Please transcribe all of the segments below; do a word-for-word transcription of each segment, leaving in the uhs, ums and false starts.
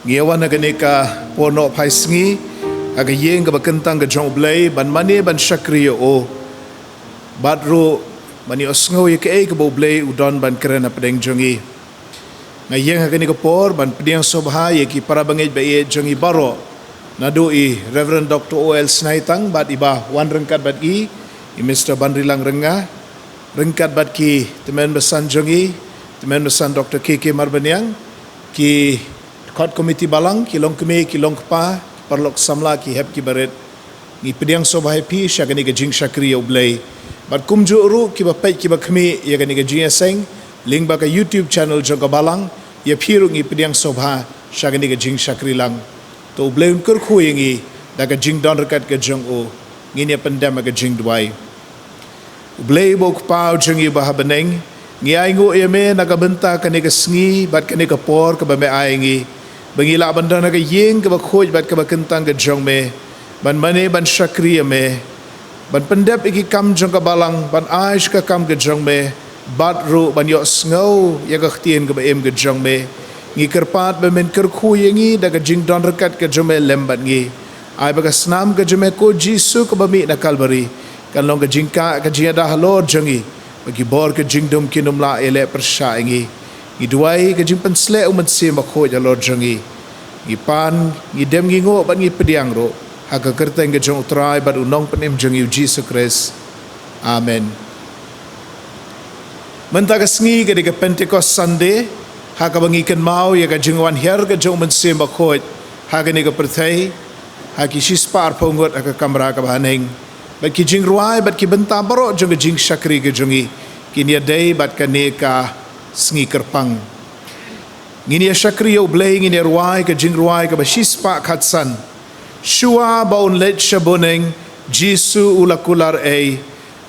Ngi ïa wan ha kane ka por nohphai sngi ha ka ïing kaba kyntang ka jong U Blei ban mane ban shakri ïa u. Bad ruh ban ïohsngew ïa kaei kaba U Blei u don ban kren hapdeng jong ngi. Nga ïeng ha kane ka por ban pdiang sngewbha ïa ki para bangeit ba ïeit jong ngi baroh, naduh i Reverend Doctor O L Snaitang bad i ba wan ryngkat bad i, i Mister Banrilang Rynga, ryngkat bad ki tymmen basan jong ngi, tymmen basan Doctor K K Marbaniang, ki dkhot komiti balang, ki longkmie, ki longkpa, ki paralok samla, ki hep ki barit. Ngi pdiang sngewbha ïa phi sha kane ka jingshakri ïa U Blei. Bad kumjuh ruh kiba peit kiba khmih ïa kane ka jingïaseng lyngba ka YouTube channel jong ka balang, ïa phi ruh ngi pdiang sngewbha sha kane ka jingshakri lang. To U Blei un kyrkhu ïa ngi da ka jingdon ryngkat ka jong u. Ngin ïa pyndem ha ka jingduwai. U Blei uba U Kpa u jong ngi uba ha bneng, ngi ainguh ïa me na ka bynta kane ka sngi bad kane ka por kaba me ai ïa ngi, ba ngi lah ban don ha ka ïing kaba khuid bad kaba kyntang ka jong me, ban mane ban shakri ïa me, ban pyndep ïa ki kam jong ka balang, ban ai sha ka kam ka jong me, bad ruh ban ïohsngew ïa ka ktien kaba im ka jong me. Ngi kyrpad ba men kyrkhu ïa ngi da ka jingdon ryngkat ka jong me lem bad ngi. Ai ba ka snam ka jong me ko Jisu kaba mih na Kalbari kan long ka jingkah ka jingïada halor jong ngi, ba ki bor ka jingdum kin ym lah ïaleh pyrshah ïa ngi. Ngi duwai ka jingpynsleh U Mynsiem Bakhuid halor jong ngi. Ngi pan, ngi dem, ngi nguh bad ngi pdiang ruh ha ka kyrteng ka jong U Trai bad U Nongpynim jong ngi U Jisu Khrist. Amen. Mynta ka sngi ka dei ka Pentecost Sunday, ha kaba ngi kynmaw ïa ka jingwan hiar ka jong U Mynsiem Bakhuid ha kane ka pyrthei, ha ki shispah arphew ngut ha ka kamra kaba haneng. Bad ki jingrwai bad ki bynta baroh jong ka jingshakri ka jong ngi kin ïadei bad kane ka sngi kyrpang. Ngin ïa shakri ïa U Blei, ngin ïa rwai ka jingrwai kaba shispah khatsan. Shuwa ba un leit sha bneng, Jisu u la kular ei,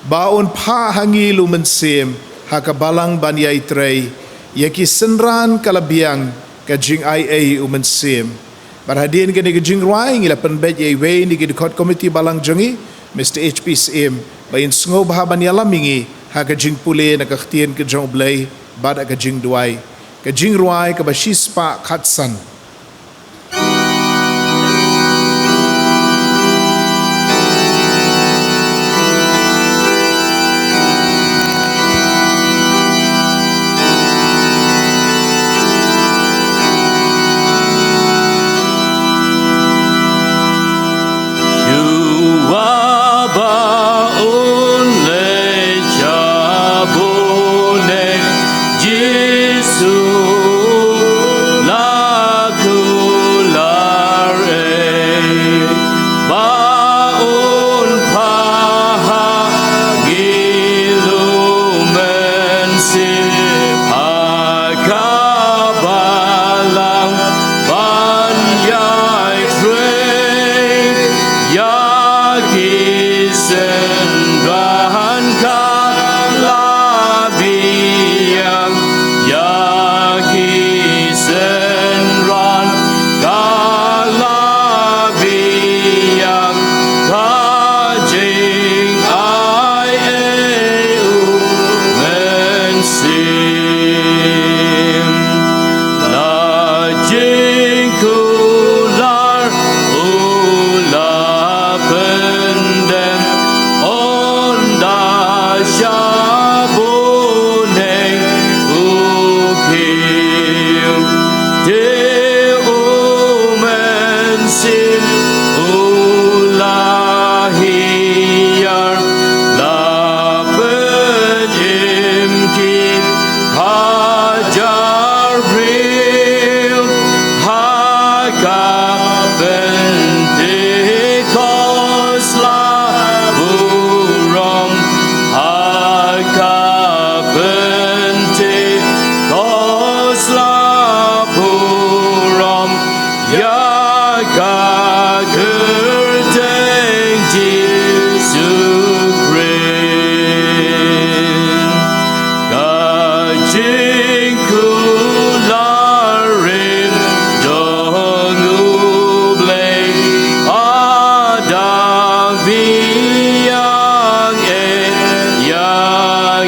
ba un phah ha ngi la u Mynsiem ha ka balang ban ïai trei. Ïa ki synran ka la biang ka jingaiei U Mynsiem. Bad hadien kane ka jingrwai ngi la pynbeit ïa iwei na ki dkhot komiti balang jong ngi, Mister H P Syiem, ba in sngewbha ban ïalam ïa ngi ha ka jingpule na ka ktien ka jong U Blei bad ha ka jingduwai. Ka jingrwai kaba shispah khatsan. Shuwa ba un leit sha bneng, Jisu la kular ei, ba un phah ha ngi la u Mynsiem ha ka balang ban ïai trei. Ïa ki synran ka la biang, ïa ki synran ka la biang, ka jingaiei U Mynsiem. La jingkular u la pyndem, ynda sha bneng u kiew. Te U Mynsiem u la hiar, la pynim ki hajar briew. Ha ka Pentecost la burom, ha ka Pentecost la burom, ïa ka kyrteng Jisu Khrist. Ka jingkular rim jong U Blei, a dang biang ei ïa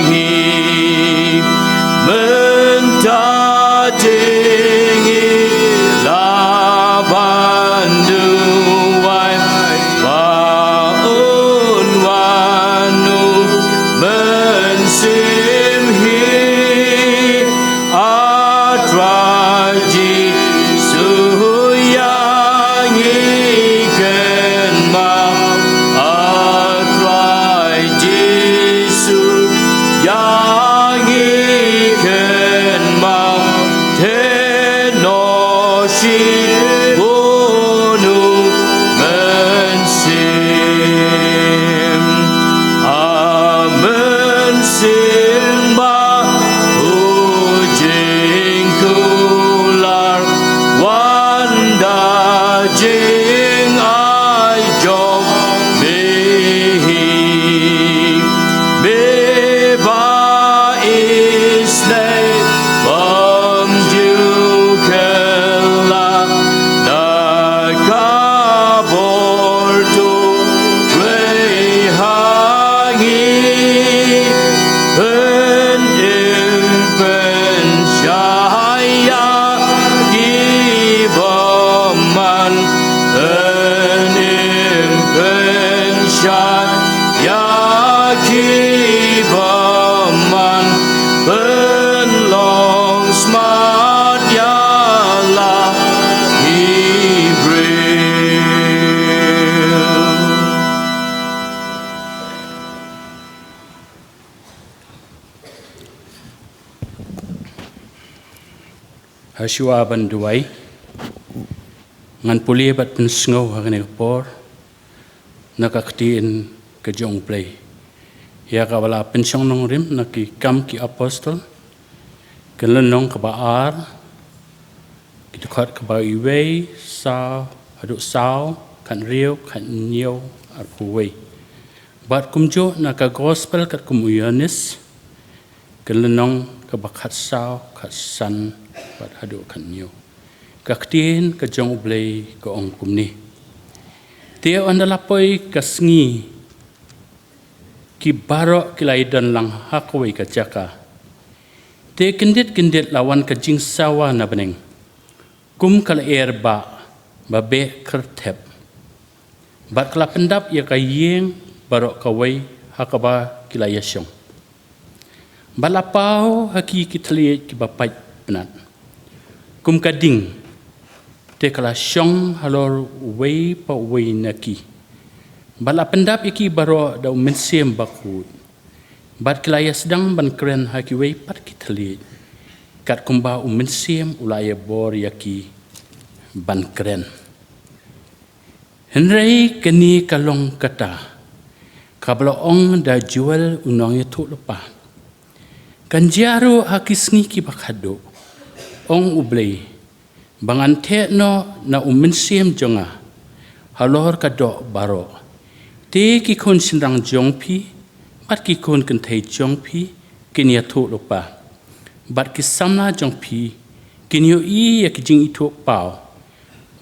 ngi. Mynta te ngi la Ha shuwa ban duwai, ngan pule bad pynsngew ha kane ka por na ka ktien ka jong U Blei, ïa kaba la pynshong nongrim na Ki Kam ki Apostol, ka lynnong kaba ar, ki dkhot kaba iwei, saw haduh saw, khathynriew, khathynñiew, arphew wei. Bad kumjuh na ka Gospel katkum u Ïoannis, ka lynnong kaba khatsaw, khatsan, bad haduh khathynñiew. Ka ktien ka jong U Blei ka ong kumne: Te ynda la poi ka sngi, ki baroh ki la ïadon lang ha kawei ka jaka. Te kyndit kyndit la wan ka jingsawa na bneng, kum ka lyer ba, ba beh kyrthep. Bad ka la pyndap ïa ka ïing baroh kawei ha kaba ki la ïashong. Bad la paw ha ki ki thylliej kiba pait pnat, kum ka ding, te ka la shong halor uwei pa uwei na ki. Bad la pyndap ïa ki baroh da U Mynsiem Bakhuid. Bad ki la ïasdang ban kren ha kiwei pat ki thylliej, katkumba U Mynsiem u la ïabor ïa ki ban kren. Hynrei kane ka long kata kaba la ong da Joel u nongïathuhlypa: Kan jia ruh ha ki sngi kiba khatduh, ong U Blei, ba ngan theh noh na U Mynsiem jong nga halor ka doh baroh. Te ki khun shynrang jong phi bad ki khun kynthei jong phi kin ïathuhlypa, bad ki samla jong phi kin ïohi ïa ki jingithuhpaw,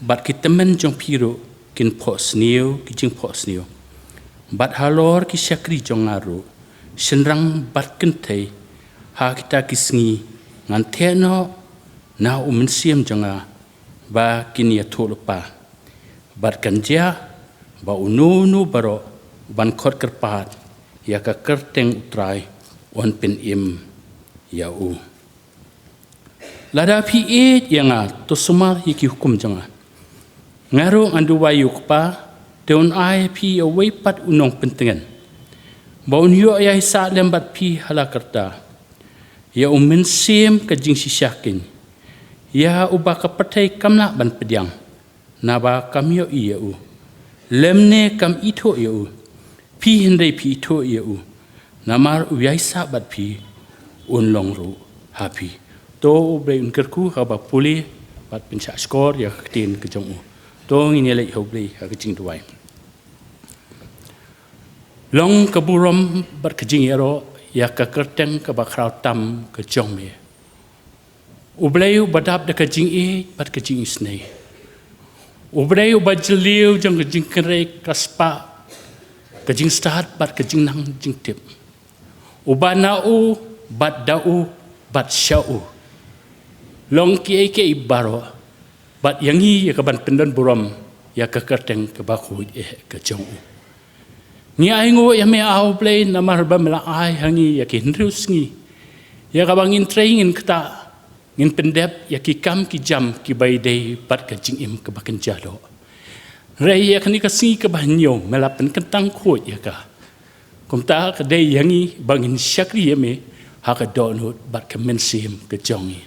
bad ki tymmen jong phi ruh kin phohsniew ki jingphohsniew. Bad halor ki shakri jong nga ruh, shynrang bad kynthei, ha kita ki sngi ngan theh noh na U Mynsiem jong nga ba kin ïathuhlypa. Bad kan jia ba uno uno baroh uban khot kyrpad ïa ka kyrteng U Trai, un pynim ïa u. Lada phi ïeit ïa nga, to sumar ïa ki hukum jong nga. Nga ruh ngan duwai ïa U Kpa, te un ai ïa phi ïa uwei pat u nongpyntngen, ba un ïoh ïaisah lem bad phi ha la karta, ïa U Mynsiem ka jingshisha keiñ, ïa uba ka pyrthei kam lah ban pdiang, naba kam ïohi ïa u, lymne kam ithuh ïa u. Phi hynrei phi ithuh ïa u, namar u ïaisah bad phi, un long ruh ha phi. To U Blei un kyrkhu ha kaba pule bad pynshahshkor ïa ka ktien ka jong u. To ngin ïaleit ha U Blei ha ka jingduwai. Long ka burom bad ka jingïaroh ïa ka kyrteng kaba khraw tam ka jong me, U Blei uba dap da ka jingïeit bad ka jingisynei, U Blei uba jylliew jong ka jingkynrei, ka spah, ka jingstad bad ka jingnang jingtip, uba na u bad da u bad sha u long kiei kiei baroh. Bad ïa ngi ïa ka ban pyndon burom ïa ka kyrteng kaba khuid eh ka jong u. Ngi ainguh ïa me, A U Blei, namar ba me la ai ha ngi ïa ki hynriew sngi ïa kaba ngin trei, ngin ktah, ngin pyndep ïa ki kam ki jam kiba ïadei bad ka jingim kaba kynja doh. Hynrei ïa kane ka sngi kaba hynñiew me la pynkyntang khuid ïa ka. Kumta ka dei ïa ngi ba ngin shakri ïa me ha ka dohnud bad ka mynsiem ka jong ngi.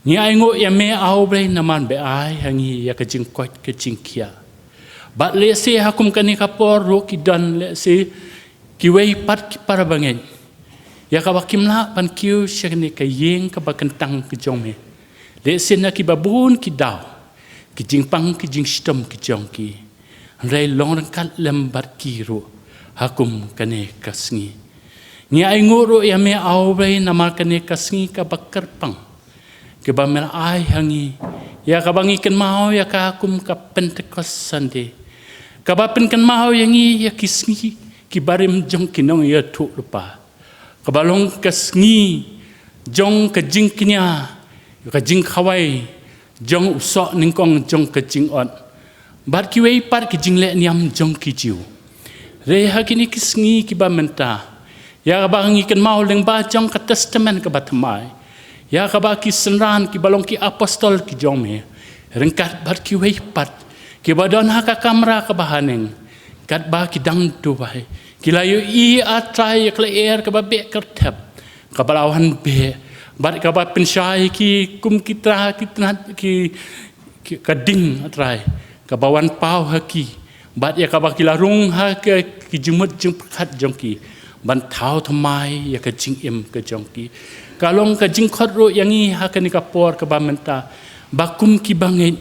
Ngi ainguh ïa me, A U Blei, namar ba me ai ha ngi ïa ka jingkoit ka jingkhiah. Bad lehse ha kum kane ka por ruh ki don lehse kiwei pat ki para bangeit ïa kaba kim lah ban kiew sha kane ka ïing kaba kyntang ka jong me. Lehse na kiba bun ki daw ki jingpang ki jingshitom ki jong ki. Hynrei long ryngkat lem bad ki ruh ha kum kane ka sngi. Ngi ainguh ruh ïa me, A U Blei, namar kane ka sngi kaba kyrpang kaba me la ai ha ngi, ïa kaba ngi kynmaw ïa ka kum ka Pentecost Sunday, kaba pynkynmaw ïa ngi ïa ki sngi kiba rim jong ki nongïathuhlypa, kaba long ka sngi jong ka jingkñia, ka jingkhawai jong u soh nyngkong jong ka jingot bad kiwei pat ki jingleh niam jong ki Jiw. Hynrei ha kine ki sngi kiba mynta, ïa kaba ngi kynmaw lyngba jong ka Testament kaba thymmai, ïa kaba ki synran kiba long ki apostol ki jong me, ryngkat bad kiwei pat kiba don ha ka kamra kaba haneng, katba ki dang duwai, ki la ïohi, A Trai, ïa ka lyer kaba beh kyrthep kaba la wan beh Bad kaba pynshai ki kum ki tra ki tnat ki, ki ka ding, A Trai, kaba wan paw ha ki. Bad ïa kaba ki la rung ha ki, ki jingmut jingpyrkhat jong ki, ban thaw thymmai ïa ka jingim ka jong ki. Ka long ka jingkhot ruh ïa ngi ha kane ka por kaba mynta, ba kum ki bangeit,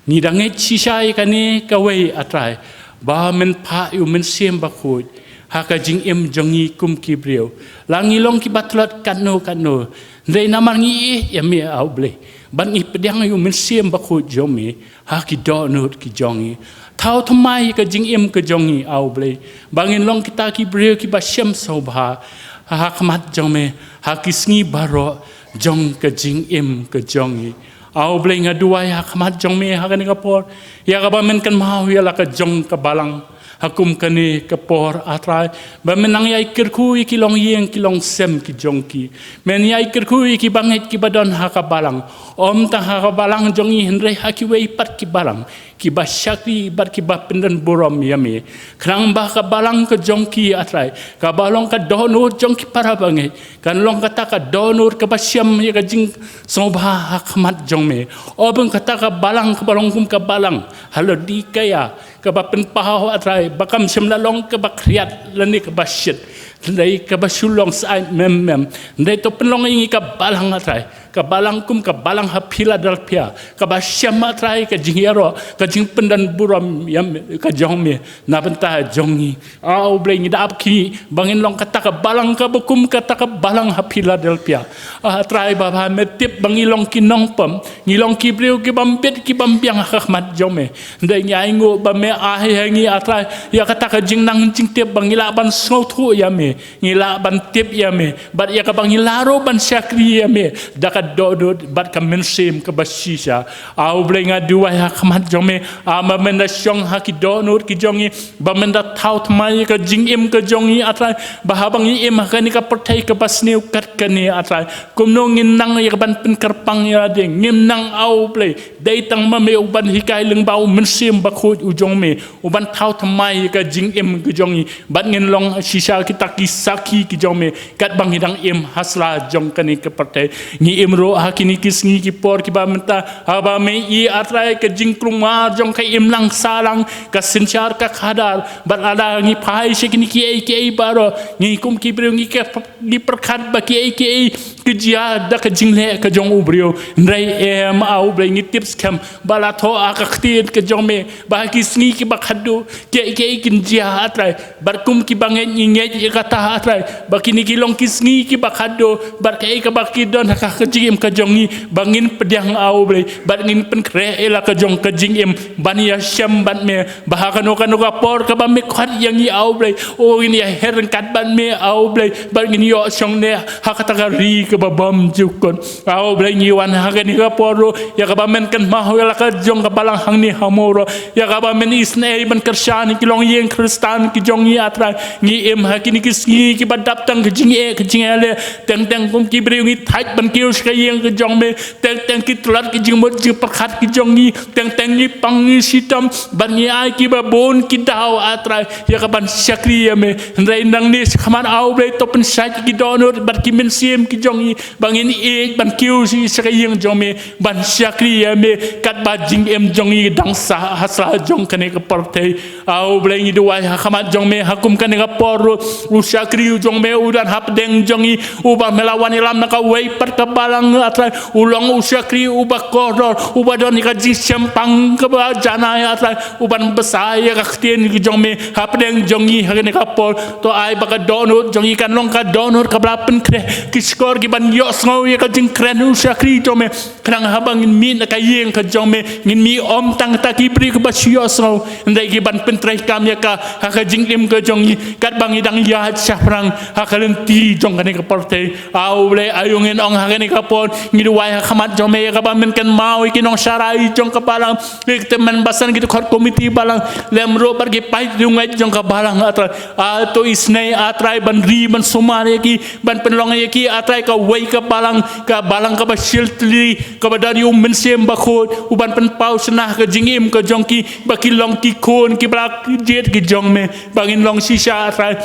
ngi da ngeit shisha ïa kane kawei, A Trai, ba men phah ïa u Mynsiem Bakhuid ha ka jingim jong ngi kum ki briew. La ngi long kiba tlot katno katno, hynrei namar ngi ïeit ïa me, A U Blei, ban ngi pdiang ïa u Mynsiem Bakhuid jong me ha ki dohnud ki jong ngi. Thaw thymmai ka jingim ka jong ngi, A U Blei, ba ngin long kita ki briew kiba shem sngewbha ha khmat jong me ha ki sngi baroh jong ka jingim ka jong ngi. A U Blei, nga duwai ha khmat jong me ha kane ka por ïa kaba men kynmaw ïa la ka jong ka balang ha kum kane ka por, A Trai, ba men nang ïai kyrkhu ïa ki longïing ki longsem ki jong ki. Men ïai kyrkhu ïa ki bangeit kiba don ha ka balang. Ym tang ha ka balang jong ngi, hynrei ha kiwei pat ki balang kiba shakri bad kiba pyndon burom ïa me. Khnang ba ka balang ka jong ki, A Trai, kaba long ka dohnud jong ki para bangeit, kan long kata ka dohnud kaba shem ïa ka jingsngewbha ha khmat jong me. Ym tang kata ka balang kaba long kum ka balang ha Laodikaïa, kaba pynpaw, A Trai, ba kam shym la long kaba khriat lane kaba shit, hynrei kaba shu long syaid mem mem. Hynrei to pynlong ïa ngi ka balang, A Trai, ka balang kum ka balang ha Philadelphia, kaba shem, A Trai, ka jingïaroh, ka jingpyndon burom ïa me, ka jong me na bynta jong ngi. A U Blei, ngi da ap ki ba ngin long kata ka balang kaba kum kata ka balang ha Philadelphia, A Trai, ba ba me tip ba ngi long ki nongpom, ngi long ki briew kibym bit kibym biang ha khmat jong me. Hynrei ngi ainguh ba me ai ha ngi, A Trai, ïa kata ka jingnang jingtip ba ngi lah ban sngewthuh ïa me, ngi lah ban tip ïa me, bad ïa kaba ngi lah ruh ban shakri ïa me da ka dohnud bad ka mynsiem kaba shisha. A U Blei, nga duwai ha khmat jong me, a, ba men da shong ha ki dohnud ki jong ngi, ba men da thaw thymmai ïa ka jingim ka jong ngi, A Trai, ba haba ngi im ha kane ka pyrthei kaba sniew kat kane, A Trai, kumno ngin nang ïa ka ban pynkyrpang ïa lade? Ngim nang, A U Blei, dei tang ma me uban hikai lyngba u Mynsiem Bakhuid u jong me, uban thaw thymmai ïa ka jingim ka jong ngi, bad ngin long shisha kita ki sakhi ki jong me katba ngi dang im ha sla jong kane ka pyrthei. Ngi im ruh ha kine ki sngi ki por kiba mynta, haba me i, A Trai, ka jingkulmar jong ka imlang sahlang, ka synshar ka khadar, bad lada ngi phai sha kine kiei kiei baroh, ngi kum ki briew ngi ka ngi pyrkhat ba kiei kiei ki jia da ka jingleh ka jong u briew. Hynrei em, A U Blei, ngi tip skhem ba la thoh ha ka ktien ka jong me ba ha ki sngi kiba khadduh kiei kiei kin jia, A Trai. Bad kum ki bangeit ngi ngeit ïa kata, A Trai, ba kine ki long ki sngi kiba khadduh, bad kaei kaba ki don ha ka jingim ka jong ngi, ba ngin pdiang, A U Blei, bad ngin pynkhreh ïa la ka jong ka jingim ban ïashem bad me, ba ha kano kano ka por kaba me khot ïa ngi, A U Blei, o, ngin ïaher ryngkat bad me, A U Blei, bad ngin ïoh shong ne ha kata ka ri kaba bymjukut. A U Blei, ngi wan ha kane ka por ruh ïa kaba men kynmaw ïa la ka jong ka balang hangne ha Mawroh, ïa kaba men isynei ban kyrshan ki longïing Khristan ki jong ngi, A Trai. Ngi im ha kine ki sngi kiba dap tang ka jingeh ka jingeh leh, teng teng kum ki briew ngi thait ban kiew sha ka ïing ka jong me, teng teng ki tlot ki jingmut jingpyrkhat ki jong ngi, teng teng ngi pang ngi shitom, ban ngi ai kiba bun ki daw, A Trai, ïa ka ban shakri ïa me. Hynrei nangne shakhmat, A U Blei, to pynshait ki dohnud bad ki mynsiem ki jong ngi, ba ngin ïeit ban kiew sha ka ïing jong me, ban shakri ïa me katba jingim jong ngi dang sah ha sla jong kane ka pyrthei. A U Blei, ngi duwai ha khmat jong me ha kum kane ka por ruh, u shakri u jong me u don hapdeng jong ngi, uba me la wan ïalam na kawei pat ka balang, A Trai, u long u shakri uba kordor, uba don ïa ka jingshemphang kaba janai, A Trai, uban bsa ïa ka ktien ka jong me hapdeng jong ngi ha kane ka por. To ai ba ka dohnud jong ngi kan long ka dohnud kaba la pynkhreh, ki shkor kiban ïohsngew ïa ka jingkren u shakri jong me. Khnang haba ngin mih na ka ïing ka jong me, ngin mih ym tang kita ki briew kiba shu ïohsngew, hynrei kiban pyntreikam ïa ka ha ka jingim ka jong ngi, katba ngi dang ïaid shaphrang ha ka lynti jong kane ka pyrthei. A U Blei, aïu ngin ong ha kane ka por, ngi duwai ha khmat jong me ïa kaba men kynmaw ïa ki nongsharai jong ka balang, ïa ki tymmen basan, ki dkhot komiti balang, lem ruh bad ki paid riewngeit jong ka balang, A Trai. A, to isynei, A Trai, ban ri ban sumar ïa ki, ban pynlong ïa ki, A Trai, kawei ka balang, ka balang kaba shiltli, kaba don ïa u Mynsiem Bakhuid uban pynpaw shynna ka jingim ka jong ki, ba ki long ki khun kiba la jied ki jong me, ba ngin long shisha, A Trai,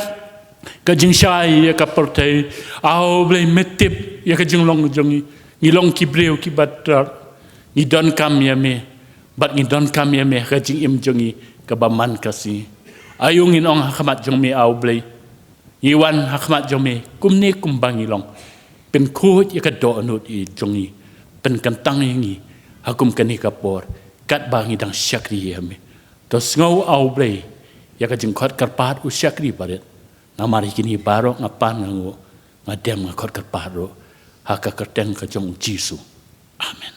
ka jingshai ïa ka pyrthei. A U Blei, me tip ïa ka jinglong jong ngi. Ngi long ki briew kiba trat. Ngi donkam ïa me. Bad ngi donkam ïa me ha ka jingim jong ngi kaba man ka sngi. Aïu ngin ong ha khmat jong me, A U Blei? Ngi wan ha khmat jong me kumne kumba ngi long. Pynkhuid ïa ka dohnud jong ngi. Pynkyntang ïa ngi ha kum kane ka por, katba ngi dang shakri ïa me. To sngew, A U Blei, ïa ka jingkhot kyrpad u shakri barit. Namar ïa kine baroh nga pan, nga nguh, nga dem, nga khot kyrpad ruh ha ka kyrteng ka jong u Jisu. Amen.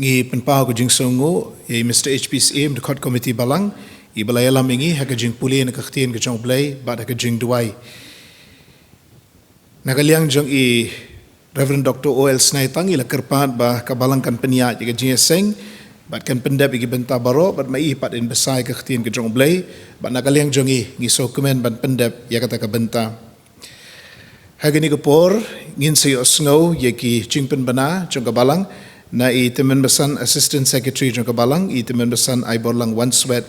Ngi pynpaw ka jingsngewnguh ïa i Mister H P Syiem, dkhot Komiti Balang, iba la ïalam ïa ngi ha ka jingpule na ka ktien ka jong U Blei bad ha ka jingduwai. Na ka liang jong i, Reverend Doctor O L Snaitang, i la kyrpad ba ka Balang kan pynïaid ïa ka jingïaseng bad kan pyndep ïa ki bynta baroh, bad ma i pat in bsa ïa ka ktien ka jong U Blei. Bad na ka liang jong i, ngi sngewkmen ban pyndep ïa kata ka bynta. Ha kane ka por, ngin sa ïohsngew ïa ki jingpynbna jong ka Balang na i Tymmen Basan, Assistant Secretary jong ka Balang, i Tymmen Basan Aiborlang Wanswet.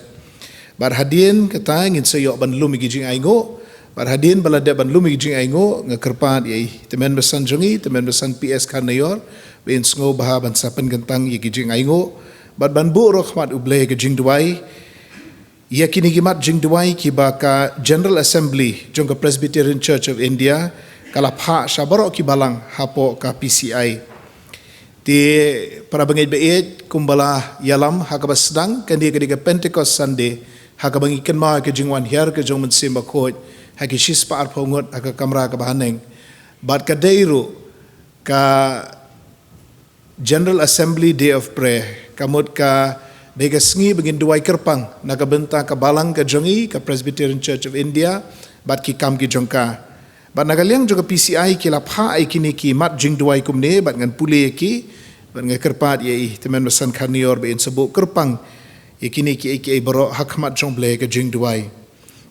Bad hadien kata, ngin sa ïoh ban lum ïa ki jingainguh. Bad hadien ba la dep ban lum ïa ki jingainguh, nga kyrpad ïa i Tymmen Basan jong ngi, Tymmen Basan P S Kharnaior, ba in sngewbha ban sa pynkyntang ïa ki jingainguh bad ban buh ruh ha khmat U Blei ka jingduwai ïa kine ki mat jingduwai kiba ka General Assembly jong ka Presbyterian Church of India ka la phah sha baroh ki balang hapoh ka P C I. Te para bangeit ba ïeit, kumba la ïalam ha kaba sdang, kane ka dei ka Pentecost Sunday, ha kaba ngi kynmaw ïa ka jingwan hiar ka jong u Mynsiem Bakhuid ha ki shispah arphew ngut ha ka kamra kaba haneng. Bad ka dei ruh ka General Assembly Day of Prayer, ka mut ka dei ka sngi ba ngin duwai kyrpang na ka bynta ka Balang ka jong ngi, ka Presbyterian Church of India, bad ki kam ki jong ka. Bad na ka liang jong ka P C I ki la phah ïa kine ki mat jingduwai kumne, bad ngan pule ïa ki, bad nga kyrpad ïa i Tymmen Basan Kharnaior ba in sa buh kyrpang ïa kine kiei kiei baroh ha khmat jong U Blei ka jingduwai.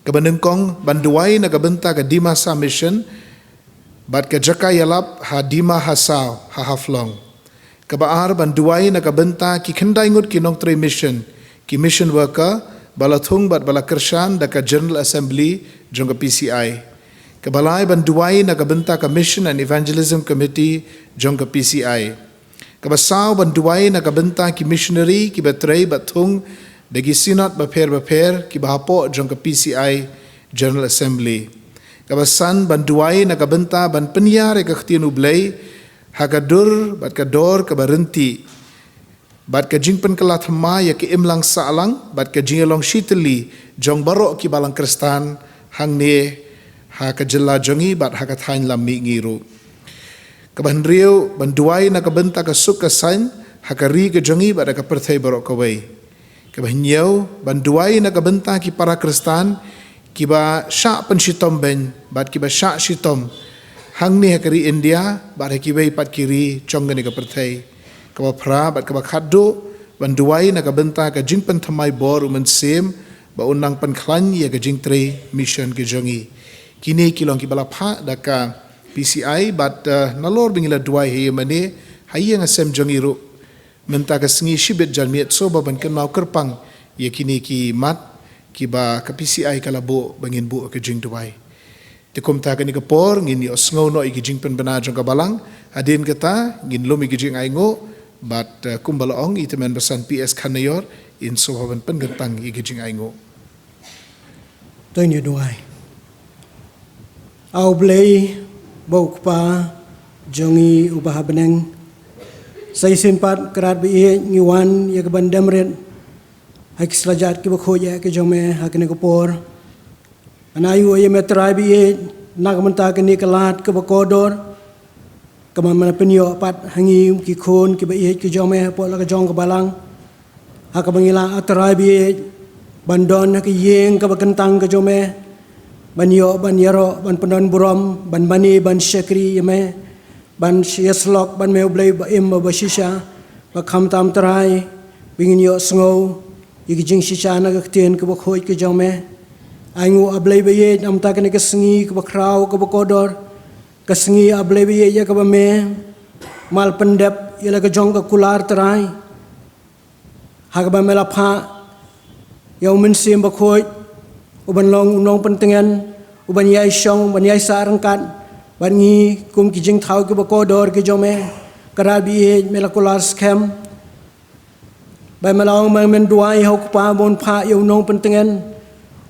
Kaba nyngkong, ban duwai na ka bynta ka Dimasa Mission bad ka jaka ïalap ha Dima Hasao ha Haflong. Kaba ar, ban duwai na ka bynta ki khyndai ngut ki nongtrei mission, ki mission worker, ba la thung bad ba la kyrshan da ka General Assembly jong ka P C I. Kaba lai, ban duwai na ka bynta ka Mission and Evangelism Committee jong ka P C I. Kaba saw, ban duwai na ka bynta ki missionary kiba trei bad thung da ki synod bapher bapher kiba hapoh jong ka P C I General Assembly. Kaba san, ban duwai na ka bynta ban pynïar ïa ka ktien U Blei ha ka dur bad ka dor kaba ryntih, bad ka jingpynkylla thymmai ïa ka imlang sahlang bad ka jingïalong shitylli jong baroh ki Balang Khristan hangne ha ka jylla jong ngi bad ha ka thaiñ lam mihngi ruh. Kaba hynriew, ban duwai na ka bynta ka suk ka saiñ ha ka ri ka jong ngi bad ha ka pyrthei baroh kawei. Kaba hynñiew, ban duwai na ka bynta ki para Khristan kiba shah pynshitom beiñ bad kiba shah shitom hangne ha ka ri India bad ha kiwei pat ki ri jong kane ka pyrthei. Kaba phra bad kaba khatduh, ban duwai na ka bynta ka jingpynthymmai bor u Mynsiem ba un nang pynkhlaiñ ïa ka jingtrei mission ka jong ngi. Kine ki long kiba la phah da ka P C I bad, eh, nalor ba ngi la duwai ha ïing mane ha ïing ha sem jong ngi ruh mynta ka sngi shibit janmiet, sngewbha ban kynmaw kyrpang ïa kine ki mat kiba ka P C I ka la buh ba ngin buh ka jingduwai. Te kumta kane ka por ngin ïohsngew noh ïa ki jingpynbna jong ka Balang. Hadien kata ngin lum ïa ki jingainguh bad, eh, kumba la ong i Tymmen Basan P S Kharnaior, in sngewbha ban pynkyntang ïa ki jingainguh. To ngin ïa duwai. A U Blei ba u Kpa jong ngi uba ha bneng, sa shisien pat Kynrad ba ïeit, ngi wan ïa ka ban dem rit ha ki slajat kiba khuid eh ki jong me ha kane ka por. Ngan aïu ïa me Trai ba ïeit na ka bynta kane ka lad kaba kordor, kaba me la pynïoh pat ha ngi ki khun kiba ïeit ki jong me hapoh la ka jong ka Balang. Ha kaba ngi lah, A Trai ba ïeit, ban don ha ka ïing kaba kyntang ka jong me, ban ïoh ban ïaroh, ban pyndon burom, ban mane ban shakri ïa me, ban ïasyllok bad me U Blei ba im bad ba shisha. Ba khamtam Trai ba ngin ïohsngew ïa ki jingshisha na ka ktien kaba khuid ka jong me. Ainguh A Blei ba ïeit, namar kane ka sngi kaba khraw kaba kordor, ka sngi A Blei ba ïeit ïa kaba me mal pyndep ïa la ka jong ka kular Trai. Ha kaba me la phah ïa u Mynsiem Bakhuid, u ban long u nongpyntngen, u ban ïai shong, u ban ïai sah ryngkat bad ngi kum ki jingthaw kiba kordor ki jong me. Ka Trai ba ïeit, me la kular skhem, ba me la ong ba men duwai ha u Kpa ba un phah ïa u nongpyntngen,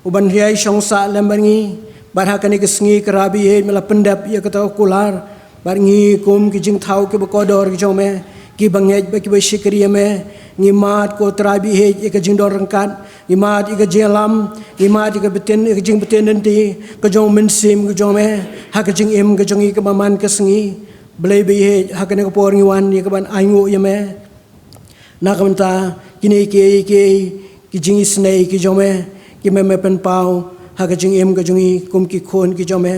u ban ïai shong sah lem bad ngi. Bad ha kane ka sngi, ka Trai ba ïeit, me la pyndep ïa kata ka kular bad ngi kum ki jingthaw kiba kordor ki jong me, kiba ngeit bad kiba shakri ïa me. Ngi mad, ko Trai ba ïeit, ïa ka jingdon ryngkat, ngi mad ïa ka jingïalam, ngi mad ïa ka btin, ïa ka jingbtin lynti ka jong u Mynsiem ka jong me ha ka jingim ka jong ngi kaba man ka sngi. Blei ba ïeit, ha kane ka por ngi wan ïa ka ban ainguh ïa me na ka bynta kine kiei kiei ki jingisynei ki jong me, kiba me pynpaw ha ka jingim ka jong ngi kum ki khun ki jong me.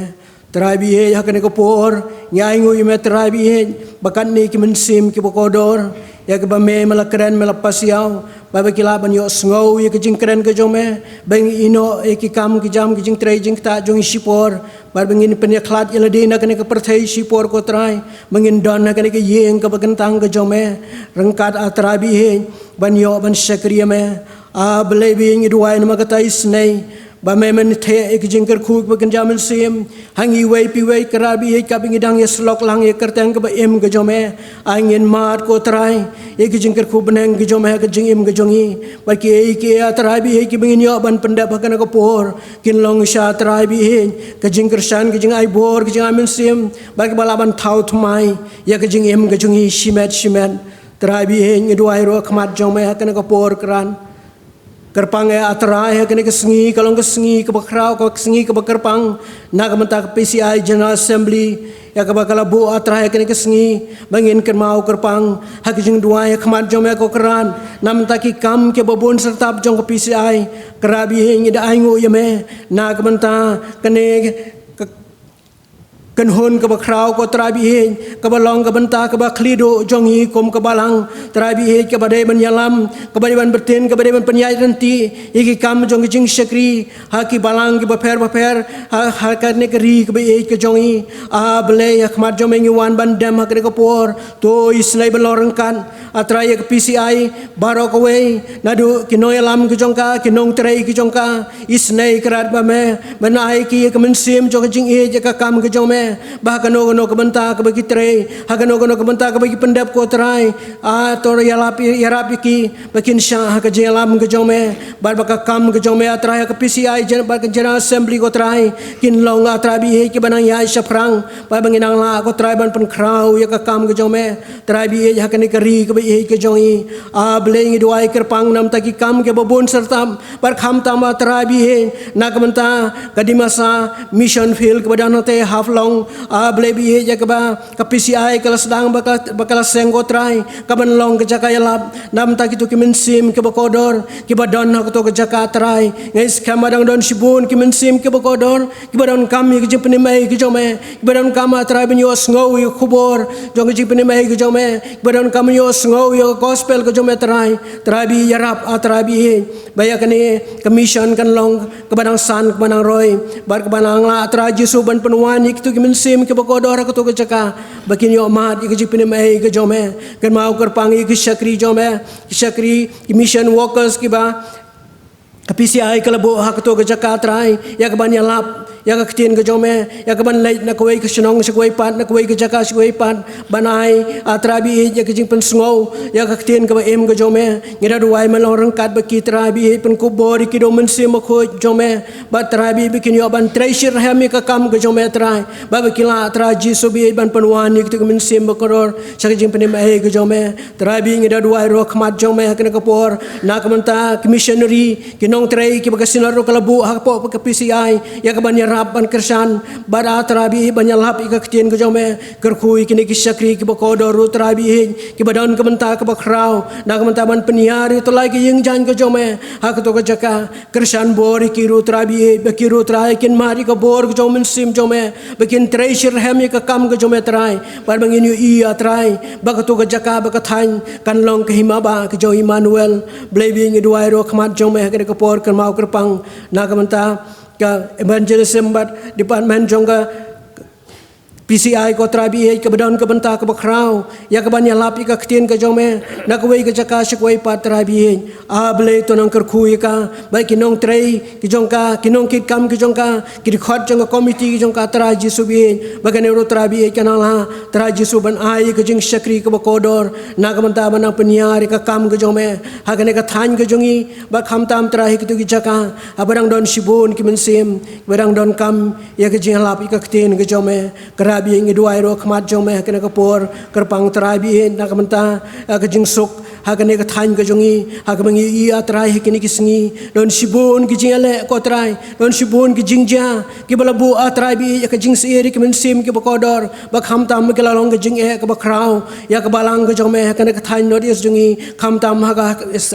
Trai ba ïeit, ha kane ka por ngi ainguh ïa me, Trai ba ïeit, ba katne ki mynsiem kiba kordor, ïa kiba me, me la kren, me la pasiaw, ba, ba ki lah ban ïohsngew ïa ka jingkren ka jong me, ba ngin ïehnoh ïa ki kam ki jam, ki jingtrei jingktah jong ngi shipor, bad ba ngin pynïakhlad ïa lade na kane ka pyrthei shipor, ko Trai, ba ngin don ha kane ka ïing kaba kyntang ka jong me ryngkat, A Trai ba ïeit, ban ïoh ban shakri ïa me. A Blei ba ïeit, ngi duwai namar kata ka isynei, ba me, men theh ïa ki jingkyrkhu kiba kynja mynsiem ha ngi iwei pa iwei, ko Trai ba ïeit, kaba ngi dang ïasyllok lang ïa ka kyrteng kaba im ka jong me. Ai ngin mad, ko Trai, ïa ki jingkyrkhu bneng ki jong me ha ka jingim ka jong ngi. Bad kiei kiei, A Trai ba ïeit, kiba ngin ïoh ban pyndep ha kane ka por, kin long shisha, Trai ba ïeit, ka jingkyrshan, ka jingai bor, ka jingai mynsiem, bad kaba lah ban thaw thymmai ïa ka jingim ka jong ngi shimet shimet. Trai ba ïeit, ngi duwai ruh ha khmat jong me ha kane ka por, kyrpang, kyrpang eh, A Trai, ha kane ka sngi, ka long ka sngi kaba khraw, ka sngi kaba kyrpang na ka bynta ka P C I General Assembly, ïa kaba ka la buh, A Trai, ha kane ka sngi, ba ngin kynmaw, kyrpang, ha ka jingduwai ha khmat jong me, ko Trai, na ka bynta ki kam kiba bun syrtap jong ka P C I. Ko Trai ba ïeit, ngi da ainguh ïa me na ka bynta kane ka kynhun kaba khraw, ko Trai ba ïeit, kaba long ka bynta kaba khlieh duh jong ngi kum ka balang, Trai ba ïeit, kaba dei ban ïalam, kaba dei ban btin, kaba dei ban pynïaid lynti ïa ki kam jong ka jingshakri ha ki balang kiba pher bapher, ha, ha kane ka ri kaba ïeit ka jong ngi. A Blei, ha khmat jong me ngi wan ban dem ha kane ka por. To isynei ban long ryngkat, A Trai, ïa ka P C I baroh kawei, naduh ki nongïalam ki jong ka, ki nongtrei ki jong ka. Isynei, ko Trai, ba me, men ai ïa ki ïa ka mynsiem jong ka jingïeit ïa ka kam ka jong me, ba ha kano kano ka bynta kaba ki trei, ha kano kano ka bynta kaba ki pyndep, ko Trai, a, to ïarap, ïarap ïa ki ba kin shah ha ka jingïalam ka jong me, bad ba ka kam ka jong me, A Trai, ha ka P C I, gen-, bad ka General Assembly, ko Trai, kin long, A Trai ba ïeit, kiba nang ïaid shaphrang, bad ba ngin nang lah, ko Trai, ban pynkhraw ïa ka kam ka jong me, Trai ba ïeit, ha kane ka ri kaba ïeit ka jong ngi. A Blei, ngi duwai, kyrpang, na ka bynta ki kam kiba bun syrtap, bad khamtam, A Trai ba ïeit, na ka bynta ka Dimasa Mission Field kaba don hangtei Haflong. A Blei ba ïeit, ïa kaba ka P C I ka la sdang, ba ka, ba ka la seng, ko Trai, kaban long ka jaka ïalap na ka bynta kito ki mynsiem kiba kordor kiba don ha kato ka jaka, Trai. Nga ngeit skhem ba dang don shibun ki mynsiem kiba kordor kiba donkam ïa ka jingpynim ei ka jong me, kiba donkam, A Trai, ban ïohsngew ïa ka khubor jong ka jingpynim ei ka jong me, kiba donkam ban ïohsngew ïa ka gospel ka jong me, Trai. Trai ba ïeit, ïarap, A Trai ba ïeit, ba ïa kane ka mission kan long kaba nang san, kaba nang roi, bad kaba nang lah, A Trai Jisu, ban pynwan ïa kito ki mynsiem kiba kordor ha kato ka jaka, ba kin ïoh mad ïa ka jingpynim ei ka jong me. Kynmaw, kyrpang, ïa ki shakri jong me, ki shakri, ki mission workers kiba ka P C I ka la buh ha kato ka jaka, Trai, ïa kaban ïalap ïa ka ktien ka jong me, ïa kaban leit na kawei ka shnong sha kawei pat, na kawei ka jaka sha kawei pat, ban ai, A Trai ba ïeit, ïa ka jingpynsngew ïa ka ktien kaba im ka jong me. Ngi da duwai, men long ryngkat bad ki, Trai ba ïeit, pynkup bor ïa ki da u Mynsiem Bakhuid jong me, bad, Trai ba ïeit, ba kin ïoh ban trei shitrhem ïa ka kam ka jong me, Trai, bad ba kin lah, Trai Jisu ba ïeit, ban pynwan ïa kito ki mynsiem ba kordor sha ka jingpynim ei ka jong me. Trai ba ïeit, ngi da duwai ruh ha khmat jong me ha kane ka por na ka bynta ki missionary, ki nongtrei kiba ka Synod ruh ka la buh hapoh ka P C I, ïa kaban ïarap, ban kyrshan, bad, A Trai ba ïeit, ban ïalap ïa ka ktien ka jong me. Kyrkhu ïa kine ki shakri kiba kordor ruh, Trai ba ïeit, kiba don ka bynta kaba khraw na ka bynta ban pynïar ïa uto u lai ka ïing jaiñ ka jong me ha kato ka jaka. Kyrshan bor ïa ki ruh, Trai ba ïeit, ba ki ruh, Trai, kin mad ïa ka bor ka jong u Mynsiem jong me, ba kin trei shitrhem ïa ka kam ka jong me, Trai, bad ba ngin ïohi, A Trai, ba kato ka jaka, ba ka thaiñ kan long ka hima ba ka jong u Immanuel. Blei ba ïeit, ngi duwai ruh ha khmat jong me ha kane ka por, kynmaw, kyrpang, na ka bynta ka evangelism bad department jong ka P C I ko Trai baieit, kaba don ka bynta kaba khraw ïa kaban ïalap ïa ka ktien ka jong me na kawei ka jaka sha kawei pat, Trai baieit. A Blei, to nang kyrkhu ïa ka, ba ki nongtrei ki jong ka, ki nongkitkam ki jong ka, ki dkhot jong ka komiti ki jong ka, Trai Jisu baieit, ba kane ruh, Trai baieit, kan nang lah, Trai Jisu, ban ai ka jingshakri kaba kordor na ka bynta ban nang pynïar ïa ka kam ka jong me ha kane ka thaiñ ka jong ngi, bad khamtam, Trai, ha kito ki jaka haba dang don shibun ki mynsiem ba dang donkam ïa ka jingïalap ïa ka ktien ka jong me. Trai baieit, ngi duwai ruh ha khmat jong me ha kane ka por, kyrpang, Trai baieit, na ka bynta, eh, ka jingsuk ha kane ka thaiñ ka jong ngi, ha kaba ngi ïohi, ah Trai, ha kine ki sngi don shibun ki jingïaleh, ko Trai, don shibun ki jingjia kiba la buh, ah Trai baieit, ïa ka jingsheptieng ïa ki mynsiem kiba kordor, bad khamtam ba ki la long ka jingeh kaba khraw ïa ka balang ka jong me ha kane ka thaiñ North East jong ngi, khamtam ha ka,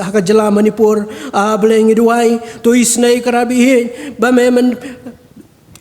ha ka jylla Manipur. A Blei, ngi duwai, to isynei, Trai baieit, ba me men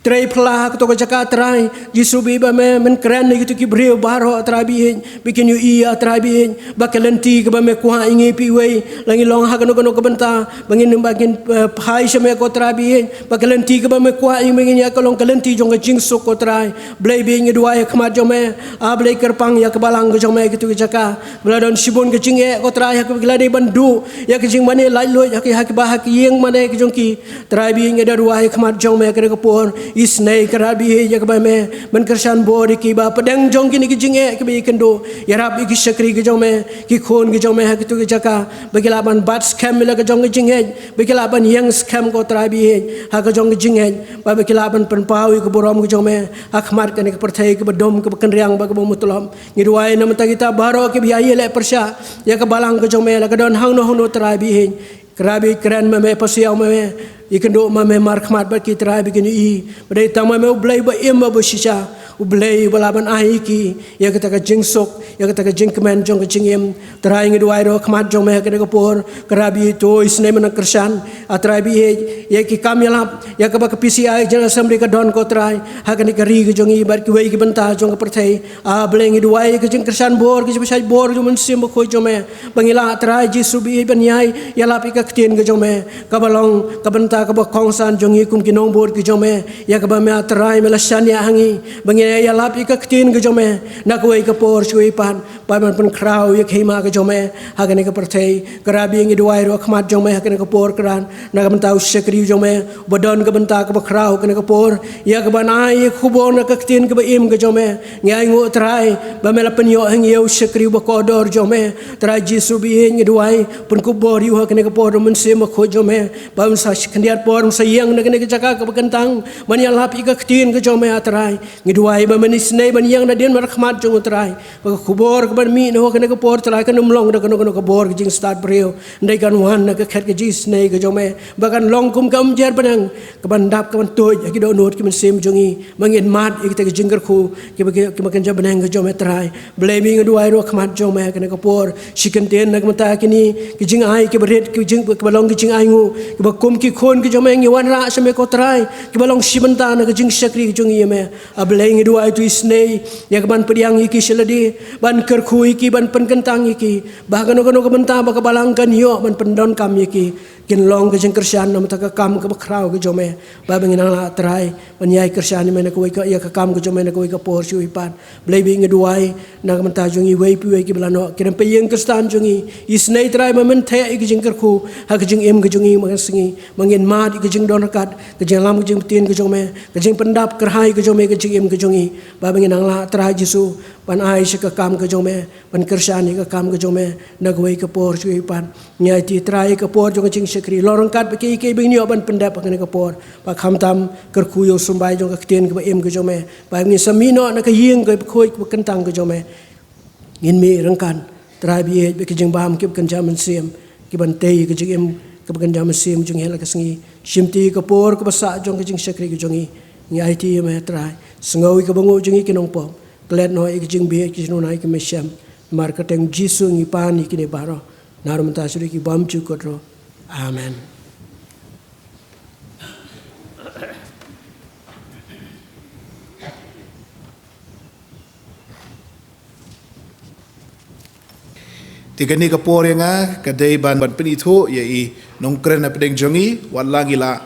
trei phylla ha kato ka jaka, Trai Jisu baieit, ba me men kren ïa kito ki briew baroh, Trai baieit, ba kin ïohi, ah Trai baieit, ba ka lynti kaba me kwah ïa ngi, phi wei, la ngi long ha kano kano ka bynta, ba ngin, ba ngin, eh, phai sha me, ko Trai baieit, ba ka lynti kaba me kwah ïa ngi, ba ngin ïa ka long ka lynti jong ka jingsuk, ko Trai. Blei baieit, ngi duwai ha khmat jong me, a Blei, kyrpang ïa ka balang ka jong me ha kito ki jaka ba la don shibun ka jingeh, ko Trai, ha kaba ki la dei ban duh ïa ka jingmane laitluid ha ki, ha kiba, ha ki ïing mane ki jong ki. Trai baieit, ngi da duwai ha khmat jong me ha kane ka por, isynei, Trai baieit, ïa kaba me men kyrshan bor ïa ki, ba hapdeng jong kine ki jingeh kiba ïakynduh, ïarap ïa ki shakri ki jong me, ki khun ki jong me ha kito ki jaka, ba ki lah ban bat skhem ïa la ka jong ka jingngeit, ba ki lah ban ïeng skhem, ko Trai baieit, ha ka jong ka jingngeit, ba, ba ki lah ban pynpaw ïa ka burom ka jong me ha khmat kane ka pyrthei kaba dum, kaba kynriang bad kaba mutlop. Ngi duwai na ka bynta kita baroh kiba ïai ïaleh pyrshah ïa ka balang ka jong me, la ka don hangno hangno, Trai baieit, Trai baieit, kren ma me, pasiaw ma me, ïakynduh ma me markhmat bad ki, Trai, ba kin ïohi ba dei tang ma me U Blei ba im bad ba shisha, U Blei uba lah ban ai ïa ki ïa kata ka jingsuk, ïa kata ka jingkmen jong ka jingim. Trai, ngi duwai ruh ha khmat jong me ha kane ka por, Trai baieit, to isynei, men nang kyrshan, ah Trai baieit, ïa ki kam ïalap, ïa kaba ka P C I General Assembly ka don, ko Trai, ha kane ka ri ka jong ngi bad kiwei ki bynta jong ka pyrthei. A Blei, ngi duwai ïa ka jingkyrshan bor, ka jingpynshai bor jong U Mynsiem Bakhuid jong me, ba ngin lah, Trai Jisu baieit, ban ïai ïalap ïa ka ktien ka jong me, kaba long ka bynta kaba kongsan jong ngi kum ki nongbud ki jong me, ïa kaba me, ah Trai, me la shaniah ha ngi ba ngin ïai ïalap ïa ka ktien ka jong me na kawei ka por sha kawei pat, ba ban pynkhraw ïa ka hima ka jong me ha kane ka pyrthei. Trai baieit, ngi duwai ruh ha khmat jong me ha kane ka por, Trai, na ka bynta u shakri jong me uba don ka bynta kaba khraw ha kane ka por, ïa kaban ai ïa ka khubor na ka ktien kaba im ka jong me. Ngi ainguh, Trai, ba me la pynïoh ha ngi ïa u shakri uba kordor jong me, Trai Jisu baieit. Ngi duwai, pynkup bor ïa u ha kane ka por da U Mynsiem Bakhuid jong me, ba un sa khyndiat por, un sa ïeng na kane ka jaka kaba kyntang ban ïalap ïa ka ktien ka jong me, ah Trai. Ngi duwai ba men isynei ban ïeng nadien markhmat jong u, Trai, ba ka khubor kaban mih na ha kane ka por, Trai, kan ym long da kano kano ka bor ka jingstad briew, hynrei kan wan na ka khet ka jingisynei ka jong me, ba kan long kum ka umjer bneng kaban dap, kaban tuid ha ki dohnud ki mynsiem jong ngi, ba ngin mad ïa kita ki jingkyrkhu kiba, ki, kiba kynja bneng ka jong me, Trai. Blei baieit, ngi duwai ruh ha khmat jong me ha kane ka por, shi kyntien na ka bynta kine ki jingai kiba rit, ki jing, kiba long ki jingainguh, kiba kum ki khun ki jong me ngi wanrah sha me, ko Trai, kiba long shi bynta na ka jingshakri ka jong ngi ïa me. A Blei, ngi duwai, to isynei ïa kaban pdiang ïa ki sha lade, ban kyrkhu ïa ki, ban pynkyntang ïa ki, ba ha kano kano ka bynta ba ka balang kan ïoh ban pyndonkam ïa ki, kin long ka jingkyrshan na ka bynta ka kam kaba khraw ka jong me, ba, ba ngin nang lah, Trai, ban ïai kyrshan ïa me na kawei ka, ïa ka kam ka jong me na kawei ka por sha kawei pat. Blei baieit, ngi duwai na ka bynta jong ngi iwei pa iwei kiba la noh, ki nongpeit ïing Khristan jong ngi, isynei, Trai, ba men theh ïa ka jingkyrkhu ha ka jingim ka jong ngi man ka sngi, ba ngin mad ïa ka jingdon ryngkat, ka jingïalam, ka jingpynbeit ka jong me, ka jingpyndap kyrhai ka jong me ha ka jingim ka jong ngi, ba, ba ngin nang lah, Trai Jisu, ban ai sha ka kam ka jong me, ban kyrshan ïa ka kam ka jong me na kawei ka por sha kawei pat. Ngi aiti, Trai, ïa ka por jong ka jingshakri, long ryngkat bad kiei kiei ba ngin ïoh ban pyndep ha kane ka por, ba khamtam kyrkhu ïa u symbai jong ka ktien kaba im ka jong me, ba ngin sa mih noh na ka ïing kaba khuid kaba kyntang ka jong me. Ngin mih ryngkat, Trai baieit, bad ka jingbam kaba kynja mynsiem, kiban tei ïa ka jingim kaba kynja mynsiem jong ngi ha la ka sngi. Shimti ïa ka por kaba sah jong ka jingshakri ka jong ngi. Ngi aiti ïa me, Trai, sngew ïa ka bynguh jong ngi ki nongpop. Klet noh ïa ka jingbieit, ïa ka jingduna, ïa ka mynsiem. Namar kyrteng Jisu ngi pan ïa kine baroh, naduh mynta shaduh ki bymjukut ruh. Amen. Te kane ka por ïa nga ka dei ban, ban pynithuh ïa i nongkren hapdeng jong ngi, wat la ngi la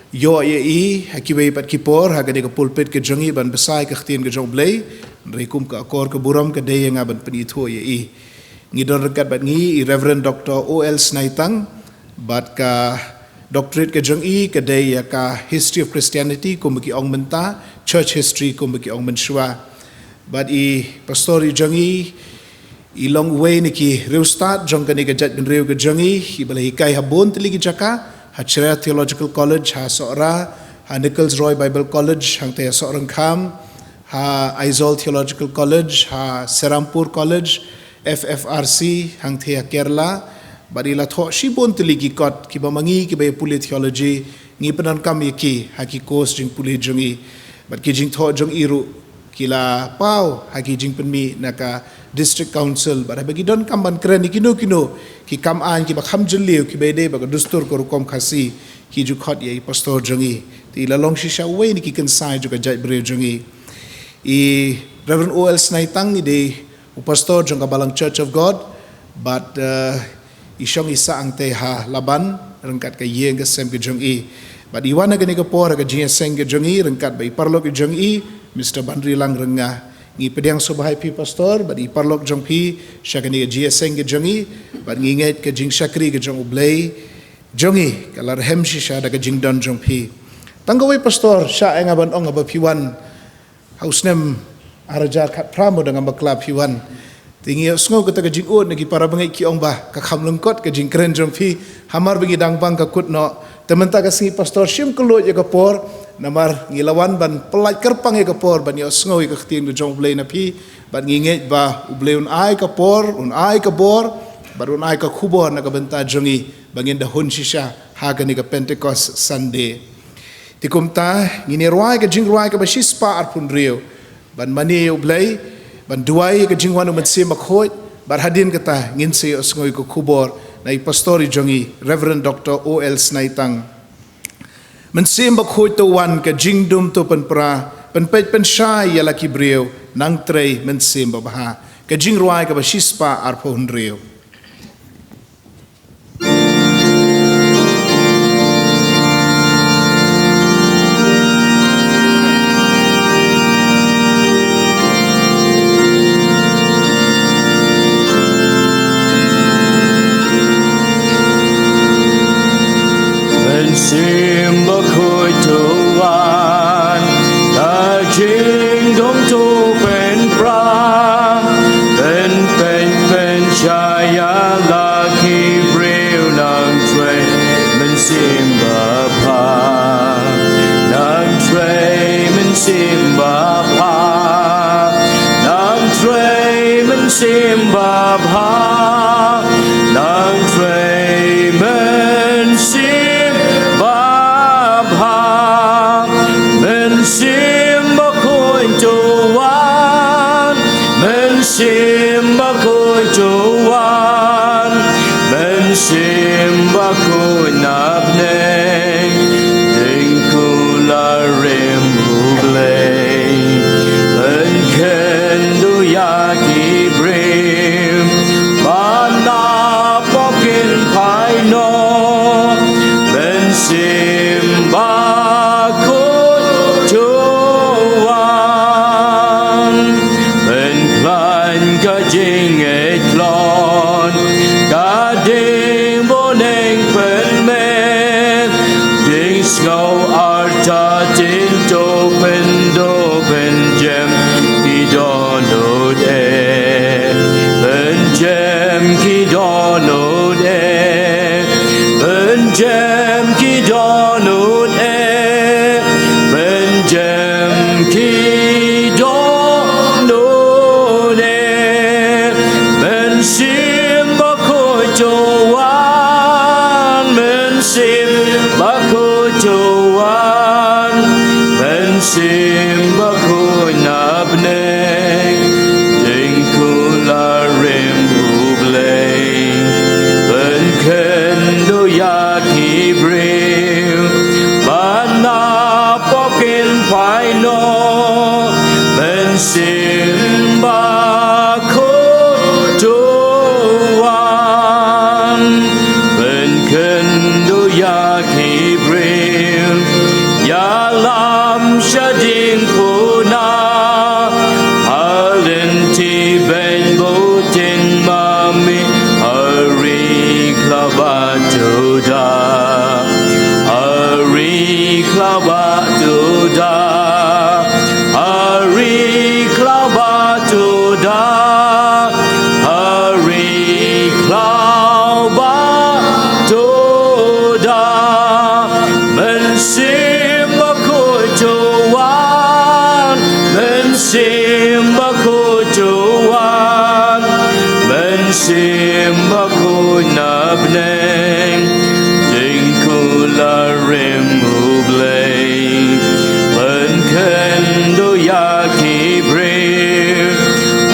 Ïoh ïa i ha kiwei pat ki por ha kane ka pulpit ka jong i ban bsa ïa ka ktien ka jong U Blei. Hynrei kum ka akor ka burom ka dei ïa nga ban pynithuh ïa i. Ngi don ryngkat bad ngi i Reverend Doctor O L Snaitang, bad ka doctorate ka jong i ka dei ïa ka History of Christianity kumba ki ong mynta, Church History kumba ki ong mynshuwa. Bad i pastor i jong i, i long uwei na ki riewstad jong kane ka jaitbynriew ka jong i, iba la hikai ha bun tylli ki jaka, ha Chria Theological College ha Sohra, ha Nichols Roy Bible College hangtei ha Sohryngkham, ha Aizawl Theological College, ha Serampore College, F F R C hangtei ha Kerala, bad i la thoh shibun tylli ki kot, kiba ma ngi kiba ïa pule theology, ngi pyndonkam ïa ki ha ki course jingpule jong i. Bad ki jingthoh jong i ruh ki la paw ha ki jingpynmih na ka District Council, bad haba ki donkam ban kren ïa kino kino ki kam aiñ kiba kham jylliew kiba ïadei bad ka dustur ka rukom Khasi, ki ju khot ïa i pastor jong i. Te i la long shisha uwei na ki kynsai jong ka jaitbynriew jong i. I Reverend O L Snaitang i dei u pastor jong ka Balang Church of God, bad, eh, i shong i sah hangtei ha Laban ryngkat ka ïing ka sem ka jong i. Bad i wan ha kane ka por ha ka jingïaseng ka jong i ryngkat bad i paralok i jong i, Mister Banrilang Rynga. Ngi pdiang sngewbha ïa phi pastor bad i paralok jong phi sha kane ka jingïaseng ka jong i, bad ngi ngeit ka jingshakri ka jong U Blei jong i ka la rhem shisha da ka jingdon jong phi. Tang kawei pastor, shah ïa nga ban ong haba phi wan ha u snem ar hajar khatphra, mo da ngam bakla phi wan. Te ngi ïohsngew kata ka jingud na ki para bangeit ki ong ba ka kham lyngkot ka jingkren jong phi, hamar ba ngi dang bang ka kut noh. Te mynta ka sngi pastor, shim kylluid ïa ka por, namar ngi la wan ban pyllait kyrpang ïa ka por ban ïohsngew ïa ka ktien ka jong U Blei na phi, bad ngi ngeit ba U Blei un ai ka por, un ai ka bor, bad un ai ka khubor na ka bynta jong ngi ba ngin da hun shisha ha kane ka Pentecost Sunday. Te kumta ngin ïa rwai ka jingrwai kaba shispah arphew hynriew, ban mane ïa U Blei, ban duwai ïa ka jingwan U Mynsiem Bakhuid, bad hadien kata ngin sa ïohsngew ïa ka khubor na i pastor i jong i, Reverend Doctor O L Snaitang. Mynsiem Bakhuid to wan, ka jingdum to pynpra, pynpeit pynshai ïa la ki briew, Nang Trei Mynsiem Babha. Ka jingrwai kaba shispah arphew hynriew. Mynsiem Bakhuid to wan, ka jingdum to pynpra, pynpeit pynshai ïa la ki briew, Nang Trei Mynsiem Babha, Nang Trei Mynsiem Babha, Nang Trei Mynsiem Babha, Nang Trei Mynsiem Babha. Mynsiem Bakhuid to wan, Mynsiem Bakhuid to wan, Mynsiem Bakhuid na bneng, jingkular rim U Blei, pynkynduh ïa ki briew ba na pdeng phai noh. Mynsiem Bakhuid to wan, pynkhlaiñ ka jingngeit khlon, ka ding bun ïa pynmih, jingsngew artatien to pynduh, pynjem ki dohnud eh, pynjem ki dohnud eh, pynjem ki dohnud eh, pynjem ki dohnud eh. Mynsiem Bakhuid to wan, Mynsiem Bakhuid to wan, Mynsiem Bakhuid na bneng, jingkular rim U Blei, pynkynduh ïa ki briew ba na pdeng phai noh. Mynsiem Bakhuid to wan, pynkynduh ïa ki briew Shading puna, halin ti ben botin mami, hari klaba tuda, hari klaba tuda, hari klaba tuda, hari klaba tuda. Mynsiem bakhuid to wan, mynsiem bakhuid to wan, mynsiem bakhuid na bneng, jingkular rim U Blei, pynkynduh ïa ki briew,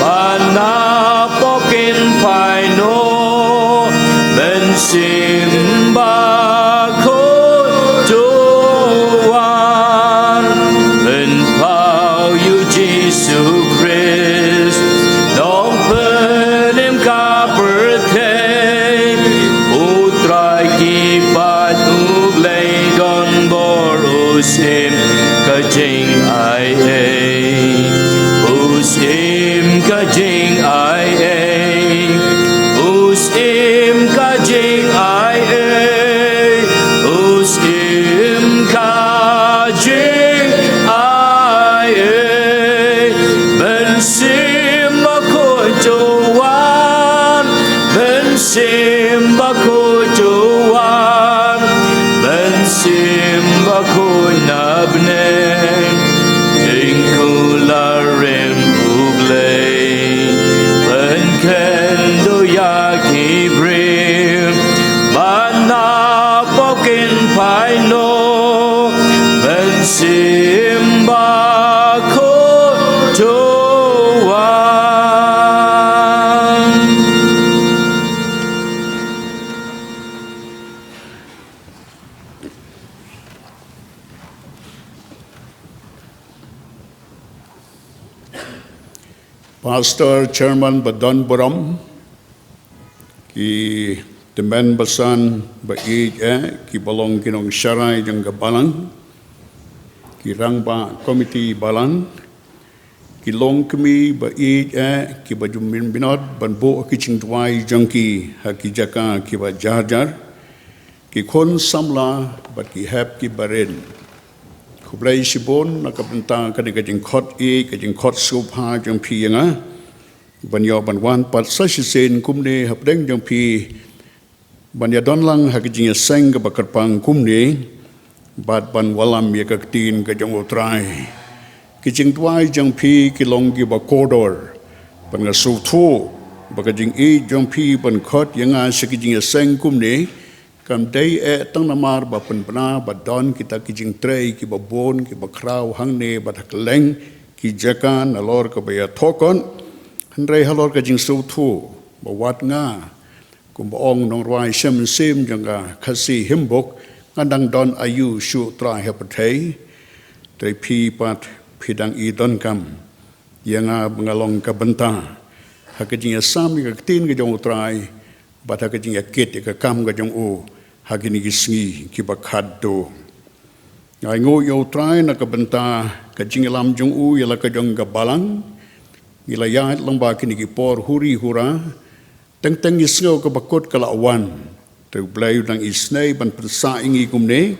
ba na pok kin phai noh, mynsiem bakhuid to wan, pynpaw ïa U Jisu Khrist, Nongpynim ka pyrthei, U Trai ki paid U Blei don bor, u siem ka jingai ei, u siem ka jingai ei, u siem ka jingai ei, u siem ka jingai ei. Mynsiem bakhuid to wan, mynsiem bakhuid to wan, mynsiem bakhuid na bneng, jingkular rim U Blei, pynkynduh ïa ki briew, ba na pok kin phai noh, mynsiem bakhuid to wan. Pastor, chairman ba don burom, ki tymmen basan ba ïeit eh, ki ba long ki nongsharai jong ka balang, ki rangbah komiti balang, ki longkmie ba ïeit eh, ki ba ju mynbynot ban buh ki jingduwai jong ki ha ki jaka ki ba jar jar, ki khun samla bad ki hep ki barit. Khublei shibun na ka bynta kane ka jingkhot ïeit, ka jingkhot sngewbha jong phi ïa nga, ban ïoh ban wan pat sa shisien kumne hapdeng jong phi, ban ïadon lang ha ka jingïaseng kaba kyrpang kumne, bad ban wallam ïa ka ktien ka jong U Trai. Ki jingduwai jong phi ki long ki ba kordor, bad nga sngewthuh ba ka jingïeit jong phi ban khot ïa nga sha ka jingïaseng kumne, kam dei eh tang namar ba pynbna ba don kita ki jingtrei ki ba bun ki ba khraw hangne bad ha kylleng ki jaka nalor kaba ïathoh kot, hynrei halor ka jingsngewthuh ba wat nga, kumba ong nongrwai shem mynsiem jong ka Khasi Hymnbook, nga dang don aïu shuh Trai ha pyrthei. Te phi pat phi dang i donkam ïa nga ba nga long ka bynta ha ka jingïasam ïa ka ktien ka jong U Trai, bad ha ka jingïakit ïa ka kam ka jong U ha kine ki sngi ki ba khatduh. Nga ainguh ïa U Trai na ka bynta ka jingïalam jong U ïa la ka jong ka balang. Ngi la ïaid lyngba kine ki por huri hura, teng teng ngi sngew ka bakut ka la wan. Te U Blei u dang isynei ban pynsah ïa ngi kumne,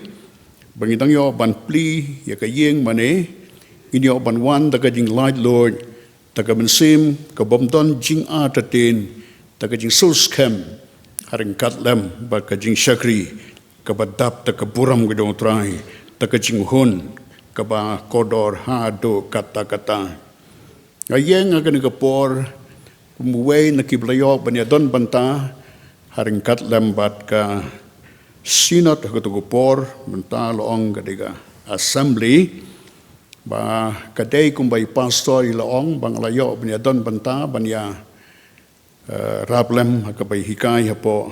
ba ngi dang ïoh ban plie ïa ka ïing mane, ngin ïoh ban wan da ka jinglaitluid, da ka mynsiem ka bym don jingartatien, da ka jingsiewskhem, ha ryngkat lem bad ka jingshakri kaba dap da ka burom ka jong U Trai, da ka jinghun kaba kordor haduh katta katta. Nga ïeng ha kane ka por kum uwei na ki ba la ïoh ban ïadon bynta ha ryngkat lem bad ka Synod ha kato ka por, mynta la ong ka dei ka Assembly, ba ka dei kumba i pastor i la ong ba nga la ïoh ban ïadon bynta ban ïa, eh, rap lem ha kaba ïahikai hapoh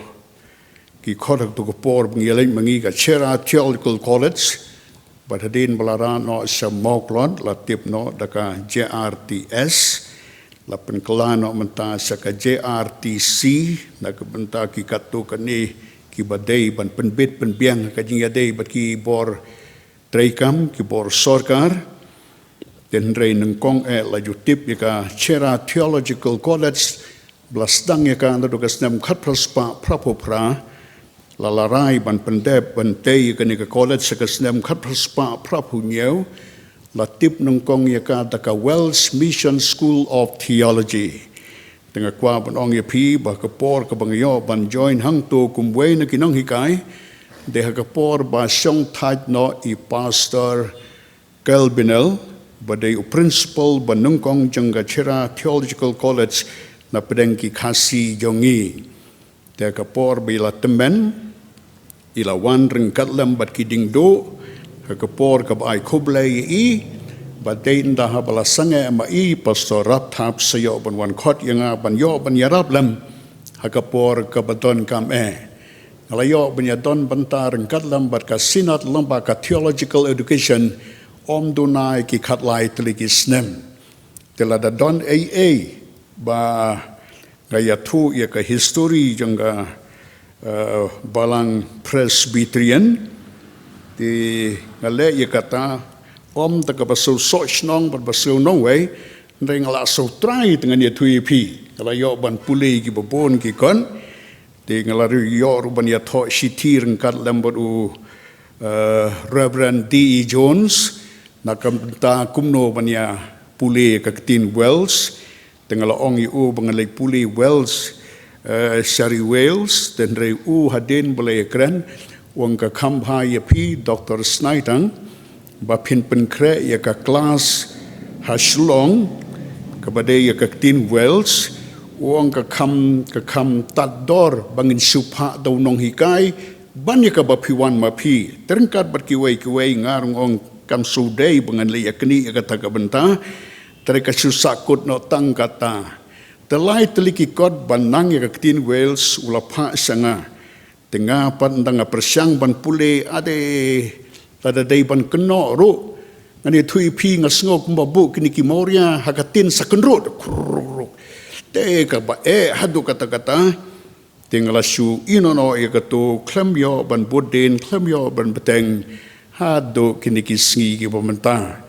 ki khot ha kato ka por ba ngi ïaleit ma ngi ka Shira Theological College, bad hadien ba la rah noh sha Mawklod, la tip noh da ka J R T S, la pynkylla noh mynta sha ka J R T C, na ka bynta ki katto katne ki ba dei ban pynbit pynbiang ka jingïadei bad ki bor treikam, ki bor sorkar. Te hynrei nyngkong eh la ju tip ïa ka Chera Theological College, ba la sdang ïa ka naduh ka snem khatphra spah phraphew phra, la la rai ban pyndep ban tei ïa kane ka college ha ka snem khatphra spah phraphew hynñiew, la tip nyngkong ïa ka da ka Welsh Mission School of Theology. Te nga kwah ban ong ïa phi ba ka por kaba nga ïoh ban join hangto kum uwei na ki nonghikai, dei ha ka por ba shong thait noh i Pastor Kelbinel, ba dei u principal ba nyngkong jong ka Chera Theological College na pdeng ki Khasi jong ngi. Te ha ka por ba i la tymmen, i la wan ryngkat lem bad ki diengduh, ha ka por kaba ai khublei ïa i, ba dei ynda haba la sangeh ma i Pastor Rapthap sa ïoh ban wan khot ïa nga ban ïoh ban ïarap lem ha ka por kaba donkam eh. Nga la ïoh ban ïadon bynta ryngkat lem bad ka Synod lyngba ka Theological Education, ym duna ïa ki khatlai tylli ki snem. Te lada don ei ei ba nga ïathuh ïa ka history jong ka, eh, Balang Presbyterian, te nga leh ïa kata, ym da kaba sngewsoh shnong bad ba sngew nongwei, hynrei nga la sngewtrai te ngan ïathuh ïa phi. Nga la ïoh ban pule ïa kiba bun ki kot, te nga la ruh ïoh ruh ban ïathoh shithi ryngkat lem bad u, eh, Reverend D E Jones, na ka bynta kumno ban ïa pule ka ktien Welsh. Te nga la ong ïa u ba ngan leit pule Welsh, eh, sha ri Wales, te hynrei u hadien ba la ïakren, u ong ka kham bha ïa phi Doctor Snaitang, ba phin pynkhreh ïa ka klas ha Shillong, kaba dei ïa ka ktien Welsh, u ong ka kham, ka kham tad dor ba ngin shu phah da u nonghikai, ban ïa kaba phi wan ma phi. Te ryngkat bad kiwei kiwei nga ruh nga ong kam shu dei ba ngan leit ïaknieh ïa kata ka bynta, te ka shu sahkut noh tang kata. Te lai tylli ki kot ban nang ïa ka ktien Welsh u la phah sha nga. Te nga pat ynda nga pyrshang ban pule, ade, lada dei ban kynnoh ruh, ngan ïathuh ïa phi, nga sngew kumba buh kine ki Maurya ha ka ktien Sakynrut. Krrrr. Te kaba eh haduh katta katta. Te nga la shu ïehnoh noh ïa kato, khlem ïoh ban bud dien, khlem ïoh ban bteng haduh kine ki sngi kiba mynta.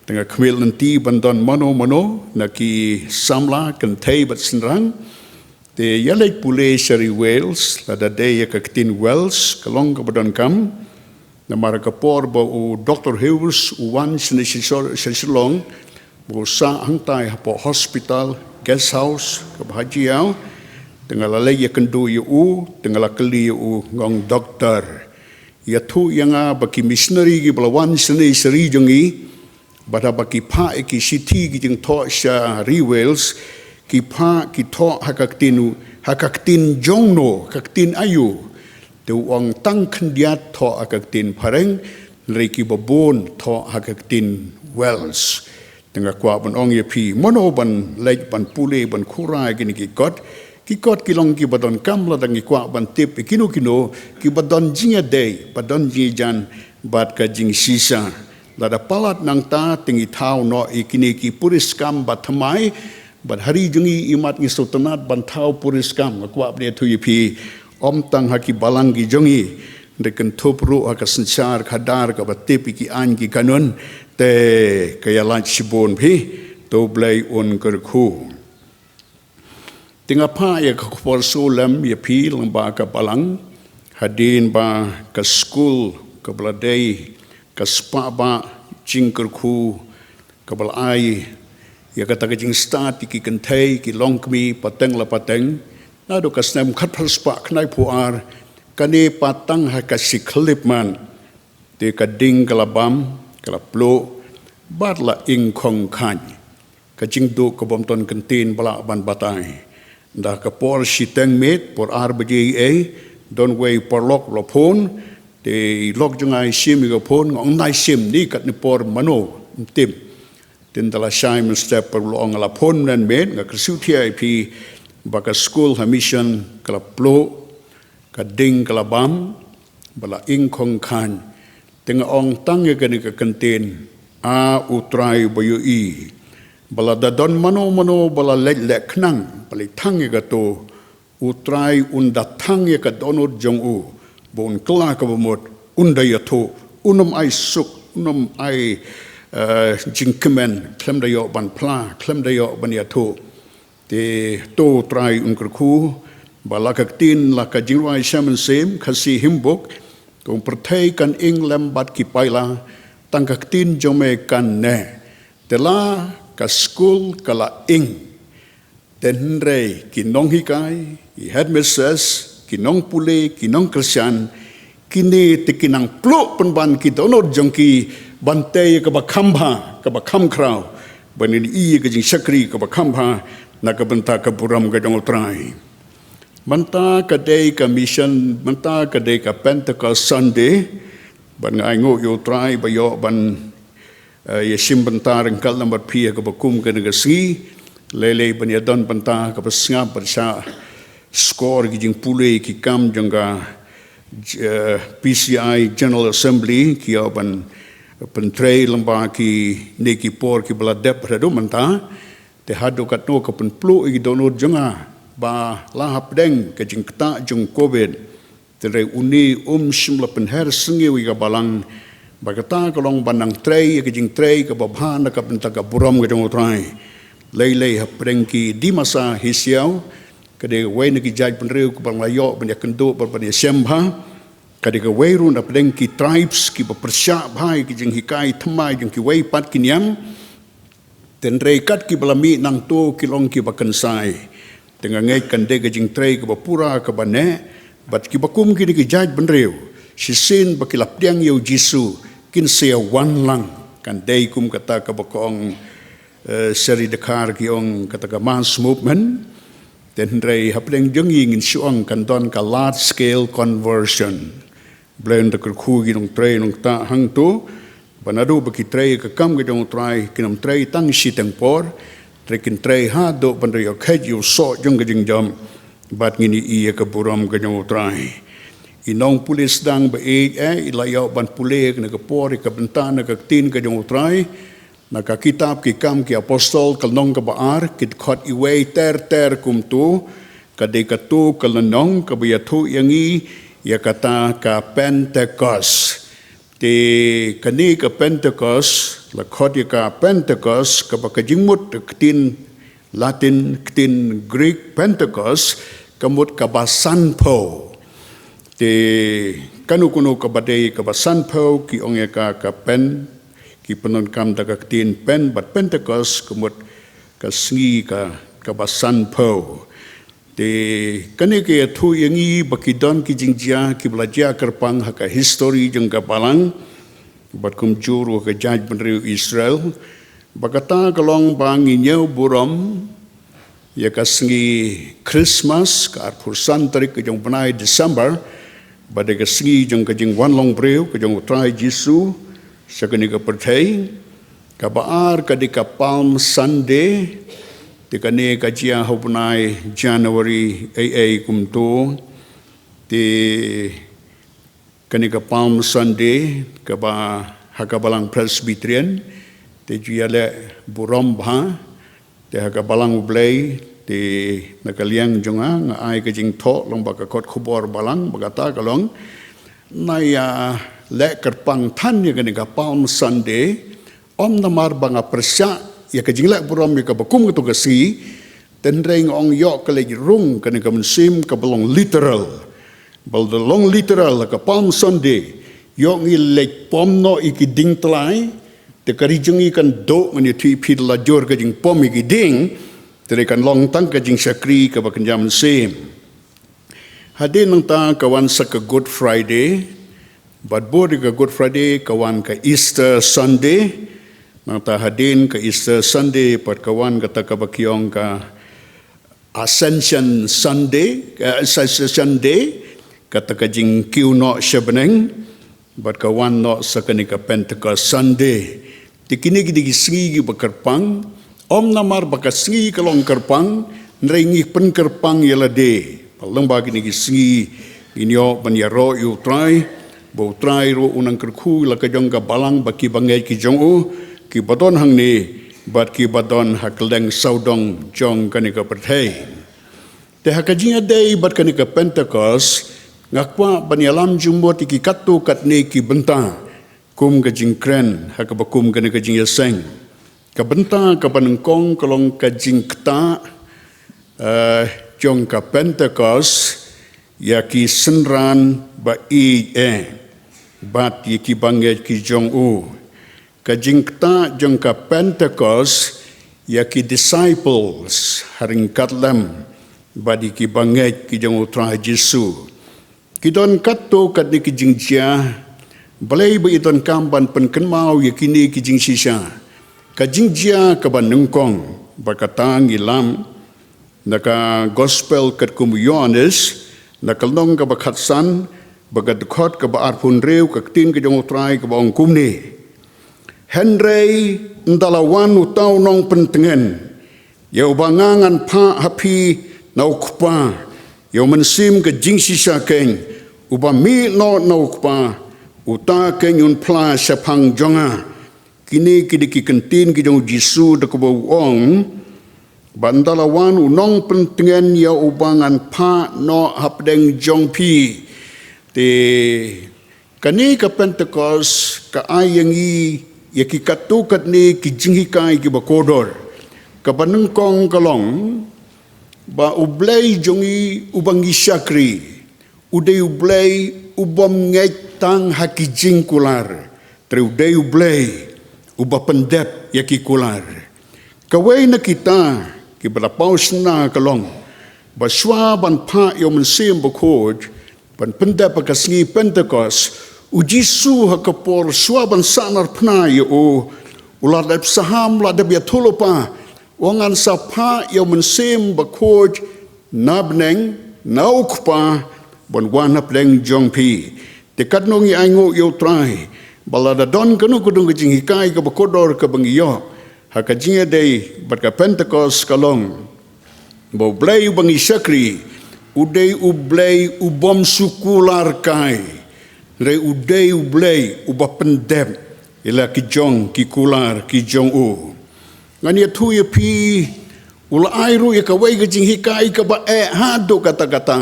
Te nga khmih lynti ban don mano mano na ki samla kynthei bad shynrang. Te ïaleit pule sha ri Wales, lada dei ïa ka ktien Welsh ka long kaba donkam. Namar ka por ba u Doctor Hughes u wan shane sha Shillong, ba u sah hangtai hapoh hospital, guest house kaba ha Jaiaw. Te nga la leit ïakynduh ïa u, te nga la kylli ïa u, nga ong, Doctor, ïathuh ïa nga ba ki missionary kiba la wan shane sha ri jong ngi, bad haba ki phah ïa ki shithi ki jingthoh sha ri Wales, ki phah ki thoh ha ka ktien u, ha ka ktien jong no, ka ktien aïu? Te u ong tang khyndiat thoh ha ka ktien Phareng, hynrei kiba bun thoh ha ka ktien Welsh. Te nga kwah ban ong ïa phi, mano ban leit ban pule ban khura ïa kine ki kot, ki kot ki long kiba donkam lada ngi kwah ban tip ïa kino kino kiba don jingïadei, ba don jingïajan bad ka jingshisha. Lada palat nangta te ngi thaw noh ïa kine ki puriskam ba thymmai, bad ha ri jong ngi imat ngi sngewtynnat ban thaw puriskam. Nga kwah ban ïathuh ïa phi, ym tang ha ki balang ki jong ngi, hynrei kynthup ruh ha ka synshar khadar kaba tip ïa ki aiñ ki kanun. Te ka ïalait shibun phi, to Blei un kyrkhu. Te nga phah ïa ka khubor sngewlem ïa phi lyngba ka balang, hadien ba ka skul kaba la dei ka spah bah jingkyrkhu kaba la ai ïa kata ka jingstad ïa ki kynthei ki longkmie pateng la pateng, naduh ka snem khatphra spah khyndaiphew ar, kane pat tang ha ka shi khyllipmat. Te ka ding ka la bam, ka la pluh, bad la ing khong khaiñ. Ka jingduh ka bym don kyntien ba lah ban batai. Ynda ka por shiteng miet, por ar baje ei, don uwei u paralok u la phone, te i lok jong nga i shim ïa ka phone, nga ong, ym dei shim, ne katne por mano, ym tip. Te ynda la shai mynstep pat u la ong, nga la phone mynne miet, nga kyrsiew thiah ïa phi, ba ka skul ha mission ka la pluh, ka ding ka la bam, ba la ing khong khaiñ. Te nga ong tang ïa kane ka kyntien, A U Trai uba ïohi, ba lada don mano mano ba la leit leh khnang ban leit thang ïa kato, U Trai un da thang ïa ka dohnud jong u, ba un kylla kaba mut, un da ïathuh, un ym ai suk, un ym ai, eh, jingkmen, khlem da ïoh ban phla, khlem da ïoh ban ïathuh. Te to Trai un kyrkhu ba la ka ktien, la ka jingrwai sha mynsiem Khasi Hymnbook, ka ong pyrthei kan ing lem bad ki paila, tang ka ktien jong me kan neh. Te la ka skul ka la ing. Te hynrei ki nonghikai, ki headmistress, ki nongpule, ki nongkyrshan, kine te ki nang pluh pynban ki dohnud jong ki ban tei ïa kaba kham bha, kaba kham khraw, ban ïohi ïa ka jingshakri kaba kham bha na ka bynta ka burom ka jong U Trai. Mynta ka dei ka mission, mynta ka dei ka Pentecost Sunday, ban nga ainguh ïa U Trai ba ïoh ban eh, ïa shim bynta ryngkat lem bad phi ha kaba kum kane ka sngi. Lei lei ban ïa don bynta kaba sngap bad shah skor ki jingpule ki kam jong ka, eh, P C I General Assembly, ki ïa ban pyntrei lyngba kine ki por kiba la dep haduh mynta. Te haduh katno ka pynpluh ïa ki dohnud jong nga ba la hapdeng ka jingktah jong Covid. Te hynrei une um shym la pynher sngew ïa ka balang ba kata ka long ban nang trei ïa ka jingtrei kaba bha na ka bynta ka burom ka jong U Trai. Lei lei hapdeng ki dimasa hi siaw, ka dei kawei na ki jaitbynriew kaba la ïoh ban ïakynduh bad ban ïashem bha. Ka dei kawei ruh na pdeng ki tribes kiba pyrshah bha ïa ki jinghikai thymmai jong kiwei pat ki niam. Te hynrei kat kiba la mih nangto ki long kiba kynsai. Te nga ngeit kan dei ka jingtrei kaba pura kaba neh, bad kiba kum kine ki jaitbynriew, shisien ba ki la pdiang ïa U Jisu, kin sa ïa wan lang. Kan dei kum kata kaba ka ong, eh, Seri Dkhar ki ong kata ka mass movement. Te hynrei hapdeng jong ngi ngin shu ong kan don ka large scale conversion. Blei un da kyrkhu ïa ki nongtrei nongktah hangto, ba naduh ba ki trei ka kam ka jong U Trai, kin ym trei tang shiteng por, hynrei kin trei haduh ban da ïoh kheit ïa u soh jong ka jingjop, bad ngin ïohi ïa ka burom ka jong U Trai. I nongpule sdang ba ïeit eh, i la ïoh ban pule kane ka por, ïa ka bynta na ka ktien ka jong U Trai, na ka kitab Ki Kam ki Apostol, ka lynnong kaba ar, ki dkhot iwei ter ter kumto, ka dei kato ka lynnong kaba ïathuh ïa ngi ïa kata ka Pentecost. Te kane ka Pentecost, la khot ïa ka Pentecost, kaba ka jingmut ka ktien Latin, ktien Greek Pentecost, ka mut kaba sanphew. Te kano kano kaba dei kaba sanphew, ki ong ïa ka ka pen, ki pyndonkam da ka ktien pen, bad Pentecost, ka mut ka sngi ka, kaba sanphew. Te kane ka ïathuh ïa ngi ba ki don ki jingjia kiba la jia kyrpang ha ka history jong ka balang, bad kumjuh ruh ka jaitbynriew Israel, ba kata ka long ba ngi ñiew burom ïa ka sngi Christmas, ka arphew san tarik ka jong u bnai December, ba dei ka sngi jong ka jingwan long briew ka jong U Trai Jisu sha kane ka pyrthei. Kaba ar ka dei ka Palm Sunday, te kane ka jia ha u bnai January ei ei kumto. Te kane ka Palm Sunday, kaba ha ka balang Presbyterian, te ju ïaleh burom bha, te ha ka balang U Blei, te na ka liang jong nga, nga ai ka jingthoh lyngba ka kot khubor balang, ba kata ka long, nga ïaleh kyrpang than ïa kane ka Palm Sunday, ym namar ba nga pyrshah ïa ka jingleh burom ïa kaba kum kato ka sngi, te hynrei nga ong ïoh ka leit rung kane ka mynsiem kaba long literal. Ba lada long literal ka Palm Sunday, ïoh ngi leit pom noh ïa ki dieng tlai, te ka ri jong ngi kan duh, ngan ïathuh ïa phi, da la jur ka jingpom ïa ki dieng, te kan long tang ka jingshakri kaba kynja mynsiem. Hadien nangta ka wan sa ka Good Friday, bad bad ka Good Friday ka wan ka Easter Sunday, nangta hadien ka Easter Sunday pat ka wan kata kaba ki ong ka Ascension Sunday, eh, Ascension Day, kata ka jingkiew noh sha bneng, bad ka wan noh sa kane ka Pentecost Sunday. Te kine ki dei ki sngi kiba kyrpang, ym namar ba ka sngi ka long kyrpang, hynrei ngi pynkyrpang ïa lade. Ba lyngba kine ki sngi ngin ïoh ban ïaroh ïa U Trai, ba U Trai ruh un nang kyrkhu la ka jong ka balang, ba kiba ngeit ki jong u, kiba don hangne, bad kiba don ha kylleng sawdong jong kane ka pyrthei. Te ha ka jingïadei bad kane ka Pentecost, nga kwah ban ïalam jingmut ïa ki katto katne ki bynta. kum ka jingkren ha kaba kum kane ka jingïaseng. Ka bynta kaba nyngkong ka long ka jingktah, eh, jong ka Pentecost ïa ki synran ba ïeit eh bad ïa ki bangeit ki jong u. Ka jingktah jong ka Pentecost ïa ki disciples ha ryngkat lem bad ïa ki bangeit ki jong U Trai Jisu. Ki don katto katne ki jingjia, balei ba i donkam ban pynkynmaw ïa kine ki jingshisha? Ka jingjia kaba nyngkong, ba kata ngi lap na ka Gospel katkum u Ïoannis, na ka lynnong kaba khatsan, ba ka dkhot kaba arphew hynriew, ka ktien ka jong U Trai kaba ong kumne: Hynrei ynda la wan uta u Nongpyntngen, ïa uba nga ngan phah ha phi na U Kpa, ïa U Mynsiem ka jingshisha keiñ, uba mih noh na U Kpa, uta keiñ un phla shaphang jong nga. Kine ki dei ki kyntien ki jong U Jisu da kaba u ong ba ynda la wan u Nongpyntngen ïa uba ngan phah noh hapdeng jong phi. Te kane ka Pentecost ka ai ïa ngi ïa ki katto katne ki jinghikai kiba kordor. Kaba nyngkong ka long ba U Blei jong ngi uba ngi shakri, u dei U Blei u bym ngeit tang ha ki jingkular, hynrei u dei U Blei uba pyndep ïa ki kular. Kawei na kita kiba la paw shynna ka long ba shuwa ban phah ïa U Mynsiem Bakhuid, ban pyndep ha ka sngi Pentecost, U Jisu ha ka por shuwa ban sahnarphna ïa u, u la dep saham, la dep ïathuhlypa, u ong, ngan sa phah ïa U Mynsiem Bakhuid na bneng na U Kpa, ban wan hapdeng jong phi. Te katno ngi ainguh ïa U Trai ba lada don kano kano ka jinghikai kaba kordor kaba ngi ïoh ha ka jingïadei bad ka Pentecost ka long ba U Blei uba ngi shakri, u dei U Blei u bym shu kular kai, hynrei u dei U Blei uba pyndep ïa la ki jong ki kular ki jong u. Ngan ïathuh ïa phi, u la ai ruh ïa kawei ka jinghikai kaba eh haduh katta katta.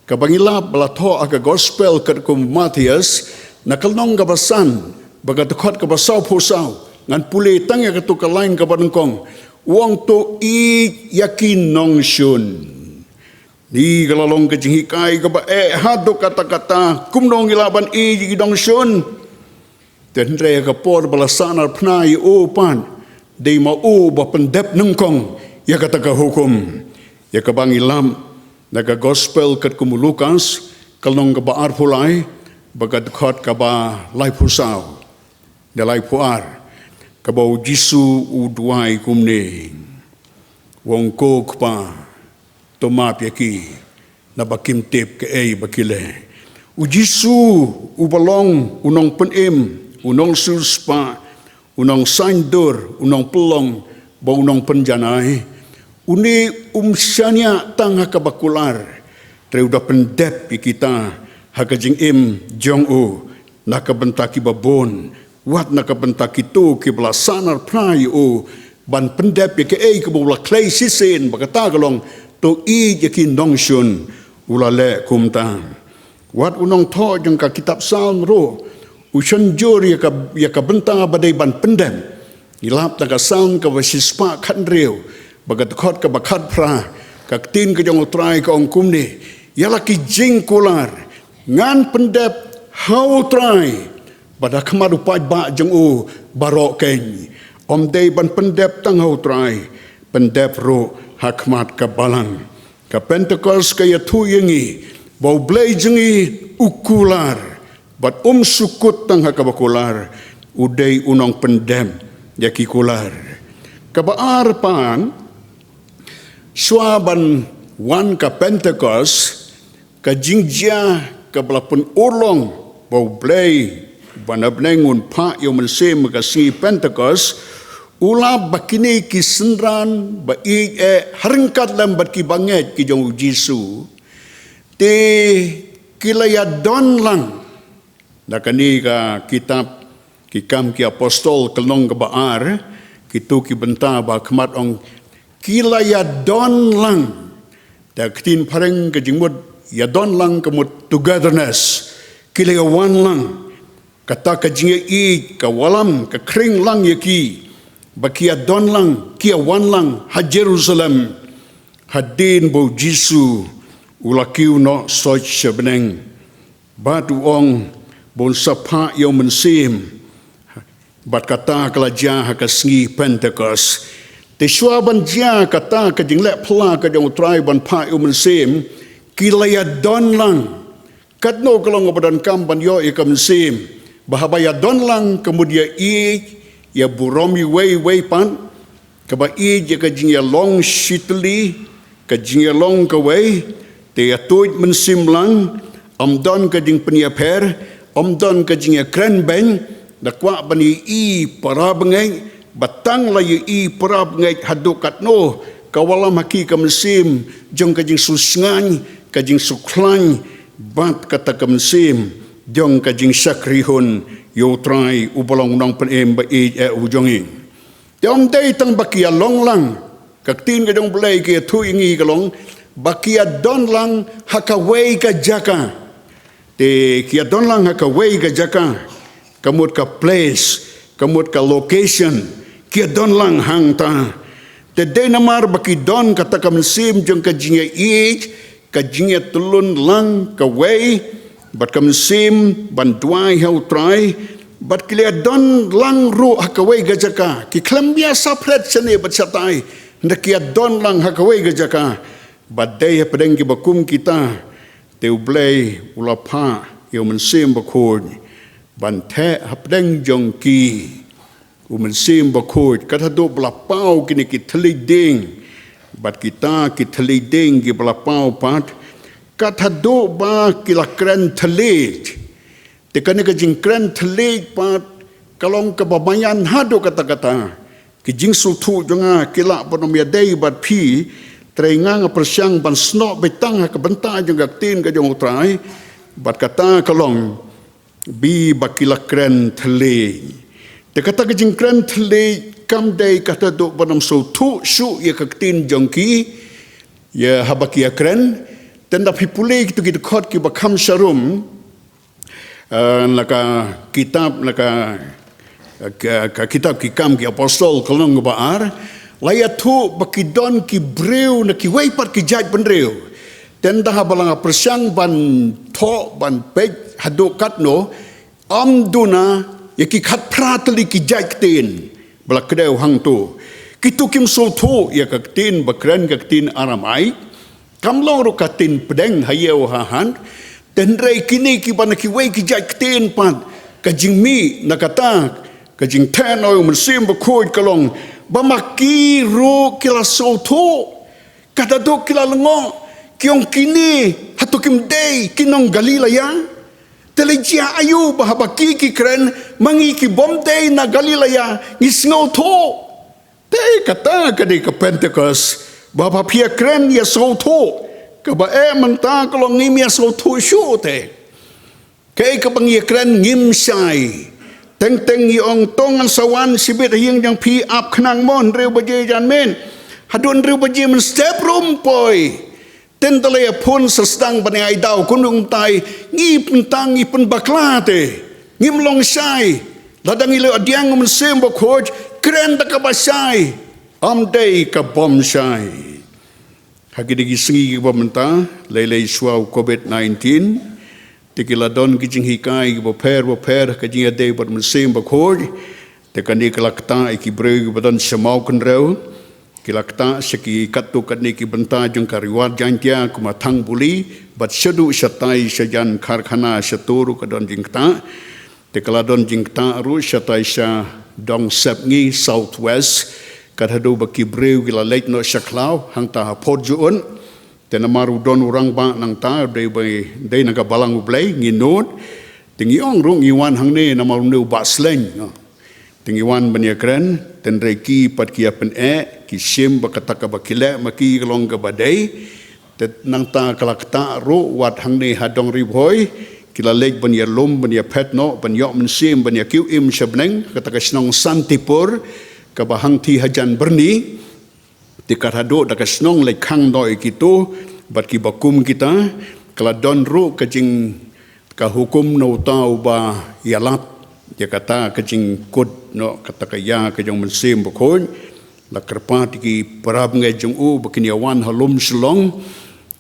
Kaba ngi lap ba la thoh ha ka Gospel katkum u Mathaios, na ka lynnong kaba san, ba ka dkhot kaba sawphew saw. Ngan pule tang ïa kato ka lain kaba nyngkong. U ong, to ïeit ïa ki nongshun. Kane ka la long ka jinghikai kaba eh haduh katta katta, kumno ngi lah ban ïeit ïa ki nongshun. Te hynrei ha ka por ba la sahnarphna ïa u pat, dei ma u ba pyndep nyngkong ïa kata ka hukum. Ïa kaba ngi lap na ka Gospel katkum u Lukas, ka lynnong kaba arphew lai, ba ka dkhot kaba laiphew saw, da laiphew ar, kaba U Jisu u duwai kumne. U ong, ko Kpa, to map ïa ki, naba kim tip kaei ba ki leh. U Jisu, uba long u Nongpynim, u Nongsiewspah, u Nongsaiñdur, u Nongpynlong, bad u Nongpynjanai, une um shaniah tang ha kaba kular, hynrei u da pyndep ïa kita ha ka jingim jong u, na ka bynta kiba bun, wat na ka bynta kito kiba la sahnarphna ïa u, ban pyndep ïa kaei kaba u la khlei shisien, ba kata ka long, to ïeit ïa ki nongshun, u la leh kumta. Wat u nongthoh jong ka kitab Salm ruh u shon jur ïa ka, ïa ka bynta ba dei ban pyndep. Ngi lap na ka Salm kaba shispah khathynriew, ba ka dkhot kaba khatphra, ka ktien ka jong U Trai ka ong kumne: Ïa la ki jingkular ngan pyndep ha U Trai, bad ha khmat u paidbah jong u baroh keiñ. Ym dei ban pyndep tang ha U Trai, pyndep ruh ha khmat ka balang. Ka Pentecost ka ïathuh ïa ngi ba U Blei jong ngi u kular, bad um shu kut tang ha kaba kular, u dei u nongpyndep ïa ki kular. Kaba ar pat, shuwa ban wan ka Pentecost, ka jingjia kaba la pynurlong ba U Blei, ba na bneng un phah ïa U Mynsiem ha ka sngi Pentecost, u lap ba kine ki synran ba ïeit eh ha ryngkat lem bad ki bangeit ki jong U Jisu, te ki la ïadon lang. Na kane ka kitab Ki Kam ki Apostol, ka lynnong kaba ar, kito ki bynta ba khmat ong, ki la ïadon lang. Da ka ktien phareng ka jingmut ïadon lang ka mut togetherness. Ki la ïawan lang. Kata ka jingïaieit ka wallam, ka khring lang ïa ki, ba ki ïadon lang, ki ïawan lang ha Jerusalem, hadien ba u Jisu u la kiew noh soit sha bneng. Bad u ong ba un sa phah ïa u Mynsiem. Bad kata ka la jia ha ka sngi Pentekost. Te shuwa ban jia kata ka jingleh phylla ka jong u Trai ban phah ïa u Mynsiem, ki la ïadon lang. Katno ka long kaba donkam ban ïoh ïa ka Mynsiem, ba haba ïadon lang ka mut ïaieit, ïaburom iwei ïa iwei pat, kaba ïeit ïa ka jingïalong shitylli, ka jingïalong kawei, te ïatuid mynsiem lang, ym don ka jingpynïapher, ym don ka jingïakren beiñ, da kwah ban ïohi para bangeit, ba tang la ïohi para bangeit haduh katno ka wallam ha ki ka mynsiem jong ka jingsngewsih, ka jingsngewkhlaiñ, bad kata ka mynsiem jong ka jingshakri hun ïa u Trai uba long u nongpynim ba ïeit eh u jong ngi. Te ym dei tang ba ki ïalong lang, ka ktien ka jong u Blei ka ïathuh ïa ngi ka long ba ki ïadon lang ha kawei ka jaka. Te ki ïadon lang ha kawei ka jaka, ka mut ka place, ka mut ka location, ki ïadon lang hangta. Te dei namar ba ki don kata ka mynsiem jong ka jingïaieit, ka jingïatyllun lang kawei bad ka mynsiem ban duwai ha u Trai, bad ki la ïadon lang ruh ha kawei ka jaka, ki khlem ïa saphriang shane bad shatai, hynrei ki ïadon lang ha kawei ka jaka. Bad dei hapdeng kiba kum kita, te u Blei u la phah ïa u Mynsiem Bakhuid ban theh hapdeng jong ki. U Mynsiem Bakhuid, kat haduh ba la paw kine ki thylliej dieng, bad kita ki thylliej dieng kiba la paw pat, kat haduh ba ki la kren thylliej. Te kane ka jingkren thylliej pat ka long kaba maïan haduh katta katta. Ki jingsngewthuh jong nga ki lah ban ym ïadei bad phi, hynrei nga nga pyrshang ban snoh beit tang ha ka bynta jong ka ktien ka jong u Trai, bad kata ka long, ba ki la kren thylliej. Te kata ka jingkren thylliej kam dei kata haduh ban ym sngewthuh shuh ïa ka ktien jong ki, ïa haba ki ïakren. Te ynda phi pule kito ki dkhot kiba kham sharum, eh, na ka kitab, na ka, ka, ka kitab Ki Kam ki Apostol ka lynnong ba ar, la ïathuh ba ki don ki briew na kiwei pat ki jaitbynriew. Te ynda haba la nga pyrshang ban thoh ban peit haduh katno, ym duna ïa ki khatphra tylli ki jait ktien ba la kdew hangto. Kito kim sngewthuh ïa ka ktien ba kren, ka ktien Aramaik. Kam long ruh ka ktien pdeng ha ïew ha hat. Te hynrei kine kiba na kiwei ki jait ktien pat, ka jingmih na kata ka jingtheh na u Mynsiem Bakhuid ka long ba ma ki ruh ki la sngewthuh. Kata haduh ki la lyngngoh, ki ong, kine hato kim dei ki nong Galilea? Te la jia aïu ba haba ki ki kren, ma ngi kibym dei na Galilea ngi sngewthuh? Te kata ka dei ka Pentekost, ba haba phi ïakren ïa sngewthuh. Kaba eh mynta ka long ngim ïa sngewthuh shuh te. Kaei kaba ngi ïakren ngim shai. Teng teng ngi ong to ngan sa wan shibit ha ïing jong phi ap khnang mo hynriew baje janmiet. Haduh hynriew baje mynstep ruh ym poi. Te ynda la ïa phone sa sdang ban ai daw kumno kumtai, ngi pynthang ngi pynbakla te. Ngim long shai. Lada ngi la ïoh pdiang u Mynsiem Bakhuid, kren da kaba shai. Ym dei kabym shai. Ha kine ki sngi kiba mynta, lei lei shuwa u covid nineteen, te ki la don ki jinghikai kiba pher ba pher ha ka jingïadei bad u Mynsiem Bakhuid. Te kane ka la ktah ïa ki briew kiba don sha Mawkynrew, ki la ktah sha ki katto katne ki bynta jong ka Ri Wad Jaiñtia, kum ha Thangbuli, bad shaduh shatai shajan Karkhana shato ruh ka don jingktah. Te ka la don jingktah ruh shatai sha Dongsepngi South West, kat haduh ba ki briew ki la leit noh sha khlaw hangta ha Port Jhon. Te namar u don u rangbah nangta, dei ba, dei na ka balang U Blei, ngi nud. Te ngi ong ruh ngi wan hangne namar une u Bah Sleng, no. Te ngi wan ban ïakren, te hynrei ki pat ki ïa pyneh, ki shim ba kata kaba ki leh ma ki ka long kaba dei. Te nangta ka la ktah ruh wat hangne ha Dong Ri Bhoi, ki la leit ban ïalum, ban ïaphet noh, ban ïoh mynsiem, ban ïa kiew im sha bneng, kata ka shnong Santipur, kaba hangthie hajan Byrni. Te kat haduh da ka shnong leit khang noh ïa kito bad kiba kum kita, ka la don ruh ka jing, ka hukum na uta uba ïalap ïa kata ka jingkut noh kata ka ïa ka jong u Mynsiem Bakhuid. La kyrpad ïa ki para bangeit jong u ba kin ïa wan ha lum Shillong,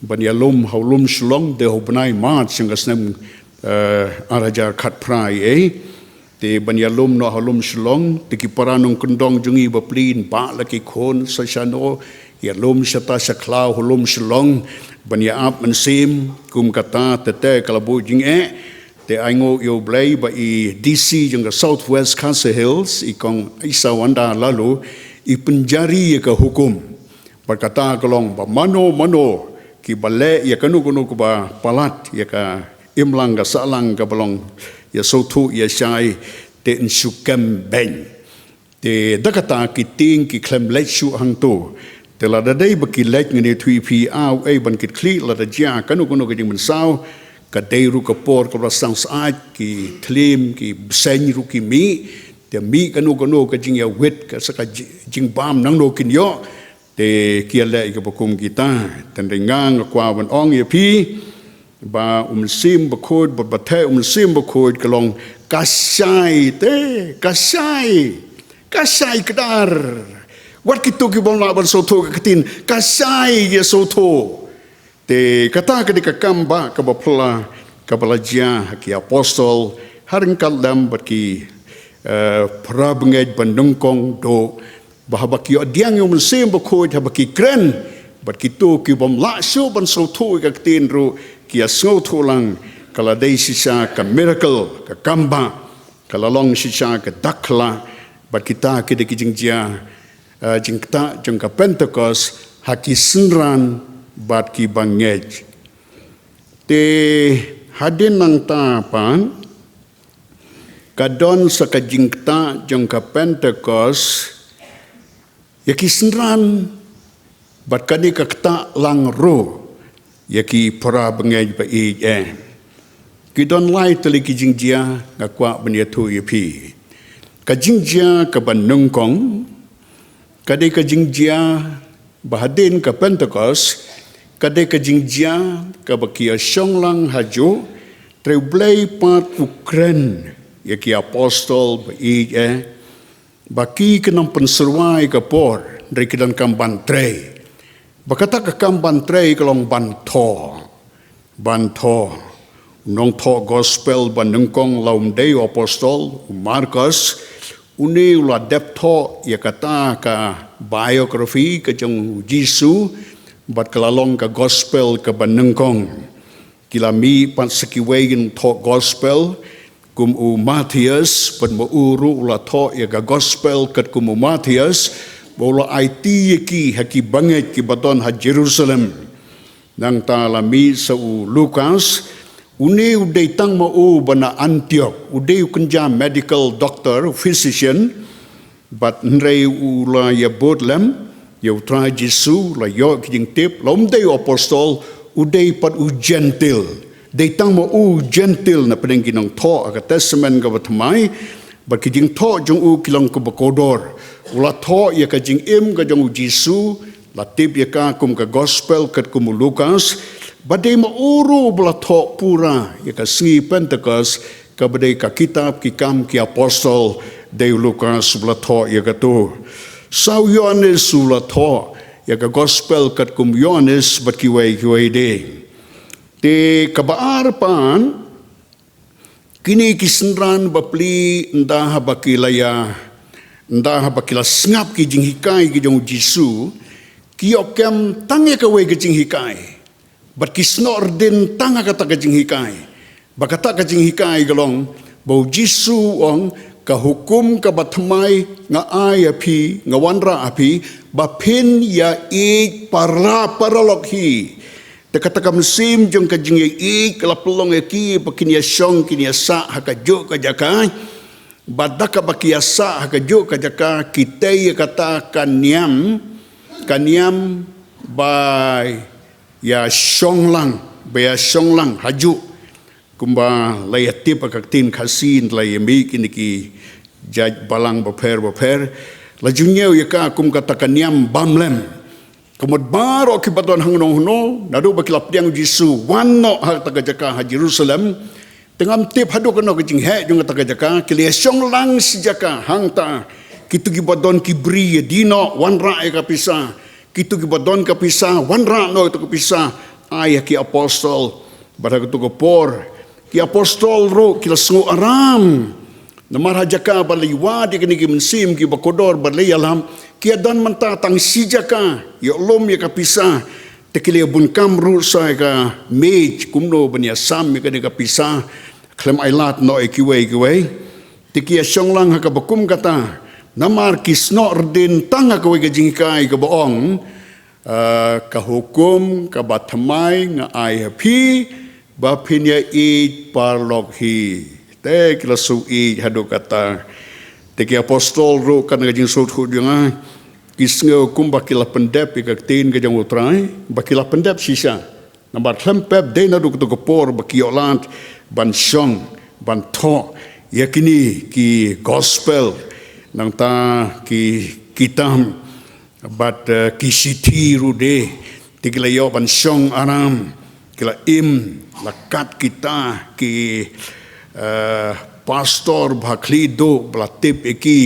ban ïa lum ha lum Shillong, dei ha u bnai March jong ka snem, eh, ar hajar khatphra ïa. Te ban ïa lum noh ha lum Shillong, te ki para nongkyndong jong ngi bapli, ba la ki khun sa shano, ïa lum shata sha khlaw ha lum Shillong, ban ïa ap mynsiem, kum kata te te ka la buh jingeh. Te ai nguh ïa u Blei ba i D C jong ka South West Khasi Hills, i kong Isawanda Laloo, i pynjari ïa ka hukum. Bad kata ka long ba mano mano ki ba leh ïa kano kano ka ba palat ïa ka imlang ka sahlang ka ba long ïa sngewthuh ïa shai, te yn shu kem beiñ. Te da kata ki tieng ki khlem leit shuh hangto. Te lada dei ba ki leit, ngin ïathuh ïa phi, ah, u ei ban kit khlieh lada jia kano kano ka jingmynsaw. Ka dei ruh ka por ka ba sdang syaid, ki thliem ki bseiñ ruh ki mih. Te mih kano kano ka jingïawit, ka sa ka ji-, jingbam nangno kin ïoh. Te ki ïaleh ïa ka ba kum kita. Te nga nga kwah ban ong ïa phi ba u Mynsiem Bakhuid, ba ba theh u Mynsiem Bakhuid ka long ka shai te, ka shai, ka shai kdar. Wat kito ki bym lah ban sngewthuh ka ktien, ka shai ïa sngewthuh. Te kata ka dei ka kam ba ka ba phylla ka ba la jia ha ki apostol, ha ryngkat lem bad ki, eh, para bangeit ba nyngkong, duh ba haba ki ïoh pdiang ïa u Mynsiem Bakhuid, haba ki kren bad kito ki bym lah shuh ban sngewthuh ïa ka ktien ruh, ki ïa sngewthuh lang. Ka la dei shisha ka miracle, ka kam ba ka la long shisha ka dakhla. Bad kita ki dei ki jingjia, eh, jingktah jong ka Pentekost ha ki synran bad ki bangeit. Te hadien nangta pat ka don sa ka jingktah jong ka Pentekost ïa ki synran, bad kane ka ktah lang ruh ïa ki para bangeit ba ïeit eh. Ki don lai tylli ki jingjia nga kwah ban ïathuh ïa phi. Ka jingjia ka ba nyngkong, ka dei ka jingjia ba hadien ka Pentekost, ka dei ka jingjia ka ba ki ïa shong lang hajuh, te u Blei pat u kren ïa ki apostol ba ïeit eh, ba ki kin ym pynsyrwa ïa ka por, hynrei ki donkam ban trei. Ba kata ka kam ban trei ka long ban thoh. Ban thoh. U nongthoh gospel ba nyngkong la um dei u apostol, u Markos, une u la dep thoh ïa kata ka biography ka jong u Jisu, bad ka la long ka gospel ka ba nyngkong. Ki la mih pat sa kiwei ki nongthoh gospel, kum u Mathaios, bad ma u ruh u la thoh ïa ka gospel katkum u Mathaios, ba u la aiti ïa ki ha ki bangeit ki ba don ha Jerusalem. Nangta la mih sa u Lukas, une u dei tang ma u ba na Antiok, u dei u kynja medical doctor, u physician, bad hynrei u la ïa bud lem ïa u Trai Jisu, la ïoh ki jingtip, la um dei u apostol, u dei pat u Jentil. Dei tang ma u Jentil na pdeng ki nongthoh ha ka Testament ka ba thymmai, bad ki jingthoh jong u ki long ka ba kordor. U la thoh ïa ka jingim ka jong u Jisu, la tip ïa ka kum ka gospel katkum u Lukas, bad dei ma u ruh ba la thoh pura ïa ka sngi Pentekost, ka ba dei ka kitab ki kam ki apostol, dei u Lukas ba la thoh ïa kato. Sa u Ïoannis u la thoh ïa ka gospel katkum u Ïoannis bad kiwei kiwei de. Te ka ba ar pat, kine ki synran bapli, ynda haba ki la ïa, ynda haba ki la sngap ki jinghikai ki jong u Jisu, ki ïoh kem tang ïa kawei ka jinghikai. Bad ki snoh rdin tang ha kata ka jinghikai. Ba kata ka jinghikai ka long, ba u Jisu u ong, ka hukum ka ba thymmai nga ai ha phi, nga wanrah ha phi, ba phin ïa ïeit para paralok hi. Te kata ka mynsiem jong ka jingïeit ka la pynlong ïa ki ba kin ïa shong kin ïa sah ha kajuh ka jaka. Bad da kaba ki ïa sah ha kajuh ka jaka, ki tei ïa kata ka niam, ka niam ba ïa shong lang, ba ïa shong lang hajuh. Kumba la ïa tip ha ka ktien Khasi, la ïa mih kine ki jait balang bapher bapher, la ju ñiew ïa ka kum kata ka niam bam lem. Ka mut baroh ki ba don hangno hangno, naduh ba ki la pdiang u Jisu, wan noh ha kata ka jaka ha Jerusalem, Te ngam tip haduh katno ka jingheh jong kata ka jaka, ki la ïa shong lang shi jaka, hangta, kito kiba don ki bri ïa die noh, wanrah ïa ka pisa, kito kiba don ka pisa, wanrah noh ïa ka pisa, ai ha ki apostol. Bad ha kato ka por, ki apostol ruh, ki la sngew aram. Namar ha jaka ba la wad ïa kine ki mynsiem kiba kordor ba la ïalam, ki ïa don mynta tang shi jaka, ïoh lum ïa ka pisa, te ki la ïa bun kam ruh sa ïa ka miej, kumno ban ïa sam ïa kane ka pisa, khlem ai lad noh ïa kiwei kiwei. Te ki ïa shong lang ha kaba kum kata, namar ki snoh rdin tang ha kawei ka jinghikai kaba ong, ah, ka hukum kaba thymmai nga ai ha phi, ba phin ïa ïeit paralok hi. Te ki la shu ïeit haduh kata. Te ki apostol ruh katne ka jingsngewthuh jong nga, ki sngew kumba ki la pyndep ïa ka ktien ka jong U Trai, ba ki la pyndep shisha. Namar khlem pep dei naduh kato ka por ba ki ïoh lad ban shong, ban thoh ïa kine ki gospel, nangta ki kitab, bad, eh, ki shithi ruh de, te ki la ïoh ban shong aram, ki la im, la kat kita ki, eh, pastor ba khlieh duh, ba la tip ïa ki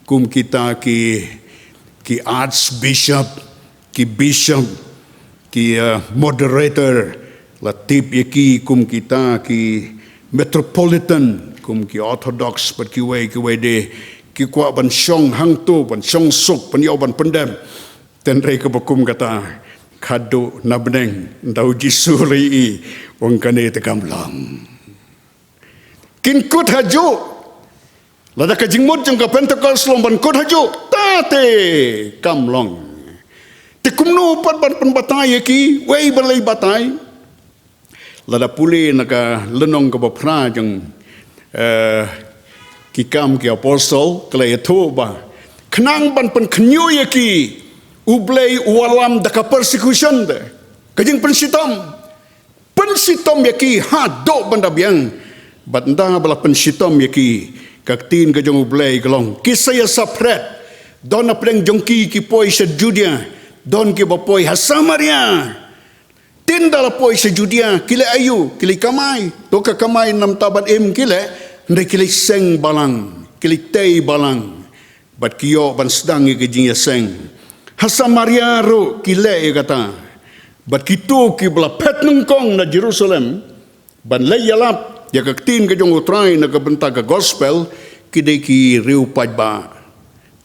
kum kita ki, ki archbishop, ki bishop, ki, eh, moderator, la tip ïa ki kum kita ki metropolitan, kum ki orthodox, bad kiwei kiwei de, ki kwah ban shong hangto, ban shong suk, ban ïoh ban pyndep. Tynrai kaba kum kata, khadduh na bneng, ynda U Jisu u la ïohi, u ong kane te kam long. Kin kut hajuh. Lada ka jingmut jong ka Pentecost long ban kut hajuh, ta te kam long. Te kumno pat ban pynbatai ïa kiwei ba lei batai. Lada pule na ka lynnong kaba phra jong, eh, Ki Kam ki Apostol, ka la ïathuh ba khnang ban pynkhynñiuh ïa ki, U Blei u wallam da ka persecution de, ka jingpynshitom. Pynshitom ïa ki haduh ban da biang. Bad ynda ba la pynshitom ïa ki, ka ktien ka jong U Blei ka long, ki sa ïa separate. Don na pdeng jong ki ki poi sha Judea, don kiba poi ha Samaria. Te ynda la poi sha Judea, ki leh aïu, ki leit kamai. To ka kamai namar ban im ki leh, hynrei ki leit seng balang, ki leit tei balang. Bad ki ïoh ban sdang ïa ka jingïaseng. Ha Samaria ruh ki leh ïa kata. Bad kito kiba la phet nyngkong na Jerusalem, ban leit ïalap ïa ka ktien ka jong U Trai na ka bynta ka gospel, ki dei ki riewpaidbah.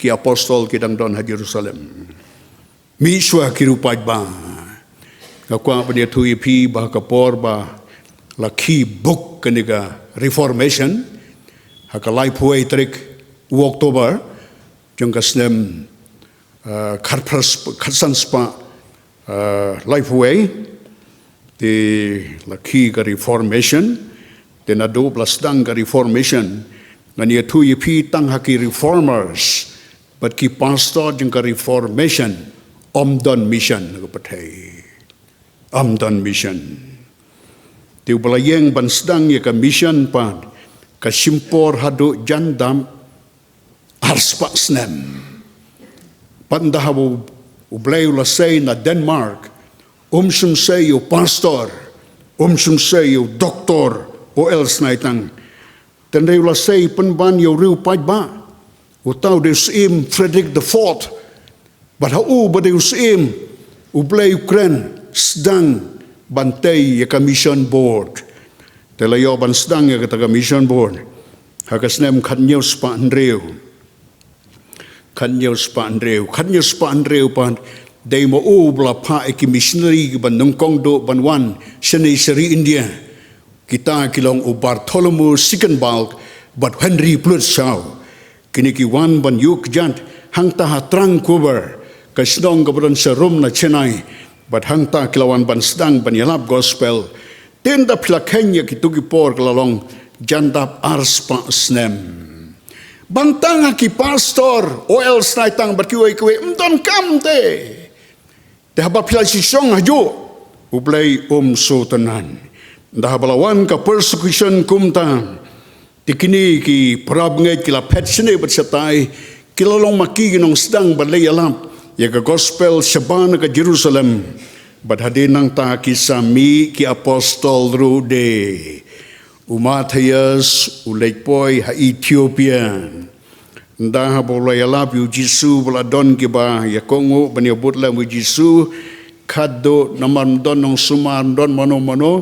Ki apostol ki dang don ha Jerusalem. Mih shuwa ki riewpaidbah. Nga kwah ban ïathuh ïa phi ba ka por ba la khie book kane ka Reformation, ha ka laiphew wei tarik u October, jong ka snem, eh, khatphra sp-, khatsan spah, eh, laiphew wei, te la khie ka Reformation, te naduh ba la sdang ka Reformation, ngan ïathuh ïa phi tang ha ki Reformers, bad ki pastor jong ka Reformation, ym don mission ha ka pyrthei. Ym don mission. Te uba la ïeng ban sdang ïa ka mission pat, ka shim por haduh jan dap ar spah snem. Pat ynda haba U Blei u la sei na Denmark, um shym sei ïa u pastor, um shym sei ïa u doktor, O L Snighthang. Tang dei u la sei pynban ïa u riewpaidbah. Uta u dei u Syiem Frederick the Fourth. Bad ha u ba dei u Syiem, U Blei u kren, sdang ban tei ïa ka Mission Board. Te la ïoh ban sdang ïa kata ka Mission Board ha ka snem khathynñiew spah hynriew. Khathynñiew spah hynriew, khathynñiew spah hynriew pat, dei ma u ba la phah ïa ki missionary kiba nyngkong duh ban wan shane sha ri India. Kita ki long u Bartholomew Schickenbalg bad Henry Plutschau. Kine ki wan ban ïuh kjat hangta ha Tranquebar, ka shnong kaba don sharum na Chennai, bad hangta ki la wan ban sdang ban ïalap gospel. Te ynda phi la kheiñ ïa kito ki por ka la long jan dap ar spah snem. Bad tang ha ki pastor, O L Snighthang bad kiwei kiwei, ym don kam te. Te haba phi la shu shong hajuh, U Blei um sngewtynnad. Ynda haba la wan ka persecution kumta, te kine ki parabangeit ki la phet shane bad shatai, ki la long ma ki ki nongsdang ban leit ïalap ïa ka gospel shabar na ka Jerusalem. Bad hadien nangta ki sa mih ki apostol ruh de. U Mathaios u leit poi ha Ethiopia. Ynda haba u la ïalap ïa u Jisu, ba la don kiba ïakohnguh ban ïabud lem u Jisu, khadduh namar ym don nongsumar, ym don mano mano,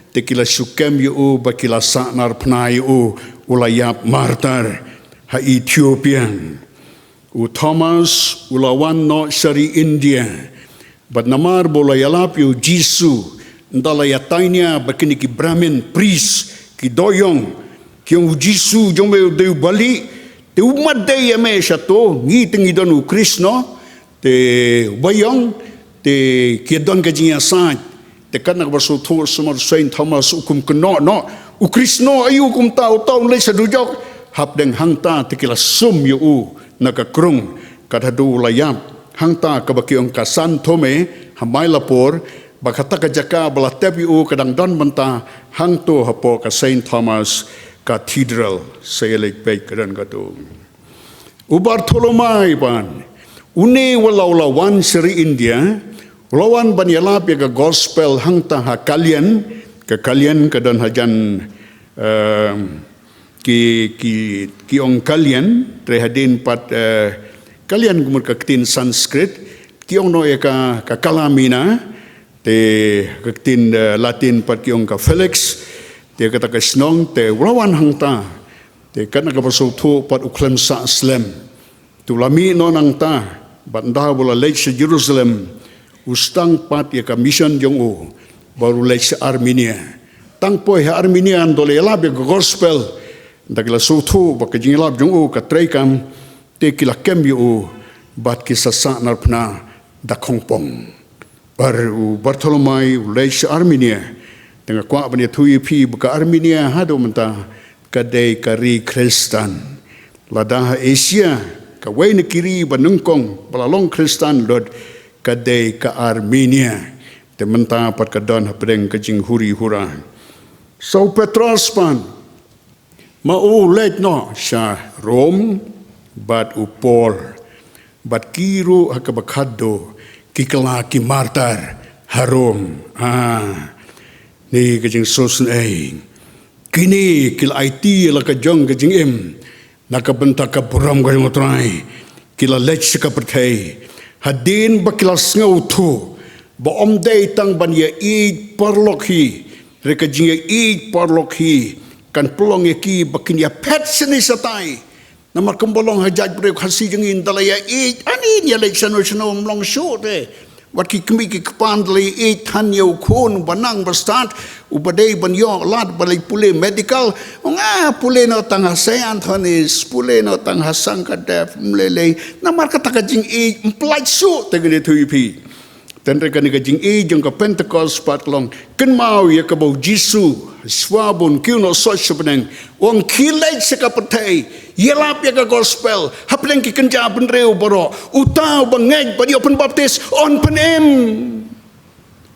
te ki la shu kem ïa u bad ki la sahnarphna ïa u. U la ïap martar ha Ethiopia. U Thomas u la wan noh sha ri India. Bad namar ba u la ïalap ïa u Jisu, ynda la ïatainia bad kine ki Brahmin priest, ki dohïong, ki ong, u Jisu jong me u dei u balieh, te u mat dei ïa me shato, ngi te ngi don u Krisno, te u ba ïong, te ki don ka jingïasaid. Te katna kaba sngewthuh, sumar Saint Thomas u kum kynnoh noh, u Krisno aïu kumta, uta un leit sha dujok? Hapdeng hangta te ki la sum ïa u na ka krung, kat haduh u la ïap. Hangta kaba ki ong ka San Thome ha Mylapore, ba kata ka jaka ba la tep ïa u ka dang don mynta, hangto hapoh ka Saint Thomas Cathedral, sa ïaleit peit ka don kato. U Bartholomai pat, une u la, u la wan sha ri India, u la wan ban ïalap ïa ka gospel hangta ha Kalyan, ka Kalyan ka don hajan, ehm, ki, ki, ki ong Kalyan, hynrei hadien pat, eh, Kalyan ka mut ka ktien Sanskrit, ki ong noh ïa ka, ka Kalamina, te ka ktien, eh, Latin pat ki ong ka Felix, te kata ka shnong, te u la wan hangta, te katna kaba sngewthuh pat u khlem sah slem. Te u la mih noh nangta, bad ynda u la leit sha Jerusalem, u sdang pat ïa ka mission jong u, bad u leit sha Armenia. Tang poi ha Armenia, ynda u la ïalap ïa ka gospel, ynda ki la sngewthuh ba ka jingïalap jong u ka treikam, te ki la kem ïa u, bad ki sa sahnarphna da khongpong. Bad u Bartholomai u leit sha Armenia. Te nga kwah ban ïathuh ïa phi ba ka Armenia haduh mynta ka dei ka ri Khristan. Lada ha Asia, kawei na ki ri ba nyngkong ba la long Khristan lut, ka dei ka Armenia. Te mynta pat ka don hapdeng ka jinghuri hura. Sa u Petros pat, ma u leit noh sha Rom, bad u Paul, bad ki ruh ha kaba khadduh ki kylla ki martar ha Rom. Ah, ne ka jingsngewsynei. Kine ki la aiti ïa la ka jong ka jingim na ka bynta ka burom ka jong U Trai. Ki la leit sha ka pyrthei hadien ba ki la sngewthuh ba ym dei tang ban ïaieit paralok hi, hynrei ka jingïaieit paralok hi kan pynlong ïa ki ba kin ïaphet shane shatai. Namar kumba long ha jaitbynriew Khasi jong ngi, ynda la ïaieit, ani ïaleit shano shano ym long shuh te. Wat ki kmie ki kpa, ynda la ïaieit than ïa u khun ba nang ba stad, uba dei ban ïoh lad ba leit pule medical, ong, ah, pule noh tang ha Saint Anthony's, pule noh tang ha Sankadev, ym lei lei. Namar kata ka jingïaieit ym pynlait shuh te, ngan ïathuh ïa phi. Te hynrei kane ka jingïaieit jong ka Pentekost pat ka long, kynmaw ïa kaba u Jisu, shuwa ba un kiew noh sha bneng, u ong, khie leit sha ka pyrthei, ïalap ïa ka gospel hapdeng ki kynja bynriew baroh. Uta uba ngeit bad ïoh pynbaptis un pynim.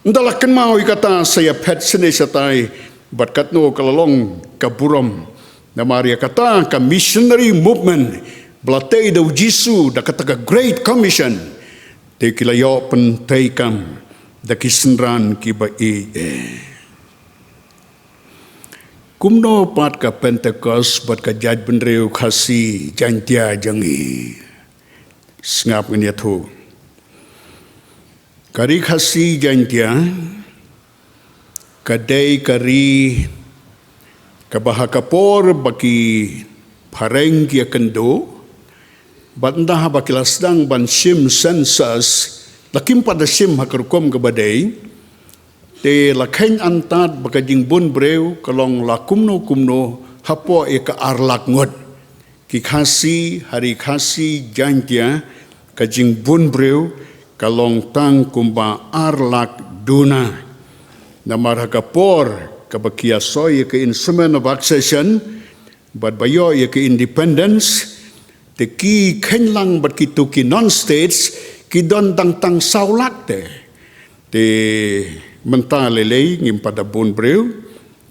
Ynda la kynmaw ïa kata, sa ïaphet shane shatai. Bad katno ka la long ka burom. Namar ïa kata ka missionary movement ba la tei da u Jisu, da kata ka Great Commission, te ki la ïoh pyntreikam da ki synran kiba ïeit. Kumno pat ka Pentekost bad ka jaitbynriew Khasi Jaiñtia jong ngi? Sngap, ngan ïathuh. Ka ri Khasi Jaiñtia ka dei ka ri kaba ha ka por ba ki phareng ki ïakynduh, bad ynda haba ki la sdang ban shim census, la kim pat da shim ha ka rukom kaba dei, te la kheiñ antad ba ka jingbun briew ka long la kumno kumno hapoh ïa ka ar lak ngut. Ki Khasi ha ri Khasi Jaiñtia, ka jingbun briew ka long tang kumba ar lak duna. Namar ha ka por kaba ki ïa soi ïa ka Instrument of Accession bad ba ïoh ïa ka independence, te ki kheiñ lang bad kito ki non-states, ki don dang tang saw lak te. Te mynta lei lei ngim pat da bun briew,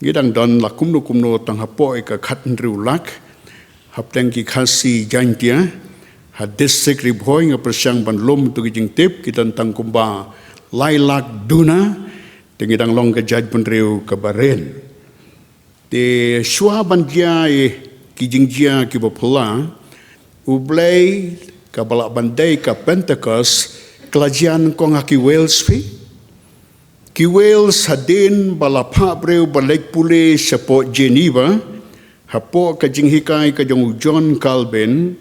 ngi dang don la kumno kumno tang hapoh ïa ka khathynriew lak. Hapdeng ki Khasi Jaiñtia, ha district Ri Bhoi, nga pyrshang ban lum ïa ki jingtip, ki don tang kumba lai lak duna. Te ngi dang long ka jaitbynriew kaba rit. Te shuwa ban jia ïa ki jingjia kiba phylla, U Blei kaba lah ban dei ka Pentecost ka la jia nyngkong ha ki Wales phi. Ki Wales hadien ba la phah briew ban leit pule shapoh Geneva hapoh ka jinghikai ka jong u John Calvin.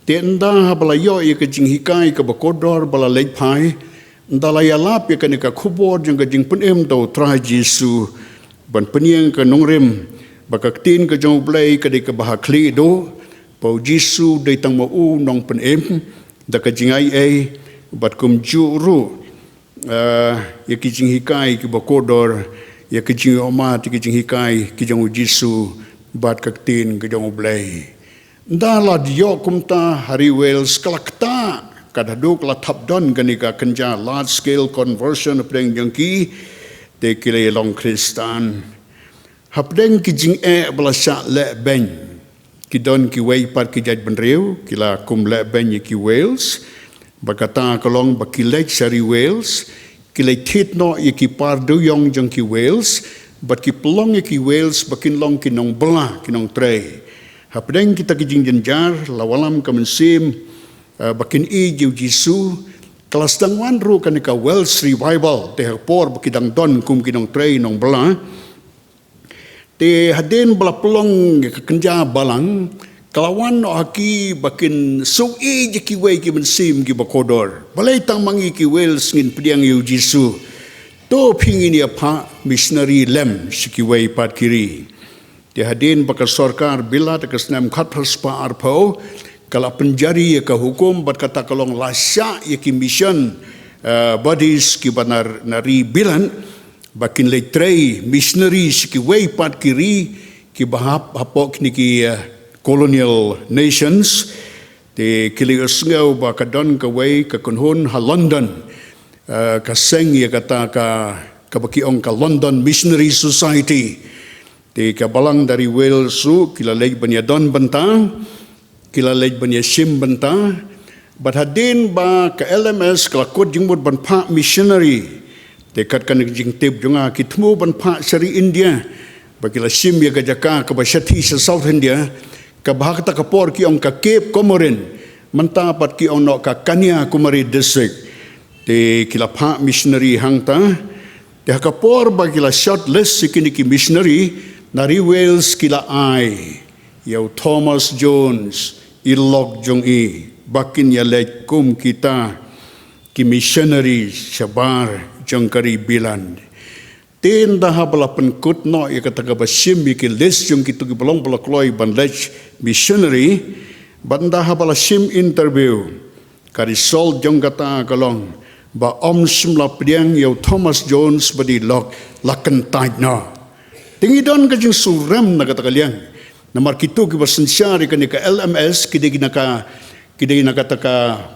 Te ynda haba la ïoh ïa ka jinghikai kaba kordor ba la leit phai, ynda la ïalap ïa kane ka khubor jong ka jingpynim da U Trai Jisu ban pynïeng ka nongrim ba ka ktien ka jong U Blei ka dei kaba ha khlieh duh, ba U Jisu dei tang ma u nongpynim da ka jingaiei, bad kumjuh ruh ïa ki jinghikai kiba kordor, ïa ki jingïohmat, ïa ki jinghikai ki jong U Jisu bad ka ktien ka jong U Blei. Ynda la ïoh kumta ha ri Wales ka la ktah, ka dei haduh ka la thap don kane ka kynja large scale conversion hapdeng jong ki, te ki la ïa long Khristan. Hapdeng ki jingeh ba la shah leh beiñ, ki don kiwei pat ki jaitbynriew ki la kum leh beiñ ïa ki Wales, ba kata ka long ba ki leit sha ri Wales, ki leit thied noh ïa ki par dewïong jong ki Wales, bad ki pynlong ïa ki Wales ba kin long ki nongbylla, ki nongtrei. Hapdeng kita ki jingjynjar la wallam ka mynsiem ba kin ïeit ïa U Jisu. Ka la sdang wan ruh kane ka Wales Revival, te ha ka por ba ki dang don kum ki nongtrei nongbylla, te hadien ba la pynlong ïa ka kynja balang, ka la wan noh ha ki ba kin shu ïeit ïa kiwei ki mynsiem kiba kordor. Balei tang ma ngi ki Wales ngin pdiang ïa U Jisu? To phi ngin ïa phah missionary lem sha kiwei pat ki ri. Te hadien ba ka sorkar Bilat ha ka snem khatphra spah arphew ka la pynjari ïa ka hukum, bad kata ka long la shah ïa ki mission bodies kiba na ri Bilat ba kin leit trei missionary sha kiwei pat ki ri kiba hap hapoh kine ki colonial nations. Te ki la ïohsngew ba ka don kawei ka kynhun ha London, ka seng ïa kata ka, kaba ki ong ka London Missionary Society. Te ka balang da ri Wales ruh ki la leit ban ïadon bynta, ki la leit ban ïashim bynta. Bad hadien ba ka L M S ka la kut jingmut ban phah missionary, te kat kane ka jingtip jong nga, ki thmu ban phah sha ri India, ba ki la shim ïa ka jaka kaba shathie sha South India, kaba ha kata ka por ki ong ka Cape Comorin, mynta pat ki ong noh ka Kanyakumari District. Te ki la phah missionary hangta. Te ha ka por ba ki la shortlist ïa kine ki missionary, na ri Wales ki la ai ïa u Thomas Jones, i lok jong i, ba kin ïaleit kum kita ki missionary shabar jong ka ri Bilat. Te ynda haba la pynkut noh ïa kata kaba shim ïa ki list jong kito kiba long ba la kloi ban leit missionary, bad ynda haba la shim interview, ka result jong kata ka long ba ym shym la pdiang ïa u Thomas Jones bad i lok, la kyntait noh. Te ngi don ka jingsngewrem na kata ka liang. Namar kito kiba synshar ïa kane ka L M S ki dei na ka, ki dei na kata ka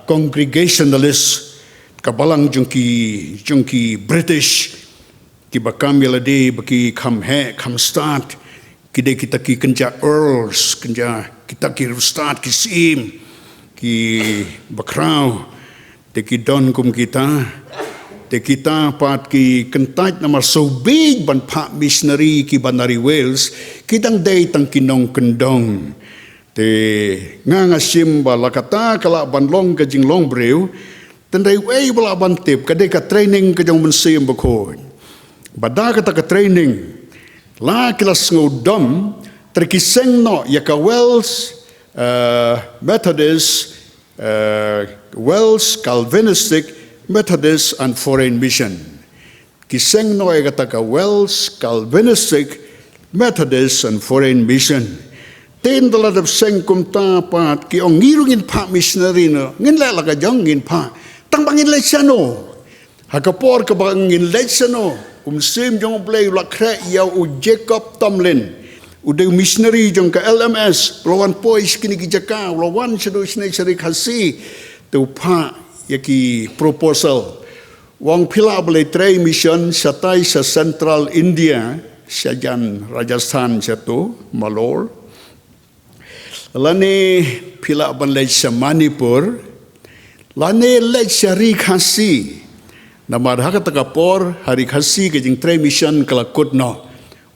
Congregationalist, ka balang jong ki, jong ki British, kiba kam ïa lade ba ki kham heh kham stad. Ki dei kita ki kynja earls, kynja kita ki riewstad, ki syiem, kiba khraw. Te ki don kum kita. Te kita pat ki kyntait namar shu bieit ban phah missionary kiba na ri Wales, ki dang dei tang ki nongkyndong. Te nga nga shim ba la kata ka lah ban long ka jinglong briew. Tang dei wei ba lah ban tip, ka dei ka training ka jong u Mynsiem Bakhuid. Bad da kata ka training, la ki la sngewdom, te ki seng noh ïa ka Welsh Methodist, Welsh Calvinistic, Methodist and Foreign Mission. Ki seng noh ïa kata ka Welsh Calvinistic, Methodist and Foreign Mission. Te ynda la dep seng kumta pat ki ong, ngi ruh ngin phah missionary noh, ngin leh la ka jong ngin phah. Tang ba ngin leit shano? Ha ka por kaba ngin leit shano, u Mynsiem jong U Blei u la khreh ïa u Jacob Tomlin, u dei u missionary jong ka L M S, u la wan poi sha kine ki jaka, u la wan shaduh shane sha ri Khasi. Te u phah ïa ki proposal. U ong phi lah ban leit trei mission shatai sha Central India, shajan Rajasthan shato, Malore. Lane phi lah ban leit sha Manipur, lane leit sha ri Khasi. Namar ha kata ka por ha ri Khasi ka jingtrei mission ka la kut noh.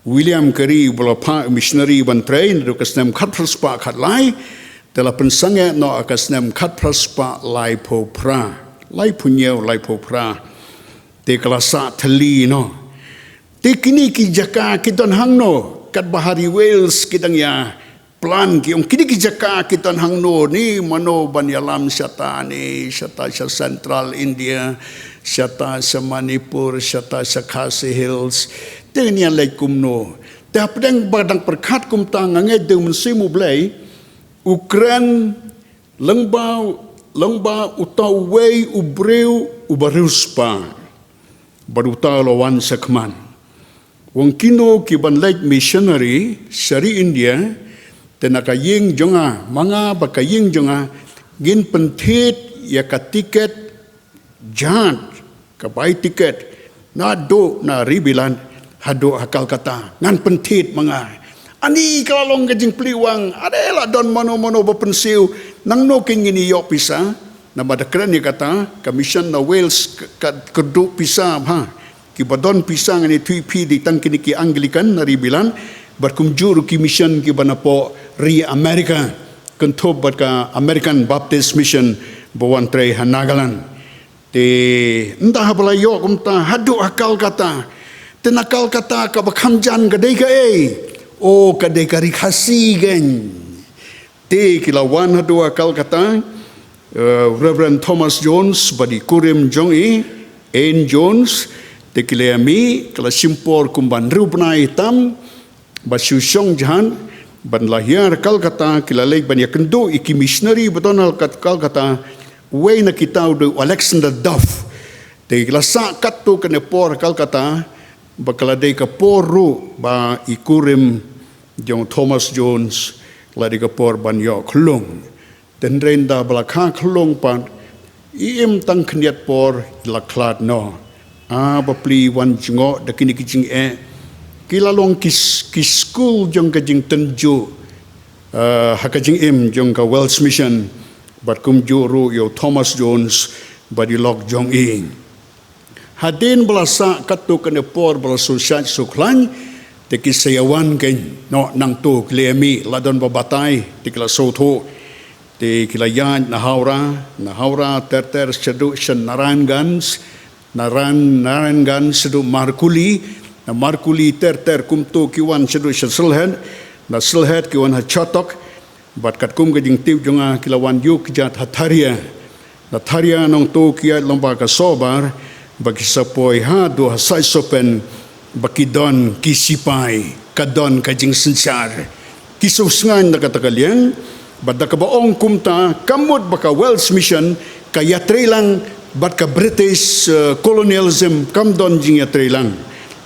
William Carey ba la phah missionary ban trei naduh ka snem khatphra spah khatlai, te la pynsangeh noh ha ka snem khatphra spah laiphew phra, laiphew hynñiew, laiphew phra. Te ka la sah thylli noh. Te kine ki jaka ki don hangno, katba ha ri Wales ki dang ïa plan, ki ong kine ki jaka ki don hangno, ne mano ban ïalam shata ne, shata sha Central India, shata sha Manipur, shata sha Khasi Hills. Te ngan ïa leit kumno? Te hapdeng ba dang pyrkhat kumta nga ngeit da u Mynsiem U Blei u kren lyngba, lyngba uta uwei u briew uba riewspah. Bad uta u la wan shakhmat. U ong kino ki ban leit missionary sha ri India, te na ka ïing jong nga, ma nga bad ka ïing jong nga, ngin pynthied ïa ka tiket jahaj, ka bai tiket, naduh na ri Bilat haduh ha Calcutta, ngan pynthied ma nga. Ani ka la long ka jingplie wang, ade la don mano mano ba pynsiew, nangno kein ngin ïoh pisa? Namar da kren ïa kata, ka mission na Wales ka, ka kyrduh pisa bha. Ki ba don pisa ngan ïathuh ïa phi dei tang kine ki Anglican na ri Bilat, bad kumjuh ruh ki mission ki ba napoh ri America, kynthup bad ka American Baptist Mission ba wan trei ha Nagaland. Te ynda haba la ïoh kumta haduh ha Calcutta. Te na Calcutta kaba kham jan ka dei kaei? O, ka dei ka ri Khasi kein. Te ki la wan haduh ha Calcutta, eh, Reverend Thomas Jones bad i kurim jong i, Anne Jones, te ki la ïa mih, ki la shim por kumba hynriew bnai tam, ba shu shong jahaj, ban la hiar Calcutta, ki la leit ban ïakynduh ïa ki missionary ba don ha Calcutta, uwei na kita u dei u Alexander Duff. Te ki la sah katto katne por Calcutta, ba ka la dei ka por ruh ba i kurim jong Thomas Jones, la dei ka por ban ïoh khyllung. Te hynrei ynda ba la kha khyllung pat, i im tang khyndiat por i la khlad noh. A bapli wan jngoh da kine ki jingeh. Ki la long ki s-, ki skul jong ka jingtynjuh, eh, ha ka jingim jong ka Welsh Mission, bad kumjuh ruh ïa u Thomas Jones bad i lok jong i. Hadien ba la sah katto katne por ba la shu shait shu khlaiñ, te ki sa ïa wan kein noh nangto, ki la ïa mih, la don ba batai, te ki la sngewthuh. Te ki la ïaid na Howrah, na Howrah ter ter shaduh sha Narayanganj, Narayan-, Narayanganj shaduh Markuli, na Markuli ter ter kumto ki wan shaduh sha Sylhet, na Sylhet ki wan ha Chhattock, bad katkum ka jingtip jong nga ki la wan ïuh kjat ha Tharia. Na Tharia nangto ki ïaid lyngba ka Sohbar, ba ki sa poi haduh ha Saitsohpen, ba ki don ki sipai, ka don ka jingsynshar. Ki sngewsngaiñ da kata ka liang, bad da kaba ong kumta, ka mut ba ka Welsh Mission, ka ïatreilang, bad ka British, eh, colonialism, kam don jingïatreilang.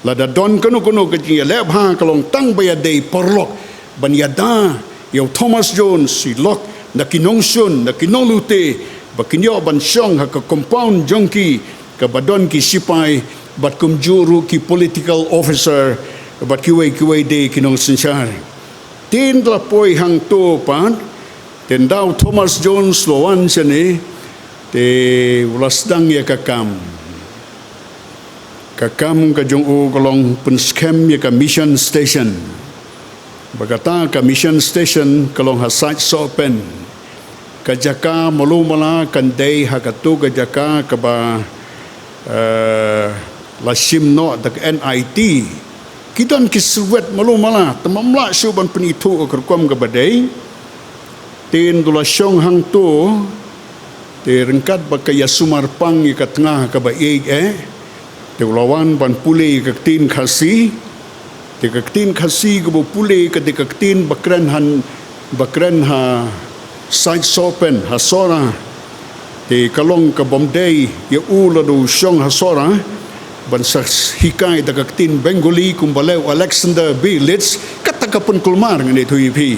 Lada don kano kano ka jingïaleh bha ka long tang ba ïadei paralok, ban ïada ïa u Thomas Jones, i lok, na ki nongshun, na ki nonglute, ba kin ïoh ban shong ha ka compound jong ki, kaba don ki sipai, bad kumjuh ruh ki political officer, bad kiwei kiwei de ki nongsynshar. Te ynda la poi hangto pat, te ynda u Thomas Jones u la wan shane, te u la sdang ïa ka kam. Ka kam ka jong u ka long pynskhem ïa ka mission station. Ba kata ka mission station ka long ha Saitsohpen. Ka jaka malu mala kan dei ha kato ka jaka kaba, eh, la shim noh da ka N I T. Ki don ki surwet malu mala, te ym lah shuh ban pynithuh ka rukom kaba dei. Te ynda u la shong hangto, te ryngkat ba ka ïa sumar pang ïa ka tnga kaba ïeit eh, te u la wan ban pule ïa ka ktien Khasi, te ka ktien Khasi kaba u pule ka dei ka ktien ba kren han, ba kren ha Saitsohpen, ha Sohra. Te ka long ka bym dei ïa u lada u shong ha Sohra ban sa hikai da ka ktien Bengali kumba leh u Alexander B. Leeds, kata ka pynkulmar ngan ïathuh ïa phi.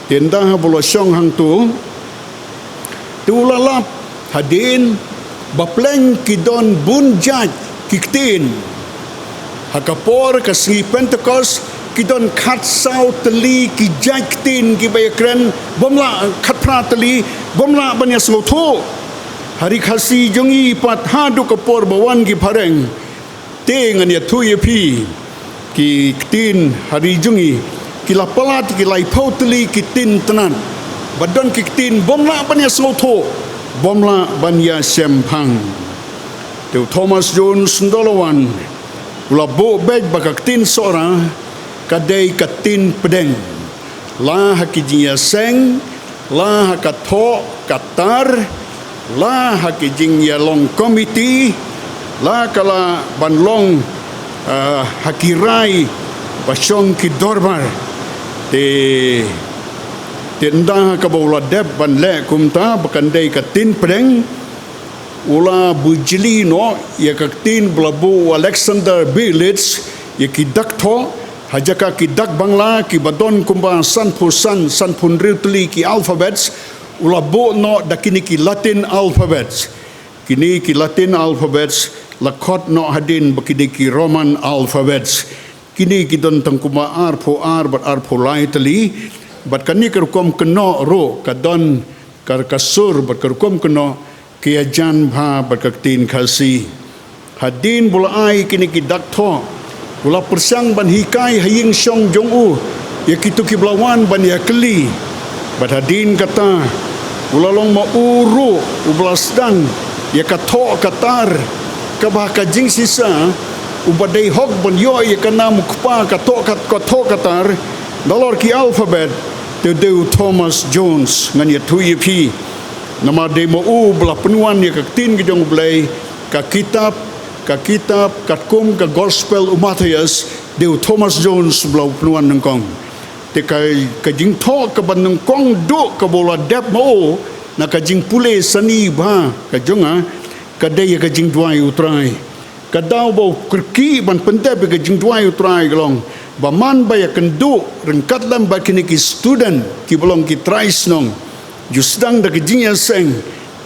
Te ynda haba u la shong hangto, te u la lap hadien ba pleng ki don bun jait ki ktien. Ha ka por ka sngi Pentekost, ki don khatsaw tylli ki jait ktien kiba ïakren, bym lah, khatphra tylli, bym lah ban ïasngewthuh. Ha ri Khasi jong ngi pat haduh ka por ba wan ki phareng. Te ngan ïathuh ïa phi. Ki ktien ha ri jong ngi ki la palat ki laiphew tylli ki ktien tnat. Ba don ki ktien bym lah ban ïa sngewthuh, bym lah ban ïa shemphang. Te u Thomas Jones Ndolowan u la buh beit ba ka ktien Sohra ka dei ka ktien pdeng. La ha ki jingïaseng, la ha ka thoh ka tar, la ha ki jingïalong komiti, la ka la ban long, ah, ha ki rai ba shong ki dorbar. Te, te ynda kaba u la dep ban leh kumta ba kan dei ka ktien pdeng, u la bujli noh ïa ka ktien ba la buh u Alexander Berlitz ïa ki dak thoh ha jaka ki dak Bangla kiba don kumba sanphew san, sanphew hynriew tylli ki alphabets, u la buh noh da kine ki Latin alphabets. Kine ki Latin alphabets la khot noh hadien ba kine ki Roman alphabets. Kine ki don tang kumba arphew ar bad arphew lai tylli. Bad kane ka rukom kynnoh ruh ka don ka, ka sur bad ka rukom kynnoh ki ïajan bha bad ka ktien Khasi. Hadien ba u la ai kine ki dak thoh, u la pyrshang ban hikai ha ïing shong jong u ïa kito kiba la wan ban ïakylli. Bad hadien kata u la long ma u ruh uba la sdang ïa ka thoh ka tar, kaba ha ka jingshisha uba dei hok ban ïoh ïa ka nam u kpa ka thoh ka, ka thoh ka tar nalor ki alphabet. Te dei u Thomas Jones, ngan ïathuh ïa phi. Namar dei ma u ba la pynwan ïa ka ktien ka jong U Blei, ka kitab, ka kitab katkum ka Gospel u Mathaios, dei u Thomas Jones ba la pynwan nyngkong. Te ka, ka jingthoh kaba nyngkong duh kaba u la dep ma u na ka jingpule sani bha ka jong nga, ka dei ïa ka jingduwai U Trai. Ka daw ba u kyrkieh ban pyndep ïa ka jingduwai U Trai ka long ba man ba ïakynduh ryngkat lem bad kine ki student kiba long ki trai shnong, ju sdang da ka jingïaseng,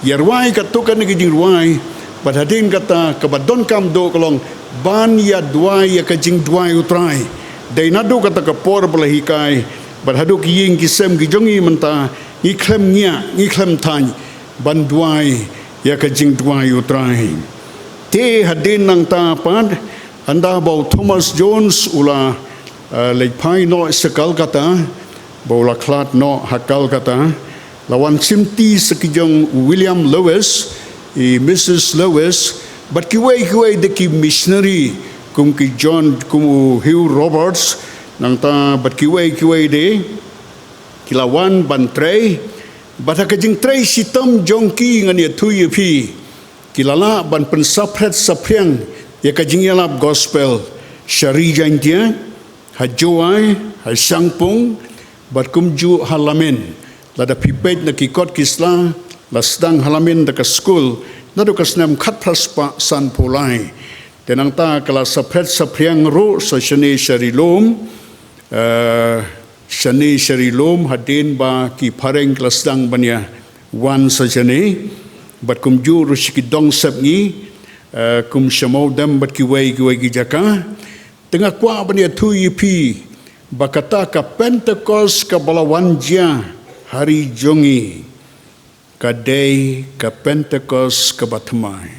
ïa rwai katto katne ka jingrwai. Bad hadien kata kaba donkam duh ka long ban ïa duwai ïa ka jingduwai U Trai. Dei naduh kata ka por ba la hikai bad haduh ki ïing ki sem ki jong ngi mynta, ngi khlem ngiah, ngi khlem thaiñ ban duwai ïa ka jingduwai U Trai. Te hadien nangta pat, ynda ba u Thomas Jones u la, eh, leit phai noh sha Calcutta, ba u la khlad noh ha Calcutta, la wan shim ti sa ki jong u William Lewis, i Missus Lewis, bad kiwei kiwei de ki missionary, kum ki John, kum u Hugh Roberts, nangta bad kiwei kiwei de ki la wan ban trei. Bad ha ka jingtrei shitom jong ki, ngan ïathuh ïa phi, ki la lah ban pynsaphriang saphriang ïa ka jingïalap gospel sha ri Jaintia, ha Jowai, ha Shangpung, bad kumjuh ha Lamin. Lada phi peit na ki kot ki sla, la sdang ha Lamin da ka skul naduh ka snem khatphra spah sanphew lai. Te nangta ka la saphriang saphriang ruh sa shane sha Ri Lum, eh, shane sha Ri Lum, hadien ba ki phareng ki la sdang ban ïa wan sa shane, bad kumjuh ruh sha ki dong sepngi, eh, kum sha Mawdem bad kiwei kiwei ki jaka. Te nga kwah ban ïathuh ïa phi ba kata ka Pentekost kaba la wan jia ha ri jong ngi, ka dei ka Pentekost kaba thymmai.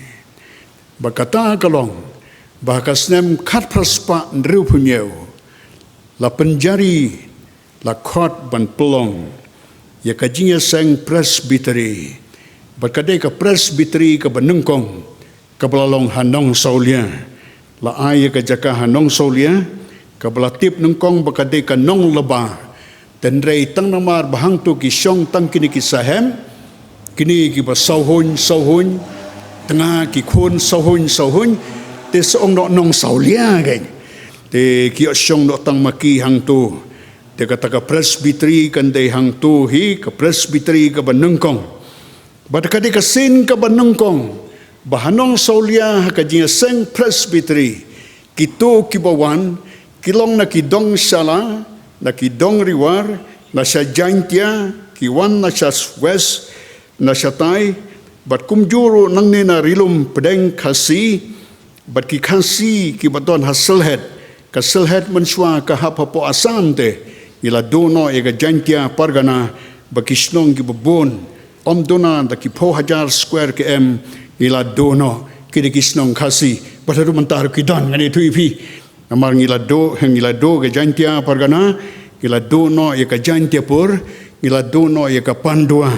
Ba kata ka long ba ha ka snem khatphra spah hynriewphew hynñiew la pynjari, la khot ban pynlong ïa ka jingïaseng Presbytery. Bad ka dei ka Presbytery kaba nyngkong kaba la long ha Nongsawlia. La ai ïa ka jaka ha Nongsawlia, kaba la tip nyngkong ba ka dei ka Nonglaba. Hynrei tang namar ba hangto ki shong tang kine ki sahem, kine kiba sawhun sawhun, tnga ki khun sawhun sawhun, te sa ong noh Nongsawlia kein. Te ki ïoh shong noh tang ma ki hangto. Te kata ka Presbytery kan dei hangto hi ka Presbytery kaba nyngkong. Bad ka dei ka sien kaba nyngkong ba ha Nongsawlia ha ka jingïaseng Presbytery, kito kiba wan ki long na ki dong Shala, na ki dong Riwar, na sha Jaintia, ki wan na sha West, na shatai, bad kumjuh ruh nangne na Ri Lum Pdeng Khasi, bad ki Khasi kiba don ha Sylhet. Ka Sylhet mynshuwa ka hap hapoh Assam te. Ngi la duh noh ïa ka Jaintia Pargana, ba ki shnong kiba bun, ym duna da ki phew hajar square kilometer, ngi la duh noh. Ki dei ki shnong Khasi, bad haduh mynta ruh ki don, ngan ïathuh ïa phi. Namar ngi la duh, ngi la duh ka Jaintia Pargana, ngi la duh noh ïa ka Jaintiapur, ngi la duh noh ïa ka Pandua.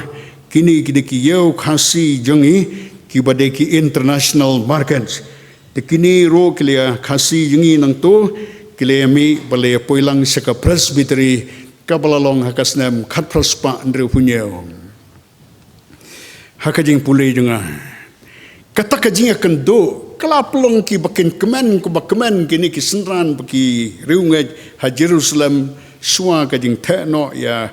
Kine ki dei ki ïew Khasi jong ngi, kiba dei ki international markets. Te kine ruh ki la ïa Khasi jong ngi nangto, ki la ïa mih ba la ïa poi lang sha ka Presbytery, kaba la long ha ka snem khatphra spah hynriewphew hynñiew. Ha ka jingpule jong nga, kata ka jingïakynduh ka la pynlong kiba kin kmen, kiba kmen kine ki synran bad ki riewngeit ha Jerusalem shuwa ka jingtheh noh ïa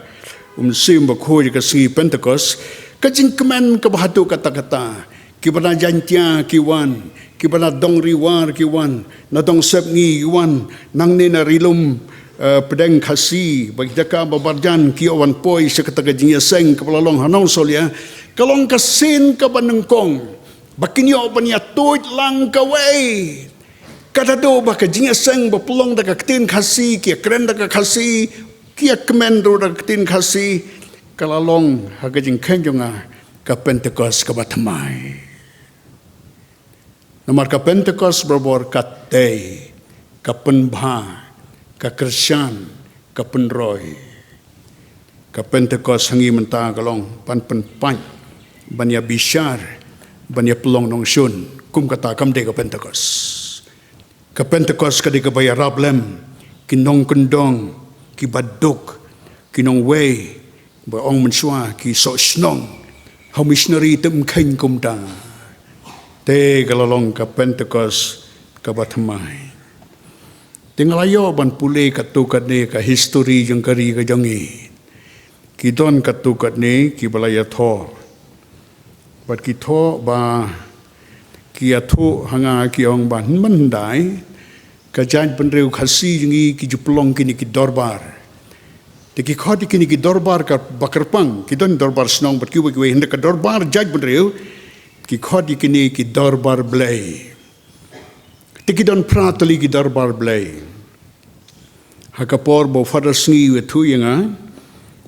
u Mynsiem Bakhuid ha ka sngi Pentekost. Ka jingkmen kaba haduh katta-katta, kiba na Jaintia ki wan, kiba na Dongriwar ki wan, na Dongsepngi ki wan, nangne na Ri Lum, eh, pdeng Khasi, ba ki jaka ba marjan ki ïoh wan poi sha kata ka jingïaseng kaba la long ha Nongsolia, ka long ka sien kaba nyngkong ba kin ïoh ban ïatuid lang kawei. Ka daduh ba ka jingïaseng ba pynlong da ka ktien Khasi, ki ïakren da ka Khasi, ki ïakmen ruh da ka ktien Khasi, ka la long ha ka jingkheiñ jong nga ka Pentekost kaba thymmai. Namar ka Pentekost barabor ka tei, ka pynbha, ka kyrshan, ka pynroi. Ka Pentekost ha ngi mynta ka long ban pynpait, ban ïa bishar, ban ïa pynlong nongshun. Kum kata kam dei ka Pentekost. Ka Pentekost ka dei kaba ïarap lem ki nongkyndong, kiba duk, ki nongwei, ba ong mynshuwa ki soh shnong. Ha missionary te ym kheiñ kumta. Te ka la long ka Pentekost kaba thymmai. Te nga la ïoh ban pule katto katne ka history jong ka ri ka jong ngi. Ki don katto katne kiba la ïathoh. Bad ki thoh ba, ki ïathuh ha nga, ki ong ba hynmen hyndai ka jaitbynriew Khasi jong ngi ki ju pynlong kine ki dorbar. Te ki khot ïa kine ki dorbar kaba kyrpang, ki don dorbar shnong bad kiwei kiwei, hynrei ka dorbar jaitbynriew ki khot ïa kine ki dorbar Blei. Te ki don phra tylli ki dorbar Blei. Ha ka por ba u Father Sngi u ïathuh ïa nga,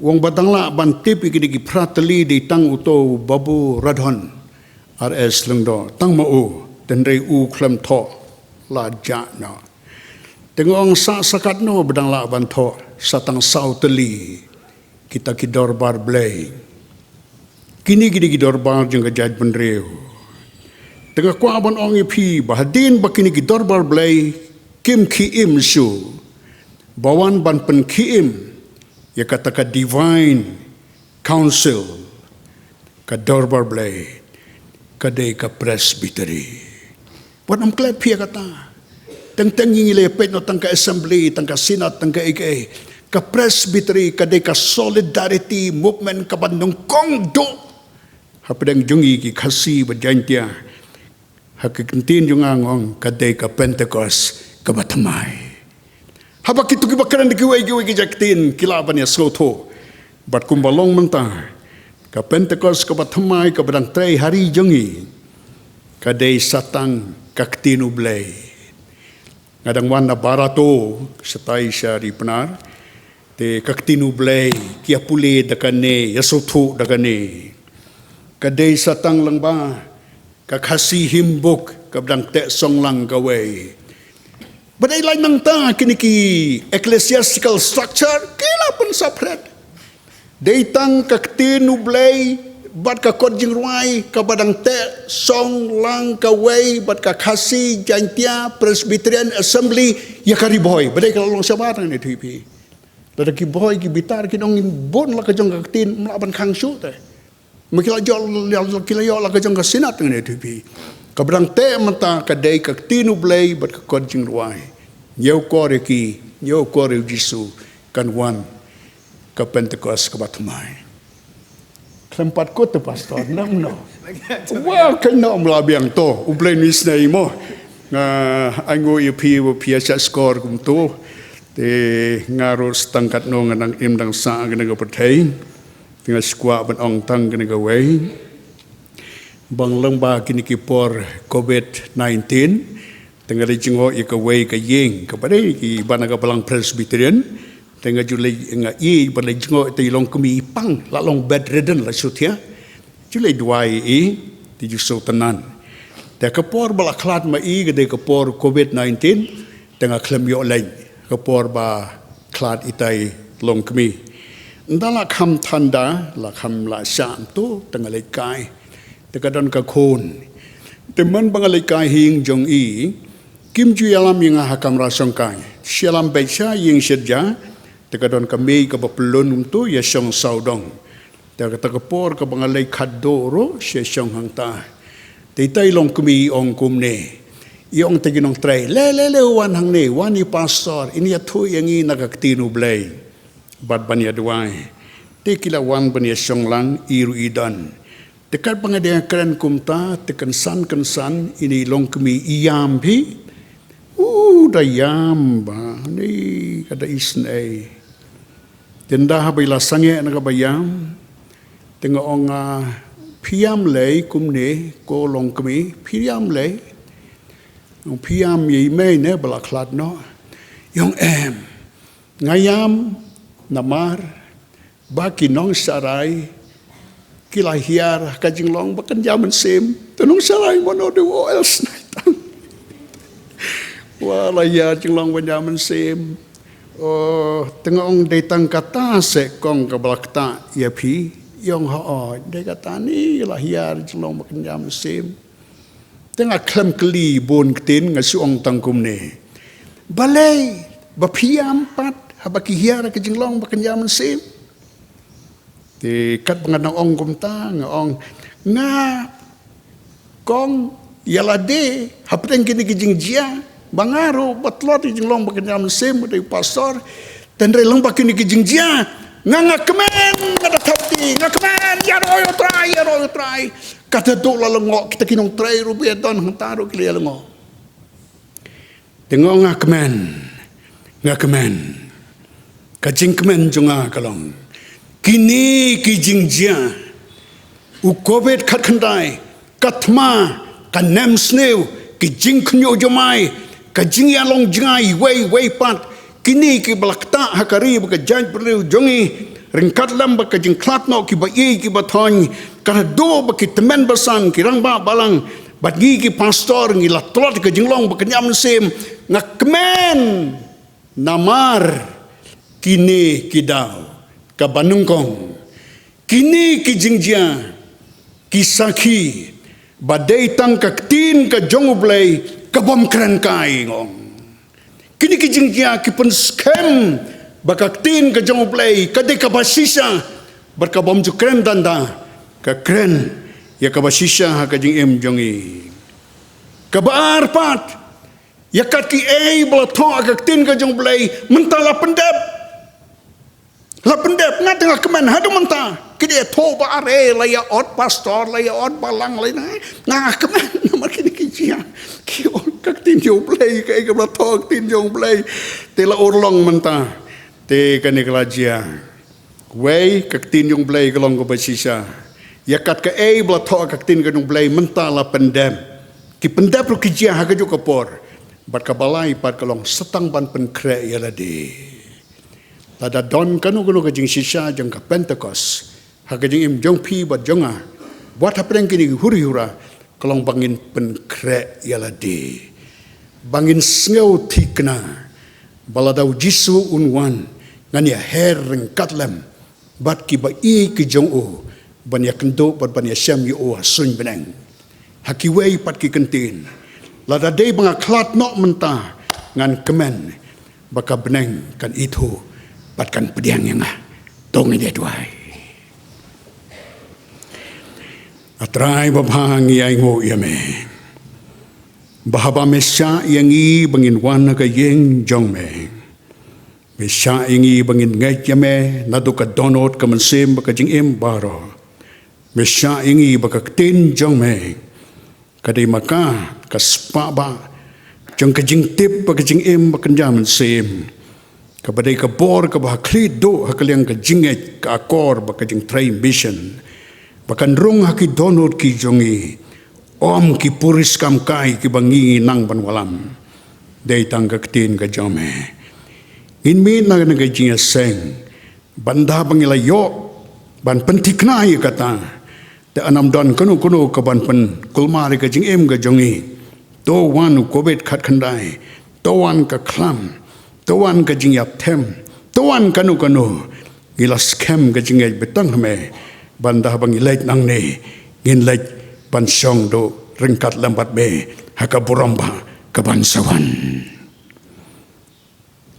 u ong ba dang lah ban tip ïa kine ki phra tylli dei tang uto u Babu Radhon R S Lyngdoh, tang ma u, hynrei u khlem thoh, la jah noh. Te nga ong, sa, sa katno ba dang lah ban thoh, sa tang saw tylli kita ki dorbar Blei. Kine ki dei ki dorbar jong ka jaitbynriew. Te nga kwah ban ong ïa phi ba hadien ba kine ki dorbar Blei kim khie im shuh, ba wan ban pynkhie im ïa kata ka divine council, ka dorbar Blei ka dei ka Presbytery. Wat nym klet phi ïa kata. Teng teng ngi la peit noh tang ka assembly, tang ka synod, tang ka A K A. Ka Presbytery ka dei ka solidarity movement kaba nyngkong duh hapdeng jong ngi ki Khasi bad Jaintia. Ha ka ktien jong nga nga ong ka dei ka Pentecost kaba thymmai. Haba kito kiba kren da kiwei kiwei ki jait ktien ki lah ban ïa sngewthuh. Bad kumba long mynta, ka Pentecost kaba thymmai kaba dang trei ha ri jong ngi, ka dei sa tang ka ktien U Blei. Nga dang wan na Barato, shatai sha Ri Pnar. Te ka ktien U Blei ki ïa pule da kane, ïa sngewthuh da kane. Ka dei sa tang lyngba ka Khasi Hymn Book kaba dang teh song lang kawei. Ba dei lait nangta kine ki ecclesiastical structure ki la pynsaphriang. Dei tang ka ktien U Blei bad ka kot jingrwai kaba dang teh song lang kawei bad ka Khasi Jaintia Presbyterian Assembly ïa ka Ri Bhoi. Ba dei ka la long shabar hangne, ïathuh ïa phi. Lada ki Bhoi ki bitar ki ong ngin bun la ka jong ka ktien, ym lah ban khang shuh te. Ma ki la ïoh, ki la ïoh la ka jong ka synod, hangne, ïathuh ïa phi. Kaba dang teh mynta ka dei ka ktien U Blei bad ka kot jingrwai. Ñiewkor ïa ki, ñiewkor ïa U Jisu, kan wan ka Pentecost kaba thymmai. Khlem pat kut te pastor, nang no. Wa, kan no mla biang to, U Blei un isynei mo. Nga ainguh ïa phi ba phi ïa shah shkor kumto. Te nga ruh sa tang katno nga dang im dang sah ha kane ka pyrthei. Te nga sngewkwah ban ong tang kane kawei. Ba lyngba kine ki por covid nineteen, te nga la jngoh ïa kawei ka ïing kaba dei kiba na ka Balang Presbyterian. Te nga ju leit, nga ïeit ba la jngoh te i long kum i pang, la long bedridden, la shu thiah. Ju leit duwai ïa i, te ju sngewtynnad. Te ka por ba la khlad ma i ka dei ka por covid nineteen. Te nga khlem ïoh leit ka por ba khlad itai longkmie. Nda la kham than da, la kham la shah ntu, te nga leit kai. Te ka don ka khun. Te man ba nga leit kai ha ïing jong i, kim ju ïalam ïa nga ha kamra shongkai. Shi ïalam beit sha ïing shet ja, te ka don ka mei kaba pyllun ntu ïa shong sawdong. Te kata ka por kaba nga leit khatduh ruh sha shong hangta. Te itai longkmie i ong kumne. I ong te ki nongtrei. Le, le, le, wan hangne, wan i pastor, in ïathuh ïa ngi na ka ktien U Blei. Bad ban ïa duwai. Te ki la wan ban ïa shong lang, i ruh i don. Te katba nga dang kren kumta, te kynsan kynsan, ine i longkmie i ïam phi. U da ïam ba, ni ka da isynei. Te nda haba i la sangeh na kaba ïam. Te nga ong, ah, phi ïam lei kumne, ko longkmie, phi ïam lei. Phi ïam ïa i mei ne ba la khlad noh. I ong em. Nga ïam namar ba ki nongshakri ki la hiar ha ka jinglong ba kynja mynsiem. Te nongshakri mano de, o, el snai tang. Wa la hiar jinglong ba kynja mynsiem. O, te nga ong dei tang kata se kong kaba la ktah ïa phi. I ong hooid, dei kata, ni la hiar jinglong ba kynja mynsiem. Te nga khlem kylli bun ktien, nga shu ong tang kumne. Balei ba phi ïam pat haba ki hiar ha ka jinglong ba kynja mynsiem? Te katba nga dang ong kumta, nga ong, nga kong ïa lade hapdeng kine ki jingjia, ba nga ruh ba tlot ïa ka jinglong ba kynja mynsiem, ba dei pastor. Te hynrei lyngba kine ki jingjia, nga, nga kmen, nga da thap kti, nga kmen, ïaroh ïa U Trai, ïaroh ïa U Trai. Kata duh la lyngngoh, kita ki nongtrei ruh ba ïa don hangta ruh ki la ïa lyngngoh. Te nga ong nga kmen, nga kmen. Ka jingkmen jong nga ka long, kine ki jingjia, u Covid khatkhyndai, ka thma, ka nemsniew, ki jingkhynñiuh jumai, ka jingïalong jngai iwei iwei pat, kine kiba la ktah ha ka ri bad ka jaitbynriew jong ngi, ryngkat lem bad ka jingkhlad noh kiba ïeit kiba thoiñ, ka la duh ba ki tymmen basan, ki rangbah balang, bad ngi ki pastor ngi la tlot ka jinglong ba kynja mynsiem, nga kmen. Namar kine ki daw kaba nyngkong, kine ki jingjia, ki sakhi ba dei tang ka ktien ka jong U Blei ka bym kren kai, nga ong. Kine ki jingjia ki pynskhem ba ka ktien ka jong U Blei ka dei kaba shisha, bad ka bym ju kren tang da, ka kren ïa kaba shisha ha ka jingim jong ngi. Kaba ar pat, ïa kat kiei ba la thoh ha ka ktien ka jong U Blei mynta la pyndep. La pyndep, nga te nga kmen haduh mynta. Ki dei thoh ba are, la ïa ot pastor, la ïa ot balang, la ïa, nga kmen namar kine ki jia. Ki ot ka ktien jong U Blei, kaei kaba la thoh ha ka ktien jong U Blei, te la urlong mynta. Te kane ka la jia. Wei, ka ktien jong U Blei ka long kaba shisha. Ïa kat kaei ba la thoh ha ka ktien ka jong U Blei mynta la pyndep. Ki pyndep ruh ki jia ha kajuh ka por. Bad kaba lai pat ka long sa tang ban pynkhreh ïa lade. Lada don kano kano ka jingshisha jong ka Pentekost ha ka jingim jong phi bad jong nga, wat hapdeng kine ki huri hura, ka long ba ngin pynkhreh ïa lade, ba ngin sngew thikna ba lada U Jisu un wan, ngan ïa her ryngkat lem bad kiba ïeit ki jong u, ban ïakynduh bad ban ïashem ïa u ha suiñ bneng. Ha kiwei pat ki kyntien, lada dei ba nga khlad noh mynta, ngan kmen ba ka bneng kan ithuh bad kan pdiang ïa nga. To ngin ïa duwai. A Trai babha, ngi ainguh ïa me ba haba me shah ïa ngi ba ngin wan ha ka ïing jong me, me shah ïa ngi ba ngin ngeit ïa me naduh ka dohnud ka mynsiem bad ka jingim baroh. Me shah ïa ngi ba ka ktien jong me ka dei ma ka, ka spah ba jong ka jingtip bad ka jingim bad ka kynja mynsiem, kaba dei ka bor kaba ha khlieh duh ha ka liang ka jingngeit, ka akor bad ka jingtrei mission, ba kan rung ha ki dohnud ki jong ngi, ym ki puriskam kai kiba ngi nang ban wallam. Dei tang ka ktien ka jong me. Ngin mih na ka jingïaseng, ban da ba ngi la ïoh ban pynthikna ïa kata. Te ynnym don kano kano ka ban pynkulmar ïa ka jingim ka jong ngi. To wan u Covid khatkhyndai, To wan ka khlam, to wan ka jingïapthem, to wan kano kano. Ngi la skhem ka jingngeit ba tang ha me, ban da haba ngi leit nangne, ngin leit ban shong duh ryngkat lem bad me ha ka burom ba ka ban sa wan.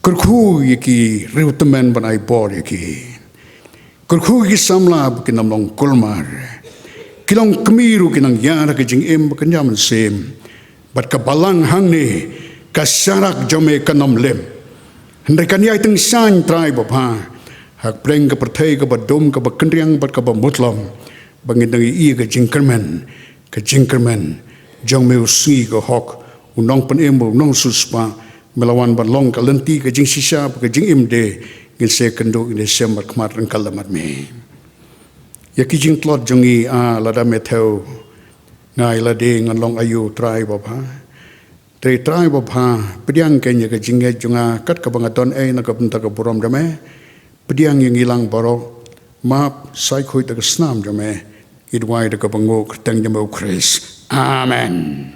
Kyrkhu ïa ki riewtymmen ban ai bor ïa ki. Kyrkhu ïa ki samla ba kin ym long kulmar. Ki long kmie ruh kin nang ïar ha ka jingim ba kynja mynsiem. Bad ka balang hangne ka sharak jong me kan ym lip. Hynrei kan ïai tyngshaiñ Trai babha. Ha ka pdeng ka pyrthei kaba dum, kaba kynriang bad kaba mutlop. Ba ngin nang ïohi ïa ka jingkyrmen, ka jingkyrmen jong me u sngi ka hok, u nongpynim, u nongsiewspah. Me la wan ban long ka lynti ka jingshisha bad ka jingim de. Ngin sa ïakynduh, ngin ïashem markhmat ryngkat lem bad me. Ïa ki jingtlot jong ngi, ah, lada me thew, nga ïa lade ngan long aïu, Trai babha? Te Trai babha, pdiang kein ïa ka jingngeit jong nga, kat kaba nga don ei na ka bynta ka burom jong me. Pdiang ïa ngi lang baroh, map, sa khuid da ka snam jong me. Ngi duwai da kaba nguh, ha ka kyrteng jong me u Khrist. Amen.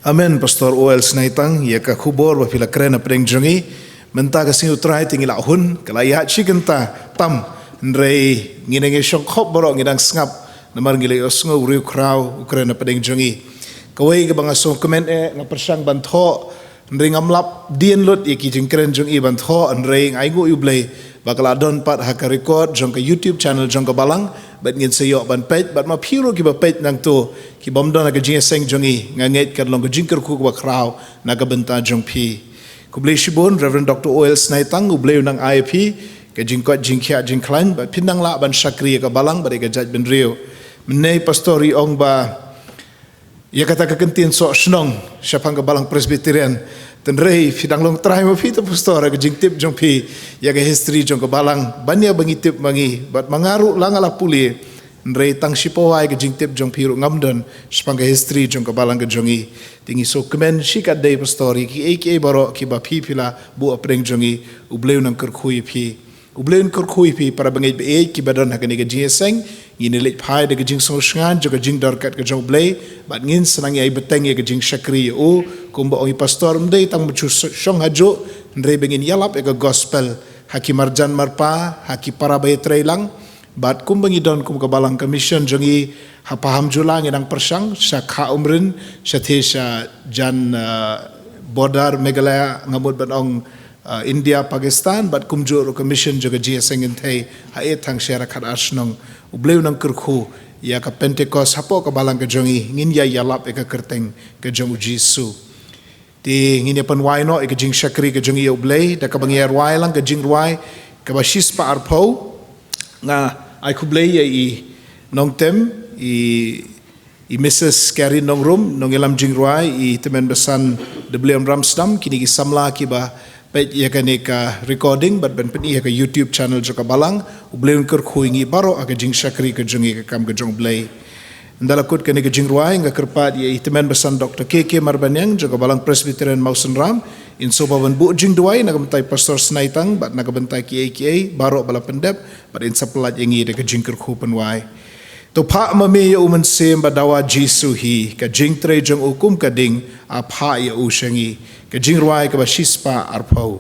Amen, Pastor O L Snaitang, ïa ka khubor ba phi la kren hapdeng jong ngi. Mynta ka sngi u Trai te ngi la hun, ka la ïaid shi kynta tam, hynrei ngi nang ïashong khop baroh, ngi dang sngap, namar ngi la ïohsngew u riewkhraw u kren hapdeng jong ngi. Kawei kaba nga sngewkmen eh, nga pyrshang ban thoh, hynrei ngam lap dien lut ïa ki jingkren jong i ban thoh, hynrei nga ainguh ïa u Blei ba ka la don pat ha ka record jong ka YouTube channel jong ka balang, bad ngin sa ïoh ban peit, bad ma phi ruh kiba peit nangto, kibym don ha ka jingïaseng jong i, nga ngeit kan long ka jingkyrkhu kaba khraw na ka bynta jong phi. Khublei shibun Reverend Doctor O L Snaitang, u Blei u nang ai ïa phi ka jingkoit jingkhiah jingkhlaiñ, bad phin nang lah ban shakri ïa ka balang bad ïa ka jaitbynriew. Mynne Pastor i ong ba ïa kata ka kyntien soh shnong shaphang ka balang Presbyterian. Hynrei phi dang long trai ma phi to Pastor, ka jingtip jong phi ïa ka history jong ka balang ban ïa ba ngi tip ma ngi, bad ma nga ruh la nga la pule. Hynrei tang shi pawai ka jingtip jong phi ruh ngam don shaphang ka history jong ka balang ka jong ngi. Te ngi sngewkmen shikatdei Pastor ïa kiei kiei baroh kiba phi phi la buh hapdeng jong ngi. U Blei u nang kyrkhu ïa phi. U Blei un kyrkhu ïa phi para bangeit ba ïeit kiba don ha kane ka jingïaseng. Ngin ïa leit phai da ka jingsngewsynei jong ka jingdor kat ka jong U Blei, bad ngin sa nang ïai bteng ïa ka jingshakri ïa u. Kumba ong i Pastor, ym dei tang ban shu shong hajuh, hynrei ba ngin ïalap ïa ka gospel ha ki marjan marpa, ha ki para ba ïatreilang. Bad kumba ngi don kum ka balang ka mission jong ngi, ha Pahamjula ngi dang pyrshang sha Kha Umrin, shatei sha jan, uh, border Meghalaya, nga mut ban ong, uh, India, Pakistan, bad kumjuh ruh ka mission jong ka jingïaseng kynthei ha Ithang sha Rakat Arshnong. U Blei u nang kyrkhu ïa ka Pentecost hapoh ka balang ka jong ngi, ngin ïa ïalap ïa ka kyrteng ka jong U Jisu. Te ngin ïa pynwai noh ïa ka jingshakri ka jong ngi ïa U Blei da kaba ngi ïa rwai lang ka jingrwai kaba shispah arphew. Nga ai khublei ïa i nongtem, i i Missus Karen Nongrum, nongïalam jingrwai, i tymmen basan W M Ramsdam, kine ki samla kiba peit ïa kane ka recording bad ban pyni ha ka YouTube channel jong ka balang. U Blei un kyrkhu ïa ngi baroh ha ka jingshakri ka jong ngi ha ka kam ka jong U Blei. Ynda la kut kane ka jingrwai, nga kyrpad ïa i tymmen basan Doctor K K Marbaniang jong ka balang Presbyterian Mawsynram, in sngewbha ban buh jingduwai na ka bynta i Pastor Snaitang bad na ka bynta kiei kiei baroh ba la pyndep, bad in sa pynlait ïa ngi da ka jingkyrkhu pynwai. To phah ma me ïa u Mynsiem Badawa Jisu hi, ka jingtrei jong u kum ka ding, a phah ïa u sha ngi. Ka jingrwai kaba shispah arphew.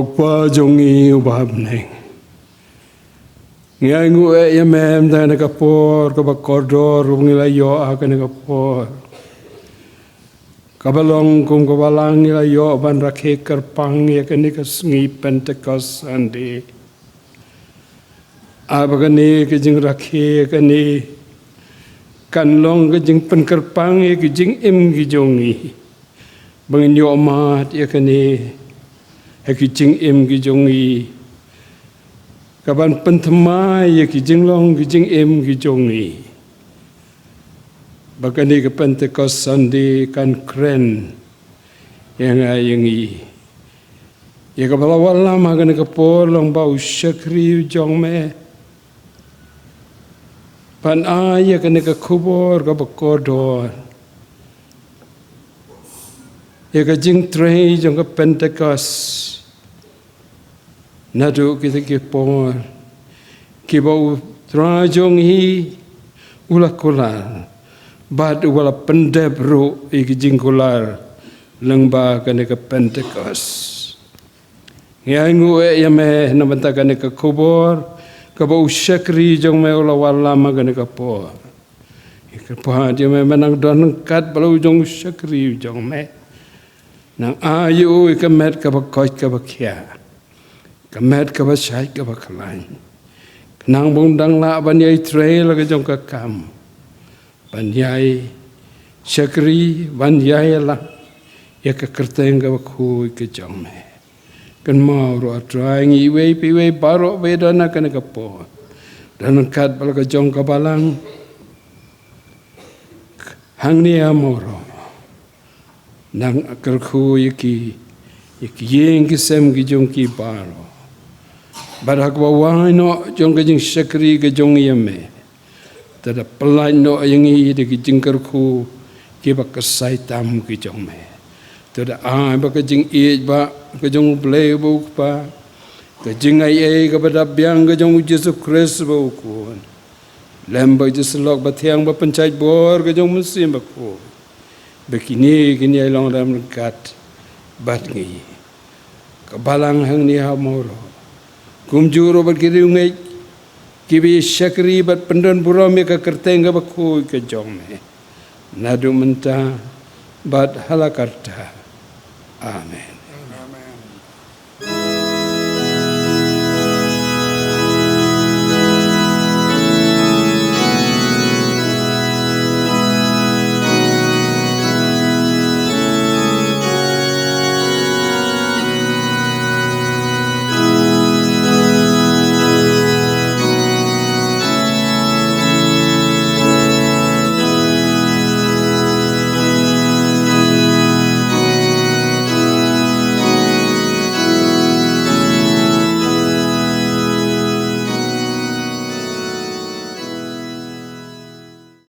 Kpa jong ngi uba ha bneng, ngi ainguh eh ïa me mynta ha kane ka por kaba kordor kaba ngi la ïoh ha kane ka por, kaba long kum ka Balang ngi la ïoh ban rakhe kyrpang ïa kane ka sngi Pentecost Sunday. Haba kane ka jingrakhe kane kan long ka jingpynkyrpang ïa ki jingim ki jong ngi, ba ngin ïoh mad ïa kane ha ki jingim ki jong ngi, kaban pynthymmai ïa ki jinglong ki jingim ki jong ngi, ba kane ka Pentecost Sunday kan kren ïa nga ïa ngi. Ïa kaba la wallam ha kane ka por long ba u shakri u jong me ban ai ïa kane ka khubor kaba kordor, ïa ka jingtrei jong ka Pentecost naduh kita ki por kiba u Trai jong ngi u la kular bad uba la pyndep ruh ïa ki jingkular lyngba kane ka Pentecost. Ngi ainguh eh ïa me na bynta kane ka khubor kaba u shakri jong me u la wallam ha kane ka por. Ngi kyrpad ïa me, me nang don ryngkat bad la u jong u shakri u jong me. Nang ai ïa u ïa ka met kaba koit kaba khiah, ka met kaba shait kaba khlaiñ, khnang ba un dang lah ban ïai trei la ka jong ka kam, ban ïai shakri, ban ïai ïalam ïa ka kyrteng kaba khuid ka jong me. Kynmaw ruh, A Trai, ngi iwei pa iwei baroh ba ïadon ha kane ka por, don ryngkat bad la ka jong ka Balang hangne ha Mawroh. Nang kyrkhu ïa ki, ïa ki ïing ki sem ki jong ki baroh. Bad ha kaba wai noh jong ka jingshakri ka jong ngi ïa me, to da pyllait noh ïa ngi da ki jingkyrkhu kiba khynsai tam ki jong me. To da ai ba ka jingïeit ba ka jong U Blei uba U Kpa, ka jingaiei kaba dap biang ka jong U Jisu Khrist uba U Khun, lem bad ka jingsyllok bathiang ba pynshait bor ka jong U Mynsiem Bakhuid, ba kine kin ïai long ryngkat bad ngi. Ka Balang hangne ha Mawroh, kumjuh ruh bad ki riewngeit kiba ïa shakri bad pyndon burom ïa ka kyrteng kaba khuid ka jong me, naduh mynta bad hala karta. Amen.